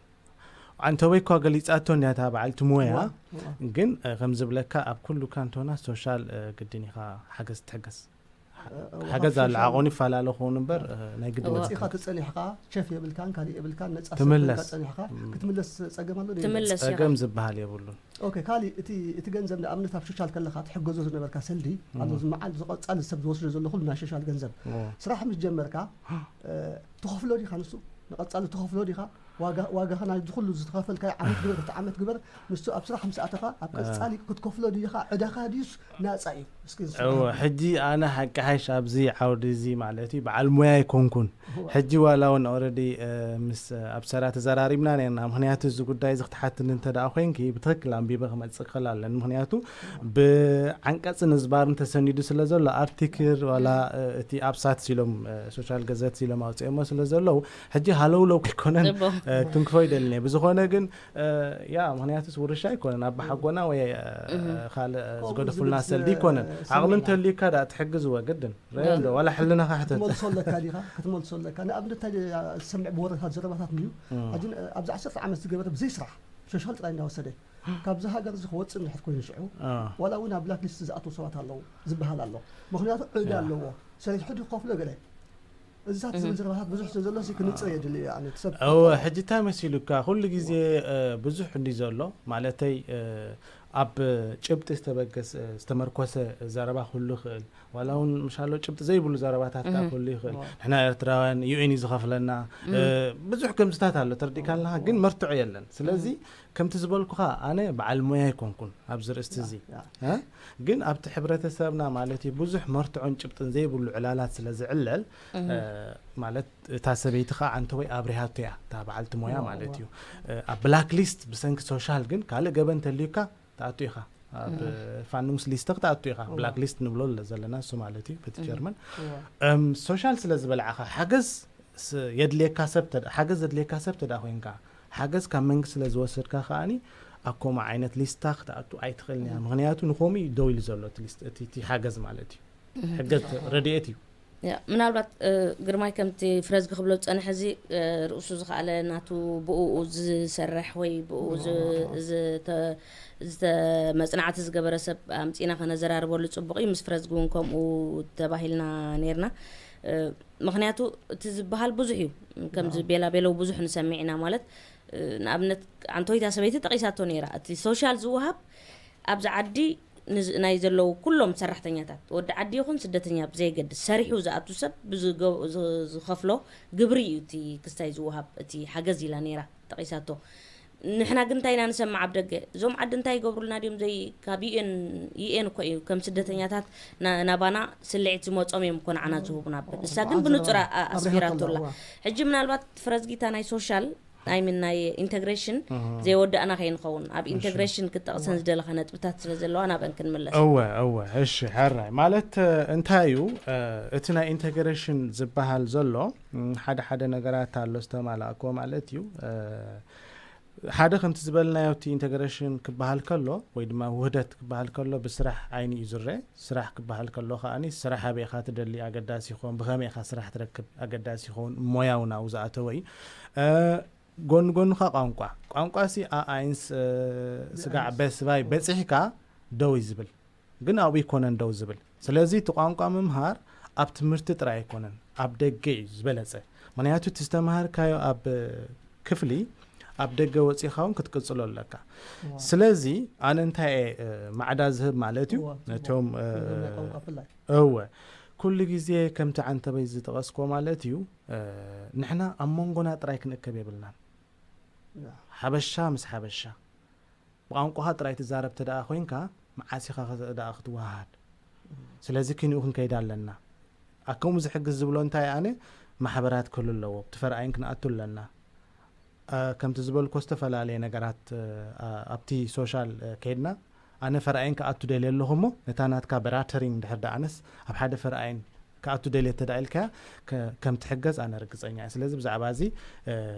ኣንተወይ እኳ ገሊፃቶ እንዲያ እታ በዓልቲ ሞያ እዋ፣ እዋ። ግን እ፣ ከም ዝብለካ ኣብ ኩሉ ካንቶና ሶሻል እ፣ ግድን ኢኻ ሓገዝ ትሕገዝ እ፣ እዋ፣ ሓገዝ ካብ ኣሎ ሶሻል ዓቆን ይፈላለ ክኸውን እምበር እ፣ ናይ ግድን እዋ። ወፂኻ ተፀኒሕካ ቸፍ የብልካን ካሊእ የብልካን ነፃ ሰብ ትምለስ። ኮይንካ ፀኒሕካ እም። ክትምለስ ፀገም ኣሎ ዶ የለን? ትምለስ ኢኻ። ፀገም ዝበሃል የብሉን ኦኬ ካሊእ እቲ እቲ ገንዘብ ንኣብነት ኣብ ሶሻል ከለካ ትሕገዞ ዝነበርካ ሰልዲ ኣሎ ዝመዓል ዝቐፃሊ ሰብ ዝወስዶ ዘሎ ኩሉ ናይ ሶሻል ገንዘብ እዎ። ስራሕ ምስ ጀመርካ እ፣ ትኸፍሎ ዲኻ ንሱ ንቐፃሊ ትኸፍሎ ዲኻ ዋጋ ዋጋኻ ናይ ዝኩሉ ዝተኸፈልካዮ ዓመት ግበር ክልተ ዓመት ግበር ንሱ ኣብ ስራሕ ምስ ኣተኻ ኣብ ቀፃሊ ክትከፍሎ ድኻ ዕዳኻ ድዩስ ናፃ እዩ እስኪ ንሱ እወ ሕጂ ኣነ ሓቂ ሓሽ ኣብዚ ዓውዲ እዚ ማለት እዩ በዓል ሞያ ኣይኮንኩን ሕጂ ዋላ እውን ኦረዲ ምስ ኣብ ሰራ ተዘራሪብና ነርና ምክንያቱ እዚ ጉዳይ እዚ ክትሓትኒ እንተ ደኣ ኮንኪ ብትክክል ኣንቢበ ክመፅእ ክኽእል ኣለኒ ምክንያቱ ብዓንቀፂ ንዝባርን ተሰኒዱ ስለ ዘሎ ኣርቲክል ዋላ እቲ ኣብሳት ኢሎም ሶሻል ገዘት ኢሎም ኣውፅኦሞ ስለ ዘለዉ ሕጂ ሃለውለው ኣይኮነን ጽቡቕ። እ፣ ክትንክፎ ይደልን እየ ብዝኾነ ግን እ፣ ያ ምክንያቱስ ውርሻ ኣይኮነን ኣብ ሓጎና ወይ እ፣ ካልእ እ፣ ከምኡ ዝገደፉልና ዝብል ሰልዲ ስለ- ይኮነን ስለ- ዓቕሚ እንተልዩካ ዳ ትሕግዝዎ ግድን ረዮ እንዶ ዋላ ሕልናኻ ሕተት ክትመልሶ ኣለካ ዲኻ ክትመልሶ ኣለካ ንኣብነት እንታይ ዝሰምዕ ብወረታት ዘረባታት እዩ እም። ሕጂ ኣብዚ ዓሰርተ ዓመት ዝገበረ ብዘይ ስራሕ ሸሻል ጥራይ እንዳወሰደ ካብዚ ሃገር እዚ ክወፅእ እንድሕር ኮይኑ ሽዑ አ፣ ዋላ እውን ኣብ ብላክ ሊስት ዝኣትዉ ሰባት ኣለዉ ዝበሃል ኣሎ ምክንያቱ ዕዳ ያ። ኣለዎ ሰሪሑ ድዩ ክኸፍሎ ገለ እዚታት ዝብል ዘረባታት ብዙሕ ስለ ዘሎ ሲ ክንፅር የድሊ እዩ ኣነ ሰብ እወ ሕጂ እንታይ መሲሉካ ኩሉ ግዜ እ፣ ብዙሕ እንዲ ዘሎ ማለተይ እ፣ ኣብ ጭብጢ ዝተበገሰ ዝተመርኮሰ ዘረባ ክህሉ ይኽእል። ዋላ እውን ምሻሎ ጭብጢ ዘይብሉ ዘረባታት ከዓ ክህሉ ይኽእል። ንሕና ኤርትራውያን ዩ ኤን እዩ ዝኸፍለና። ብዙሕ ከምዝታት ኣሎ ተረዲእካ ኣለኻ፣ ግን መርትዖ የለን። ስለዚ ከምቲ ዝበልኩኻ ኣነ በዓል ሞያ ኣይኮንኩን ኣብዚ ርእስቲ እዚ። ግን ኣብቲ ሕብረተሰብና ማለት እዩ ብዙሕ መርትዖን ጭብጥን ዘይብሉ ዕላላት ስለ ዝዕለል ማለት እታ ሰበይቲ ከዓ ኣንተ ወይ ኣብሪሃቶ እያ እታ በዓልቲ ሞያ ማለት እዩ። ኣብ ብላክ ሊስት ብሰንኪ ሶሻል ግን ካልእ ገበን እንተልዩካ ትኣቱ ኢኻ። ኣብ ፋንዱንግስ ሊስተ ክትኣቱ ኢኻ። ብላክ ሊስት ንብሎ ዘለና እሱ ማለት እዩ በቲ ጀርመን። ሶሻል ስለ ዝበልዓኻ ሓገዝ የድልየካ ሰብ ሓገዝ ዘድልየካ ሰብ ተዳ ኮይንካ ሓገዝ ካብ መንግስቲ ስለ ዝወሰድካ ከኣኒ ኣብ ከምኡ ዓይነት ሊስታ ክትኣቱ ኣይትኽእልን እያ። ምክንያቱ ንከምኡ እዩ ደው ኢሉ ዘሎ እቲ ሓገዝ ማለት እዩ። ሕገዝ ረድኤት እዩ። ምናልባት ግርማይ ከምቲ ፍረዝጊ ክብሎ ዝፀንሐ እዚ ርእሱ ዝኸኣለ ናቱ ብኡ ዝሰርሕ ወይ ብኡ መፅናዕቲ ዝገበረ ሰብ ኣምፂና ከነዘራርበሉ ፅቡቕ እዩ። ምስ ፍረዝጊ እውን ከምኡ ተባሂልና ነርና። ምክንያቱ እቲ ዝበሃል ብዙሕ እዩ። ከምዚ ቤላ ቤለው ብዙሕ ንሰሚዕ ኢና ማለት ንኣብነት ኣንቶይታ ሰበይቲ ጠቂሳቶ ነይራ እቲ ሶሻል ዝወሃብ ኣብዚ ዓዲ ናይ ዘለዉ ኩሎም ሰራሕተኛታት ወዲ ዓዲ ይኹን ስደተኛ ብዘየገድስ ሰሪሑ ዝኣቱ ሰብ ዝኸፍሎ ግብሪ እዩ እቲ ክስታይ ዝወሃብ እቲ ሓገዝ ኢላ ነይራ ጠቂሳቶ። ንሕና ግን እንታይ ኢና ንሰማዕ ኣብ ደገ እዞም ዓዲ እንታይ ይገብሩልና ድዮም ዘይ ካብ ዩኤን ዩኤን እኮ እዩ ከም ስደተኛታት ናባና ስልዒት ዝመፆም እዮም እኮ ንዓና ዝህቡና ብል ንሳ ግን ብንፁር ኣስፊራቶ ኣላ። ሕጂ ምናልባት ፍረዝጊታ ናይ ሶሻል ኣይምን ናይ ኢንተግሬሽን ዘይወዳእና ከይንኸውን ኣብ ኢንተግሬሽን ክጠቕሰን ዝደለኻ ነጥብታት ስለ ዘለዋ ናብአን ክንምለስ። እወ እወ እሺ ሕራይ ማለት እንታይ እዩ እቲ ናይ ኢንተግሬሽን ዝበሃል ዘሎ ሓደ ሓደ ነገራት ኣሎ ዝተማላእኮ ማለት እዩ። ሓደ ከምቲ ዝበልናዮ እቲ ኢንተግሬሽን ክበሃል ከሎ ወይ ድማ ውህደት ክበሃል ከሎ ብስራሕ ዓይኒ እዩ ዝረአ። ስራሕ ክበሃል ከሎ ከኣኒ ስራሕ ኣበይ ኢኻ ትደሊ ኣገዳሲ ይኸውን፣ ብኸመይ ኢኻ ስራሕ ትረክብ ኣገዳሲ ይኸውን፣ ሞያው ናብኡ ዝኣተወ እዩ። ጎኒ ጎኒ ኸዓ ቋንቋ ቋንቋ ሲ ኣኣይንስ ስጋዕ በስባይ በፂሕካ ደው እዩ ዝብል ግን ኣብኡ ኣይኮነን ደው ዝብል። ስለዚ እቲ ቋንቋ ምምሃር ኣብ ትምህርቲ ጥራይ ኣይኮነን ኣብ ደገ እዩ ዝበለፀ። ምክንያቱ እቲ ዝተምሃርካዮ ኣብ ክፍሊ ኣብ ደገ ወፂኻ እውን ክትቅፅሎ ኣለካ። ስለዚ ኣነ እንታይ እየ ማዕዳ ዝህብ ማለት እዩ ነቶም እወ ኩሉ ግዜ ከምቲ ዓንተበይ ዝጠቐስኮ ማለት እዩ ንሕና ኣብ መንጎና ጥራይ ክንእከብ የብልናን። ሓበሻ ምስ ሓበሻ ብቋንቋኻ ጥራይ ትዛረብ ተደኣ ኮይንካ መዓስ ኢኻ ደኣ ክትወሃሃድ? ስለዚ ክንኡ ክንከይድ ኣለና። ኣከምኡ ዝሕግዝ ዝብሎ እንታይ ኣነ ማሕበራት ክህሉ ኣለዎ። ብቲ ፈርኣይን ክንኣቱ ኣለና። ከምቲ ዝበልኮ ዝተፈላለየ ነገራት ኣብቲ ሶሻል ከይድና ኣነ ፈርኣይን ክኣቱ ደልየ ኣለኹ እሞ ነታ ናትካ በራተሪንግ ድሕር ደኣ ኣነስ ኣብ ሓደ ፈርኣይን ክኣቱ ደልየ ተደኣ ኢልካያ ከም ትሕገዝ ኣነ ርግፀኛ እየ። ስለዚ ብዛዕባ እዚ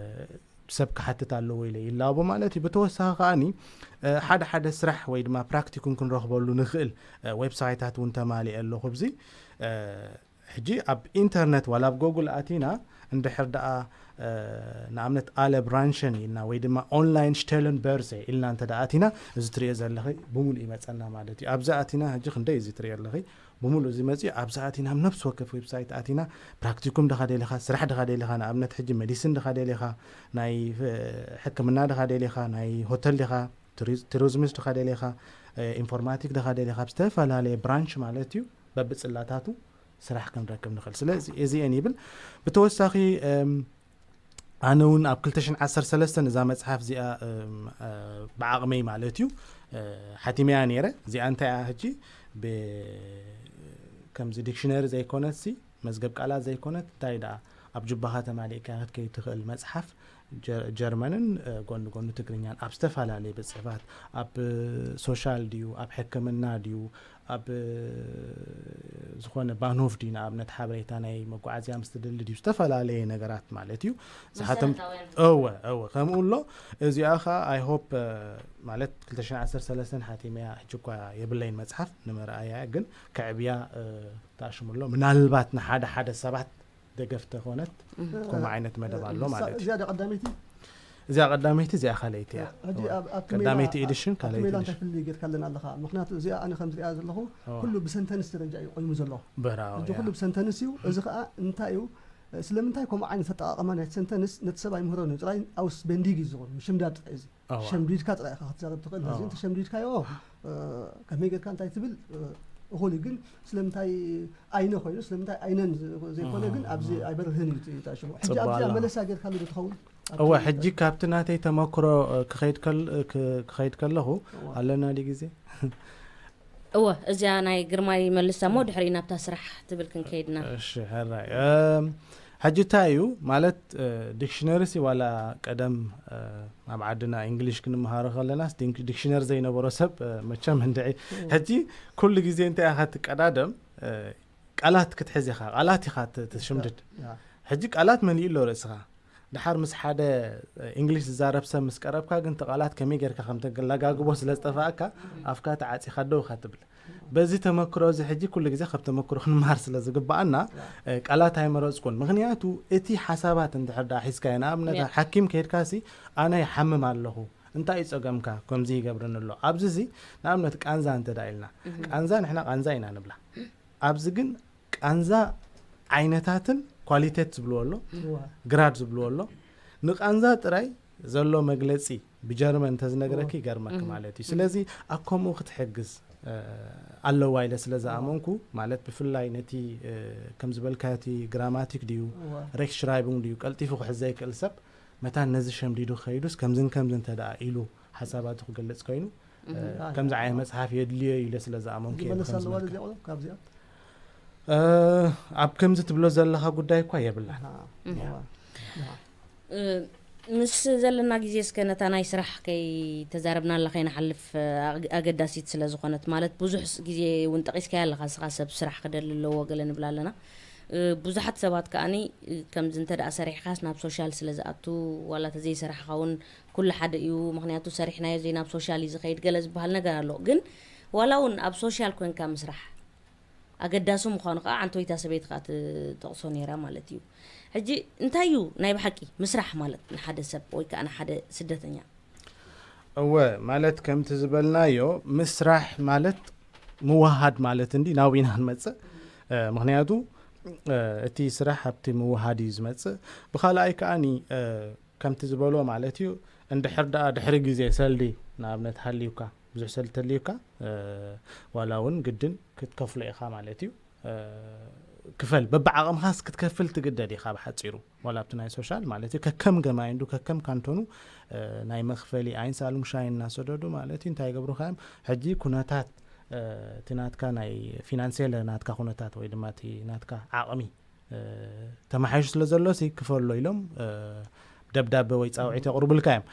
ሰብ ክሓትት ኣለዎ ኢለ ይላቦ ማለት እዩ። ብተወሳኺ ከኣኒ ሓደ ሓደ ስራሕ ወይ ድማ ፕራክቲኩም ክንረኽበሉ ንኽእል ዌብሳይታት እውን ተማሊኤ ኣለኹ ኣብዚ ሕጂ ኣብ ኢንተርነት ዋላ ኣብ ጎግል ኣቲና እንድሕር ደኣ ንኣብነት ኣለ ብራንሸን ኢልና ወይ ድማ ኦንላይን ሽተልን በርዘ ኢልና እንተ ደኣ ኣቲና እዚ ትሪኦ ዘለኺ ብሙሉእ ይመፀና ማለት እዩ። ኣብዚ ኣቲና ሕጂ ክንደይ እዚ ትሪኦ ኣለኺ ብሙሉእ እዚ መፅኡ ኣብዚ ኣቲና ኣብ ነብሲ ወከፍ ዌብሳይት ኣቲና ፕራክቲኩም ድኻ ደሊኻ ስራሕ ድኻ ደሊኻ ንኣብነት ሕጂ ሜዲሲን ድኻ ደሊኻ ናይ ሕክምና ድኻ ደሊኻ ናይ ሆተል ዲኻ ቱሪዝምስ ድኻ ደሊኻ ኢንፎርማቲክ ድኻ ደሊኻ ብዝተፈላለየ ብራንች ማለት እዩ በብፅላታቱ ስራሕ ክንረክብ ንኽእል። ስለዚ እዚአን ይብል። ብተወሳኺ ኣነ እውን ኣብ ክልተ ሽሕን ዓሰርተ ሰለስተን እዛ መፅሓፍ እዚኣ ብዓቕመይ ማለት እዩ ሓቲመያ ነይረ። እዚኣ እንታይ እያ ሕጂ ከምዚ ዲክሽነሪ ዘይኮነትሲ መዝገብ ቃላት ዘይኮነት እንታይ ደኣ ኣብ ጁባኻ ተማሊእካ ክትከይድ ትኽእል መፅሓፍ ጀርመንን ጎኒ ጎኒ ትግርኛን ኣብ ዝተፈላለየ ቤት ፅሕፋት ኣብ ሶሻል ድዩ ኣብ ሕክምና ድዩ ኣብ ዝኾነ ባኖፍ ድዩ ንኣብነት ሓበሬታ ናይ መጓዓዝያ ምስ ትደሊ ድዩ ዝተፈላለየ ነገራት ማለት እዩ ዝሓተም እወ እወ ከምኡ ኣሎ። እዚኣ ኸ ኣይ ሆፕ ማለት ክልተ ሽሕን ዓሰርተ ሰለስተን ሓቲመያ ሕጂ እኳ የብለይን መፅሓፍ ንምርኣያ ግን ከዕብያ ተኣሽሙ ኣሎ ምናልባት ንሓደ ሓደ ሰባት ደገፍ ተኾነት ከምኡ ዓይነት መደብ ኣሎ ማለት እዩ። እዚኣ ዶ ቀዳመይቲ? እዚኣ ቀዳመይቲ እዚኣ ካልኣይቲ እያ። ሕጂ ኣብ ኣብቲ ሜላ ቀዳመይቲ ኤዲሽን ኣብቲ ካልኣይቲ ሜላ እንታይ ኤዲሽን። ፍልልይ ጌርካ ኣለና ኣለኻ? ምኽንያቱ እዚኣ ኣነ ከም ዝሪኣ ዘለኹ ኦ። ኩሉ ብሰንተንስ ደረጃ እዩ ቆይሙ ዘሎ። ብራው ሕጂ እያ። ኩሉ ብሰንተንስ እዩ። እዚ ኸኣ እንታይ እዩ? ስለምንታይ ከምኡ ዓይነት ኣጠቓቕማ ናይ ሰንተንስ ነቲ ሰብ ኣይምህሮን እዩ። ጥራይ ኣውስ ቤንዲግ እዩ ዝኸውን፣ ምሽምዳድ ጥራይ እዚ። እዋ። ሸምዲድካ ጥራይ ኢኻ ክትዛረብ ትኽእል። ነዚ እዋ። እንተ ሸምዲድካዮ፣ እ፣ ከመይ ጌርካ እንታይ ትብል፣ እ፣ እኹል እዩ። ግን ስለምንታይ ኣይነ ኮይኑ፣ ስለምንታይ ኣይነን ዘይኮነ ግን ኣብዚ ኣይበርህን እዩ እቲ ሽሙ። ሕጂ ጽቡቕ ኣብዚኣ ኣለኻ። መለሳ ጌርካሉ ዶ ትኸውን? እወ፣ ኣብቲ ሕጂ ካብቲ ናተይ ተመክሮ፣ እ፣ ክኸይድ ከል-፣ እ፣ ክ-፣ ክኸይድ ከለኹ፣ እዋ። ኣለና ድዩ ግዜ? እወ፣ እዚኣ ናይ ግርማይ መልሳ እሞ ድሕሪ ናብታ ስራሕ ትብል ክንከይድና። እሺ፣ ሕራይ። እም፣ ሕጂ እንታይ እዩ ማለት፣ እ፣ ዲክሽነሪ ሲ ዋላ ቀደም፣ እ፣ ኣብ ዓድና እንግሊሽ ክንመሃሮ ከለናስ ዲንክ-፣ ዲክሽነሪ ዘይነበሮ ሰብ፣ እ፣ መቸም እንድዒ። ሕጂ ኩሉ ግዜ እንታይ ኢኻ ትቀዳደም፣ እ፣ ቃላት ክትሕዝ ኢኻ፣ ቃላት ኢኻ ት-፣ ትሽምድድ። ያ። ሕጂ ቃላት መሊኡ ኣሎ ርእስኻ። ድሓር ምስ ሓደ፣ እ፣ እንግሊሽ ዝዛረብ ሰብ ምስ ቀረብካ ግን እቲ ቃላት ከመይ ጌርካ ከም ተለጋግቦ ስለ ዝጠፋእካ ኣፍካ ተዓጺኻ ደው ኢኻ ትብል። በዚ ተመክሮ እዚ ሕጂ ኩሉ ግዜ ካብ ተመክሮ ክንመሃር ስለ ዝግባኣና፣ እ፣ ቃላት ኣይመረጽኩን። ምኽንያቱ እቲ ሓሳባት እንድሕር ደኣ ሒዝካዮ፣ ንኣብነት ያ። ሓኪም ከይድካሲ ኣነ ይሓምም ኣለኹ፣ እንታይ እዩ ጸገምካ? ከምዚ ይገብረኒ ኣሎ። ኣብዚ እዚ ንኣብነት ቃንዛ እንተ ደኣ ኢልና፣ ቃንዛ ንሕና ቃንዛ ኢና ንብላ። ኣብዚ ግን ቃንዛ ዓይነታትን ኳሊቴት ዝብልዎ ኣሎ፣ እዋ። ግራድ ዝብልዎ ኣሎ። ንቃንዛ ጥራይ ዘሎ መግለጺ ብጀርመን እንተዝነግረኪ ይገርመኪ ማለት እዩ። ስለዚ ኣብ ከምኡ ክትሕግዝ፣ እ፣ ኣለዋ ኢለ ስለ ዝኣመንኩ፣ ማለት ብፍላይ ነቲ፣ እ፣ ከም ዝበልካዮ እቲ ግራማቲክ ድዩ፣ እዋ። ሬክሽራይቡንግ ድዩ፣ ቀልጢፉ ክሕዝ ዘይክእል ሰብ መታን ነዚ ሸምዲዱ ክኸይዱስ ከምዝን ከምዚ እንተ ደኣ ኢሉ ሓሳባቱ ክገልጽ ኮይኑ፣ እ፣ እህ። ከምዚ ዓይነት መጽሓፍ የድልዮ ኢለ ስለ ዝኣመንኩ እየ ዝመለስ ከም ኣለዋ ዝበልካ። ነዚኣ ቆልዑ ካብዚኣ? እ፣ ኣብ ከምዚ ትብሎ ዘለኻ ጉዳይ እኳ የብላን። ኣሃ። እያ። እዋ። ኣሃ። እ፣ ምስ ዘለና ግዜ እስከ ነታ ናይ ስራሕ ከይተዛረብናላ ከይንሓልፍ፣ እ፣ ኣግ-፣ ኣገዳሲት ስለ ዝኾነት፣ ማለት ብዙሕ ስ-፣ ግዜ እውን ጠቒስካያ ኣለኻ፣ ንስኻ ሰብ ስራሕ ክደሊ ኣለዎ ገለ ንብል ኣለና። እ፣ ብዙሓት ሰባት ከኣኒ፣ እ፣ ከምዚ እንተ ደኣ ሰሪሕካስ ናብ ሶሻል ስለ ዝኣቱ፣ ዋላ ተዘይሰራሕኻ እውን ኩሉ ሓደ እዩ፣ ምኽንያቱ ሰሪሕናዮ ዘይ ናብ ሶሻል እዩ ዝኸይድ ገለ ዝበሃል ነገር ኣሎ። ግን ዋላ እውን ኣብ ሶሻል ኮንካ ምስራሕ ኣገዳሲ ምዃኑ ከዓ ዓንተወይታ ሰበይቲ ከዓ ትጠቕሶ ነይራ ማለት እዩ። ሕጂ እንታይ እዩ ናይ ብሓቂ ምስራሕ ማለት ንሓደ ሰብ ወይ ከዓ ንሓደ ስደተኛ? እወ፣ ማለት ከምቲ ዝበልናዮ ምስራሕ ማለት ምውሃድ ማለት እንዲ ናብ ኢና ክንመጽእ። እ፣ ምኽንያቱ፣ እ፣ እቲ ስራሕ ኣብቲ ምውሃድ እዩ ዝመጽእ። ብኻልኣይ ከኣኒ፣ እ፣ ከምቲ ዝበሎ ማለት እዩ፣ እንድሕር ደኣ ድሕሪ ግዜ ሰልዲ ንኣብነት ሃልዩካ፣ ብዙሕ ሰልዲ ተልዩካ፣ እ፣ ዋላ እውን ግድን ክትከፍሎ ኢኻ ማለት እዩ። እ፣ ክፈል፣ በብዓቕምኻስ ክትከፍል ትግደድ ኢኻ ብሓጺሩ። ዋላ ኣብቲ ናይ ሶሻል ማለት እዩ፣ ከከም ገማይንዱ፣ ከከም ካንቶኑ፣ እ፣ ናይ መኽፈሊ ኣይንሳሉም ሻይ እናሰደዱ ማለት እዩ። እንታይ ይገብሩኻ እዮም? ሕጂ ኩነታት፣ እ፣ እቲ ናትካ ናይ ፊናንሴል ናትካ ኩነታት ወይ ድማ እቲ ናትካ ዓቕሚ፣ እ፣ ተመሓይሹ ስለ ዘሎ ሲ ክፈሎ ኢሎም፣ እ፣ ደብዳበ ወይ ጻውዒት የቕርቡልካ እዮም።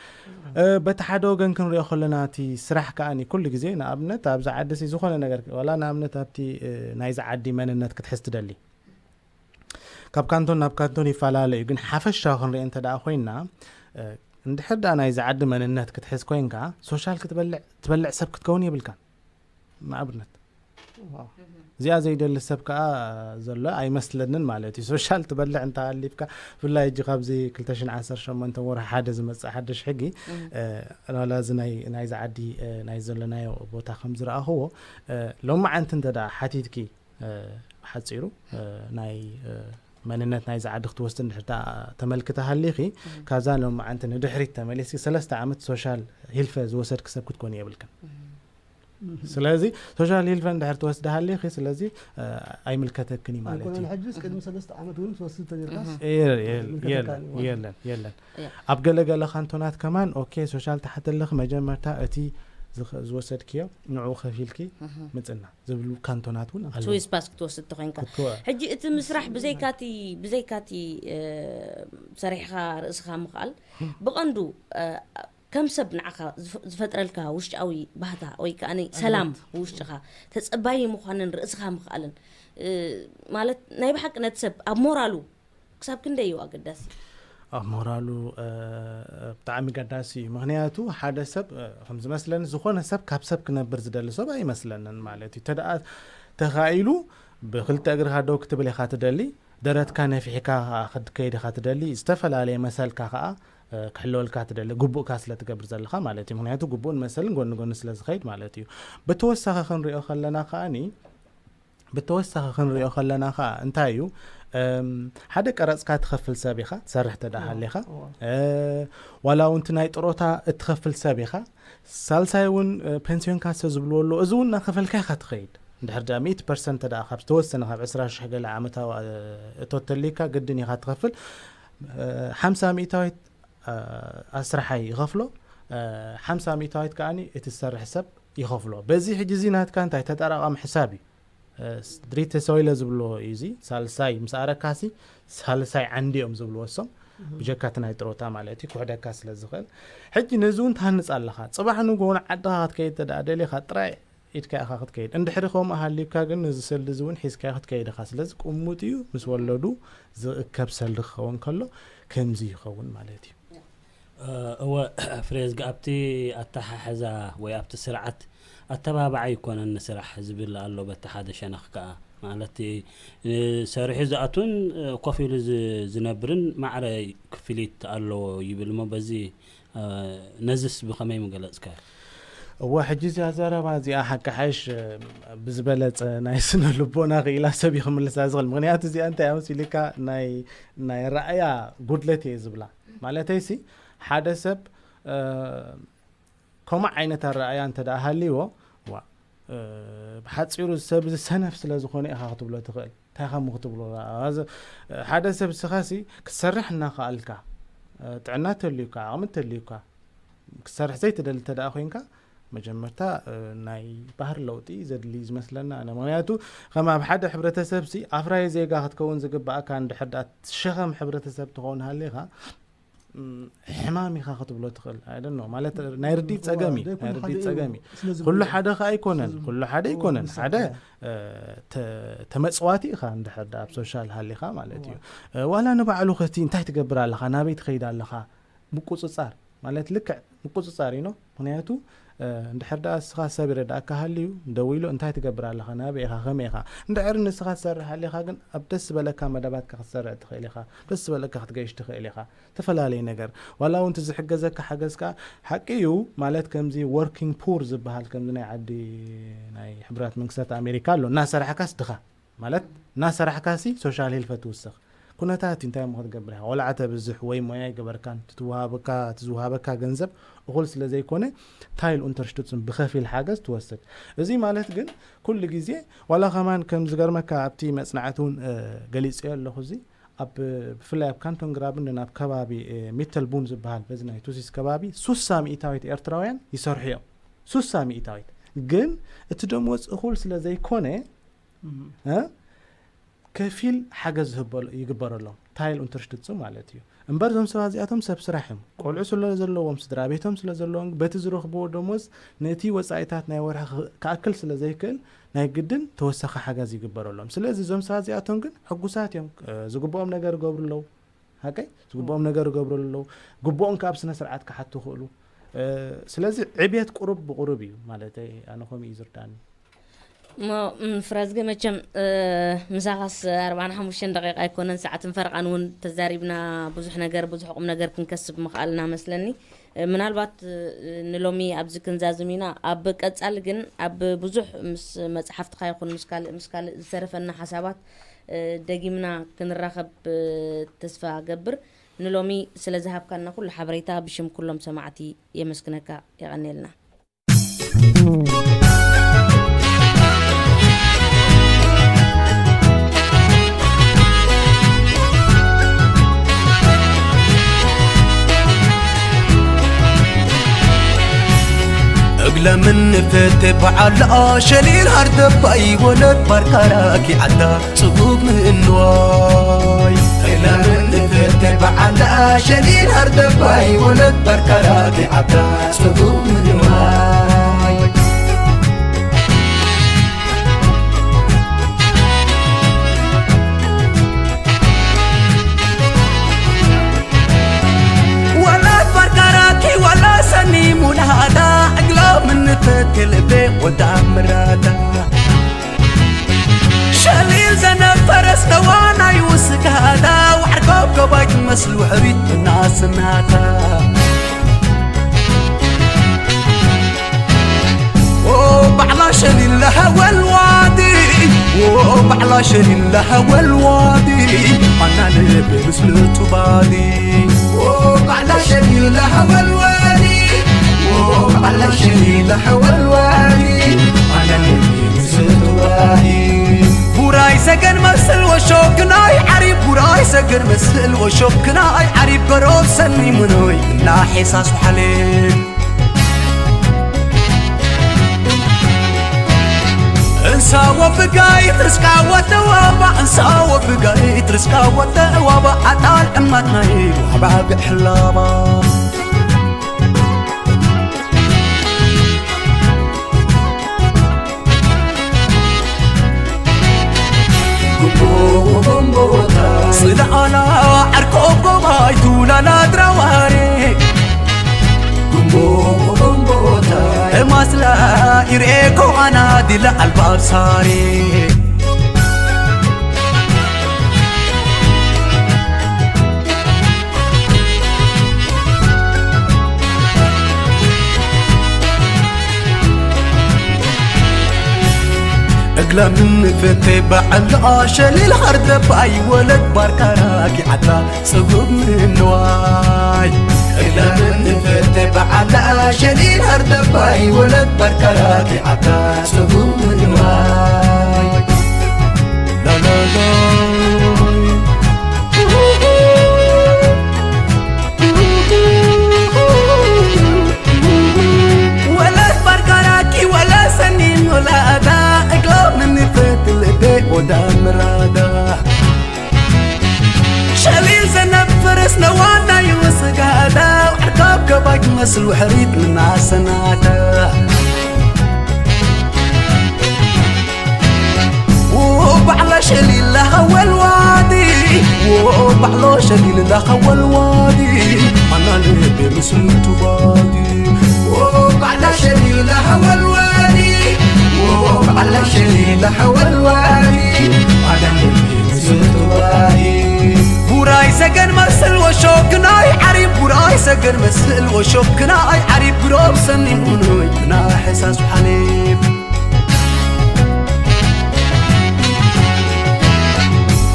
እ፣ በቲ ሓደ ወገን ክንሪኦ ከለና እቲ ስራሕ ከኣኒ ኩሉ ግዜ ንኣብነት ኣብዚ ዓዲ ሲ ዝኾነ ነገር ዋላ ንኣብነት ኣብቲ፣ እ፣ ናይዚ ዓዲ መንነት ክትሕዝ ትደሊ። ካብ ካንቶን ናብ ካንቶን ይፈላለ እዩ፣ ግን ሓፈሻዊ ክንሪኦ እንተ ደኣ ኮይና፣ እ፣ እንድሕር ደኣ ናይዚ ዓዲ መንነት ክትሕዝ ኮይንካ ሶሻል ክትበልዕ፣ ትበልዕ ሰብ ክትከውን የብልካን። ንኣብነት ዋው። እዚኣ ዘይደሊ ሰብ ከኣ ዘሎ ኣይመስለንን ማለት እዩ። ሶሻል ትበልዕ እንተሃሊፍካ፣ ብፍላይ ሕጂ ካብዚ ክልተ ሽሕን ዓሰርተ ሸሞንተን ወርሒ ሓደ ዝመጽእ ሓድሽ ሕጊ፣ እ፣ ናላ እዚ ናይ፣ ናይዚ ዓዲ፣ እ፣ ናይ ዘለናዮ ቦታ ከም ዝረኣኽዎ፣ እ፣ ሎማዓንቲ እንተ ደኣ ሓቲትኪ፣ እ፣ ብሓጺሩ፣ እ፣ ናይ፣ እ፣ መንነት ናይዚ ዓዲ ክትወስድ እንድሕር ደኣ ተመልክቲ ሃሊኺ፣ ካብዛ ሎማዓንቲ ንድሕሪት ተመሊስኪ ሰለስተ ዓመት ሶሻል ሂልፈ ዝወሰድኪ ሰብ ክትኮኒ የብልክን። ስለዚ ሶሻል ሂልፈ እንድሕር ትወስዲ ሃሊኺ፣ ስለዚ፣ እ፣ ኣይምልከተክን እዩ ማለት ኣይኮነን እዩ። ሕጂስ ቅድሚ ሰለስተ ዓመት እውን ትወስድ ተነርካስ? የለ-፣ የለ-፣ ምልከተካ የለን፣ እዩ ማለት የለን፣ የለን። እያ። ኣብ ገለገለ ካንቶናት ከማን፣ ኦኬ፣ ሶሻል ተሓተለኺ መጀመርታ እቲ ዝኸ-፣ ዝወሰድክዮ ንዕኡ ከፊልኪ ምጽና ዝብሉ ካንቶናት እውን ኣለዉ። ስዊስ ፓስ ክትወስድ ተኾይንካ። ክትወ-፣ ሕጂ እቲ ምስራሕ ብዘይካቲ፣ ብዘይካቲ፣ እ፣ ሰሪሕኻ ርእስኻ ምኽኣል፣ ብቐንዱ፣ እ፣ ከም ሰብ ንዓኻ ዝፈ-፣ ዝፈጥረልካ ውሽጣዊ ባህታ ወይ ከኣ ሰላም ውሽጥኻ ተጸባይ ምዃንን ርእስኻ ምኽኣልን፣ እ፣ ማለት ናይ ብሓቂ ነቲ ሰብ ኣብ ሞራሉ ክሳብ ክንደይ እዩ ኣገዳሲ? ኣብ ሞራሉ፣ እ፣ ብጣዕሚ ገዳሲ እዩ። ምኽንያቱ ሓደ ሰብ፣ እ፣ ከም ዝመስለኒ ዝኾነ ሰብ ካብ ሰብ ክነብር ዝደሊ ሰብ ኣይመስለንን ማለት እዩ። እንተ ደኣ ተኻኢሉ ብክልተ እግርኻ ደው ክትብል ኢኻ ትደሊ፣ ደረትካ ነፊሕካ ክትከይድ ኢኻ ትደሊ፣ ዝተፈላለየ መሰልካ ከኣ፣ እ፣ ክሕለወልካ ትደሊ፣ ግቡእካ ስለ ትገብር ዘለኻ ማለት እዩ። ምኽንያቱ ግቡእን መሰልን ጎኒ ጎኒ ስለ ዝኸይድ ማለት እዩ። ብተወሳኺ ክንሪኦ ከለና ከኣኒ፣ ብተወሳኺ ክንሪኦ ከለና ከኣ እንታይ እዩ፣ ሓደ ቀረፅካ ትኸፍል ሰብ ኢኻ ትሰርሕ ተዳ ሃሊኻ። ዋላ እውን ናይ ጥሮታ እትኸፍል ሰብ ኢኻ። ሳልሳይ እውን ፔንሲዮን ካሰ ዝብልዎ ኣሎ፣ እዚ እውን እናኸፈልካ ኢኻ ትኸይድ። እንድሕር ዳ ሚእቲ ፐርሰንት ተዳ ካብ ዝተወሰነ ካብ ዕስራ ሽሕ ገለ ዓመታዊ እቶት ተልዩካ ግድን ኢኻ ትኸፍል። ሓምሳ ሚእታዊት ኣስራሓይ ይኸፍሎ። ሓምሳ ሚእታዊት ከዓኒ እቲ ዝሰርሕ ሰብ ይኸፍሎ። በዚ ሕጂ እዚ ናትካ እንታይ ተጠራቐም ሕሳብ እዩ። ድሪተ ሰወይለ ዝብሎ እዩ። እዚ ሳልሳይ ምስ ኣረካሲ ሳልሳይ ዓንዲ እዮም ዝብልዎ እሶም። ብጀካ እቲ ናይ ጥሮታ ማለት እዩ፣ ክሕደካ ስለ ዝኽእል። ሕጂ ነዚ እውን ትሃንፅ ኣለኻ። ፅባሕ ንጎ ንዓድኻ ክትከይድ ተደኣ ደሊኻ ጥራይ ኢድካ ኢኻ ክትከይድ። እንድሕሪ ከምኡ ሃልዩካ ግን ነዚ ሰልዲ እዚ እውን ሒዝካ ክትከይድ ኢኻ። ስለዚ ቅሙጥ እዩ፣ ምስ ወለዱ ዝእከብ ሰልዲ ክኸውን ከሎ ከምዚ ይኸውን ማለት እዩ። እወ፣ ፍሬዝግ ኣብቲ ኣተሓሕዛ ወይ ኣብቲ ስርዓት ኣተባባዓይ ይኮነን ንስራሕ ዝብል ኣሎ። በቲ ሓደ ሸነኽ ከኣ ማለት ሰሪሑ ዝኣቱን ኮፍ ኢሉ ዝነብርን ማዕረ ክፍሊት ኣለዎ ይብል እሞ በዚ ነዝስ ብኸመይ ምገለጽካ? እወ፣ ሕጂ እዚኣ ዘረባ እዚኣ ሓቂ ሓይሽ ብዝበለጸ ናይ ስነ ልቦና ክኢላ ሰብ እዩ ክምልሳ ዝኽእል። ምክንያቱ እዚኣ እንታይ ኣመሲልካ ናይ ናይ ራእያ ጉድለት እየ ዝብላ። ማለተይሲ ሓደ ሰብ ከምኡ ዓይነት ኣረኣያ እንተ ደኣ ሃልይዎ፣ ዋ ብሓፂሩ ሰብ እዚ ሰነፍ ስለ ዝኾነ ኢኻ ክትብሎ ትኽእል። እንታይ ከም ክትብሎ ሓደ ሰብ ስኻሲ ክትሰርሕ እናኸኣልካ፣ ጥዕና ተልዩካ፣ ዓቕሚ ተልዩካ፣ ክትሰርሕ ዘይትደሊ እንተ ደኣ ኮይንካ፣ መጀመርታ ናይ ባህር ለውጢ ዘድሊ ዝመስለና ኣነ። ምክንያቱ ከም ኣብ ሓደ ሕብረተሰብ ሲ ኣፍራይ ዜጋ ክትከውን ዝግባእካ እንድሕር ደኣ ትሸኸም ሕብረተሰብ ትኸውን ሃሊኻ፣ ሕማም ኢኻ ክትብሎ ትኽእል። I don't know፣ ማለት ናይ ርዲት ጸገም እዩ፣ ናይ ርዲት ጸገም እዩ። ኩሉ ሓደ ከ ኣይኮነን፣ ኩሉ ሓደ ኣይኮነን። ሓደ ተመጽዋቲ ኢኻ እንድሕር ደኣ ኣብ ሶሻል ሃሊኻ ማለት እዩ። ዋላ ንባዕሉ ከቲ እንታይ ትገብር ኣለኻ፣ ናበይ ትኸይድ ኣለኻ፣ ምቁጽጻር ማለት ልክዕ ምቁጽጻር እዩ። ምክንያቱ እንድሕር ደኣ እስኻ ሰብ ይረዳእካ ሃልዩ ደዊሉ እንታይ ትገብር ኣለኻ፣ ናበይ ኢኻ፣ ከመይ ኢኻ። እንድሕር ንስኻ ትሰርሕ ሃሊኻ ግን ኣብ ደስ ዝበለካ መደባትካ ክትሰርዕ ትኽእል ኢኻ፣ ደስ ዝበለካ ክትገይሽ ትኽእል ኢኻ። ተፈላለየ ነገር ዋላ እውን ዝሕገዘካ ሓገዝ ከዓ ሓቂ እዩ። ማለት ከምዚ ወርኪንግ ፑር ዝበሃል ከምዚ ናይ ዓዲ ናይ ሕቡራት መንግስታት ኣሜሪካ ኣሎ፣ እናሰራሕካስ ድኻ ማለት እናሰራሕካሲ ሶሻል ሂልፈ ትውስኽ ኩነታት እዩ። እንታይ እሞ ክትገብር ኢኻ? ቆልዓ ተብዝሕ ወይ ሞያ ይገበርካን ትትወሃበካ ትዝውሃበካ ገንዘብ እኹል ስለ ዘይኮነ ታይል ኡንተርሽቱፅን ብኸፊል ሓገዝ ትወስድ። እዚ ማለት ግን ኩሉ ግዜ ዋላ ከማን ከም ዝገርመካ ኣብቲ መፅናዕቲ እውን ገሊፀዮ ኣለኹ። እዚ ኣብ ብፍላይ ኣብ ካንቶን ግራብንደን ኣብ ከባቢ ሚተልቡን ዝበሃል በዚ ናይ ቱሲስ ከባቢ ሱሳ ሚእታዊት ኤርትራውያን ይሰርሑ እዮም። ሱሳ ሚእታዊት ግን እቲ ደሞዝ እኹል ስለ ዘይኮነ ከፊል ሓገዝ ይግበረሎም፣ ታይል ኡንተርሽቱትጽ ማለት እዩ። እምበር እዞም ሰባት እዚኣቶም ሰብ ስራሕ እዮም። ቆልዑ ስለ ዘለዎም፣ ስድራ ቤቶም ስለ ዘለዎም፣ በቲ ዝረኽብዎ ደሞዝ ነቲ ወጻኢታት ናይ ወርሒ ክኣክል ስለ ዘይክእል ናይ ግድን ተወሳኺ ሓገዝ ይግበረሎም። ስለዚ እዞም ሰባት እዚኣቶም ግን ሕጉሳት እዮም። ዝግብኦም ነገር ይገብሩ ኣለዉ። ሓቀይ ዝግብኦም ነገር ይገብሩ ኣለዉ። ግብኦም ካብ ስነ ስርዓት ክሓቱ ይኽእሉ። ስለዚ ዕብየት ቁሩብ ብቁሩብ እዩ ማለተይ፣ ኣነ ከምኡ እዩ ዝርዳኒ። እሞ ፍራዝገ መቸም ምሳኻስ ኣርባዓን ሓሙሽተን ደቂቃ ኣይኮነን፣ ሰዓትን ፈረቓን እውን ተዛሪብና፣ ብዙሕ ነገር ብዙሕ ቁም ነገር ክንከስብ ምኽኣልና መስለኒ። ምናልባት ንሎሚ ኣብዚ ክንዛዝም ኢና። ኣብ ቀጻሊ ግን ኣብ ብዙሕ ምስ መጽሓፍትኻ ይኹን ምስ ካልእ ምስ ካልእ ዝተረፈና ሓሳባት ደጊምና ክንራኸብ ተስፋ ገብር። ንሎሚ ስለ ዝሃብካና ኩሉ ሓበሬታ ብሽም ኩሎም ሰማዕቲ የመስግነካ። የቐንየልና። እግለ ምን ንፈቴ በዓል ሸሊል ሃርደባይ ወለት ባርካራ ኪዓዳ ጽቡብ ምእንዋይ። እግለ ምን ንፈቴ በዓል ሸሊል ሃርደባይ ወለት ባርካራ ኪዓዳ ጽቡብ ምእንዋይ። ወላ ባርካራኪ ወላ ሰኒ ሙላዳ እግሎ ምንፈት ልቤ ወዳ ምራዳ ሸሊል ዘነፈረስ ነዋናይ ውስካዳ ዋዕርኮ ኮባይ ትመስል ውሕሪት እናስናታ ባዕላ ሸሊል ለሃወል ዋዲ ባዕላ ሸሊል ለሃወል ዋዲ ኣና ልብ ምስሉ ቱባዲ ባዕላ ሸሊላ ሓወልዋሊ ባዕላ ሸሊላ ሓወልዋሊ ኣና ልብ ምስሉ ቱባዲ ቡራይ ሰገን መስል ወሾክናይ ዓሪብ ቡራይ ሰገን መስል ወሾክናይ ዓሪብ በሮብ ሰኒ ምኖይ እና ሒሳስ ሓሌ እንሳዎ ብጋይት ርስቃ ወተዋባ እንሳዎ ብጋይት ርስቃ ወተዋባ ኣጣል ዕማት ናይ ዋባ ግሕላባ ስለ ኣላ ዓርኮ ጎባይቱ ላላ ድራዋሬ ጉምቦ ጉምቦታ ማስላ ኢሬኮ ኣና ዲላ ኣልባብ ሳሬ እግላ ምን ፍቴ በዓል ኣሸሊል ሃርደባይ ወለድ ባርካራ ኪዓታ ጽጉብ ምንዋይ እግላ ምን ፍቴ በዓል ኣሸሊል ሃርደባይ ወለድ ባርካራ ኪዓታ ጽጉብ ምንዋይ ላላላ ወለት ባርካራኪ ወለ ሰኒን ወላዳ እግሎ ምንፈት ልቤ ወዳ ምራዳ ሸሊል ዘነብ ፈረስ ነዋና ይወስጋዳ ዓርካብ ገባይ ትመስል ውሕሪት ምናሰናዳ ባዕላ ሸሊላ ሃወልዋዲ ባዕሎ ሸሊላ ሃወልዋዲ ኣና ልቤ ምስሉ ቱባዲ ባዕላ ሸሊላ ሃወልዋዲ ባዕላ ሸሊላ ሃወልዋዲ ኣና ልቤ ምስሉ ቱባዲ ቡራይ ሰገን መስል ወሾክናይ ዓሪብ ቡራይ ሰገን መስል ወሾክናይ ዓሪብ ግሮብ ሰኒን ኡኖይ ናይ ሕሳስ ሓሊብ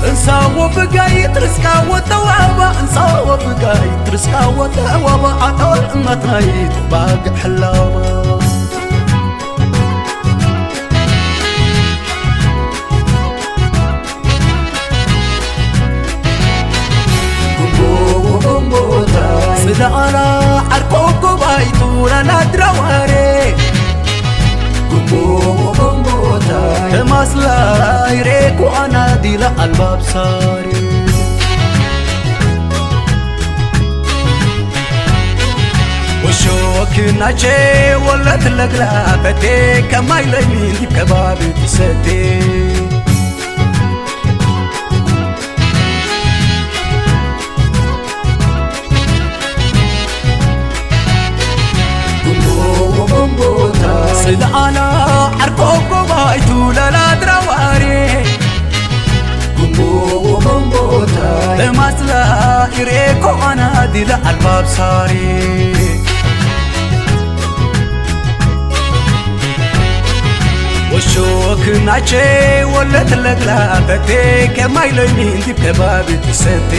እንሳዎ ብጋይ ትርስቃዎ ተዋባ እንሳዎ ብጋይ ትርስቃዎ ተዋባ ኣጣል እመትናይ ባግ ሕላባ ስለ ኣላ ዓርኮ ጎባይቱ ላላ ድራዋሬ ጉምቦ ጎምቦታ ተማስላ ይሬኩ ኣና ዲላ ኣልባብ ሳሪ ወሾክ ናቼ ወለት ለግላ በቴ ከማይ ለይሚን ከባቢ ትሰቴ ስለ ኣና ዓርኮ ጎባይቱ ለላ ድራዋሬ ጉምቦ ጎምቦታ ተማስላ ኢሬኮ ኣና ዲላ ኣልባብ ሳሪ ወሾክ ናቼ ወለት ለግላ በቴ ከማይ ሎይሚን ዲብ ከባቢ ትሰቴ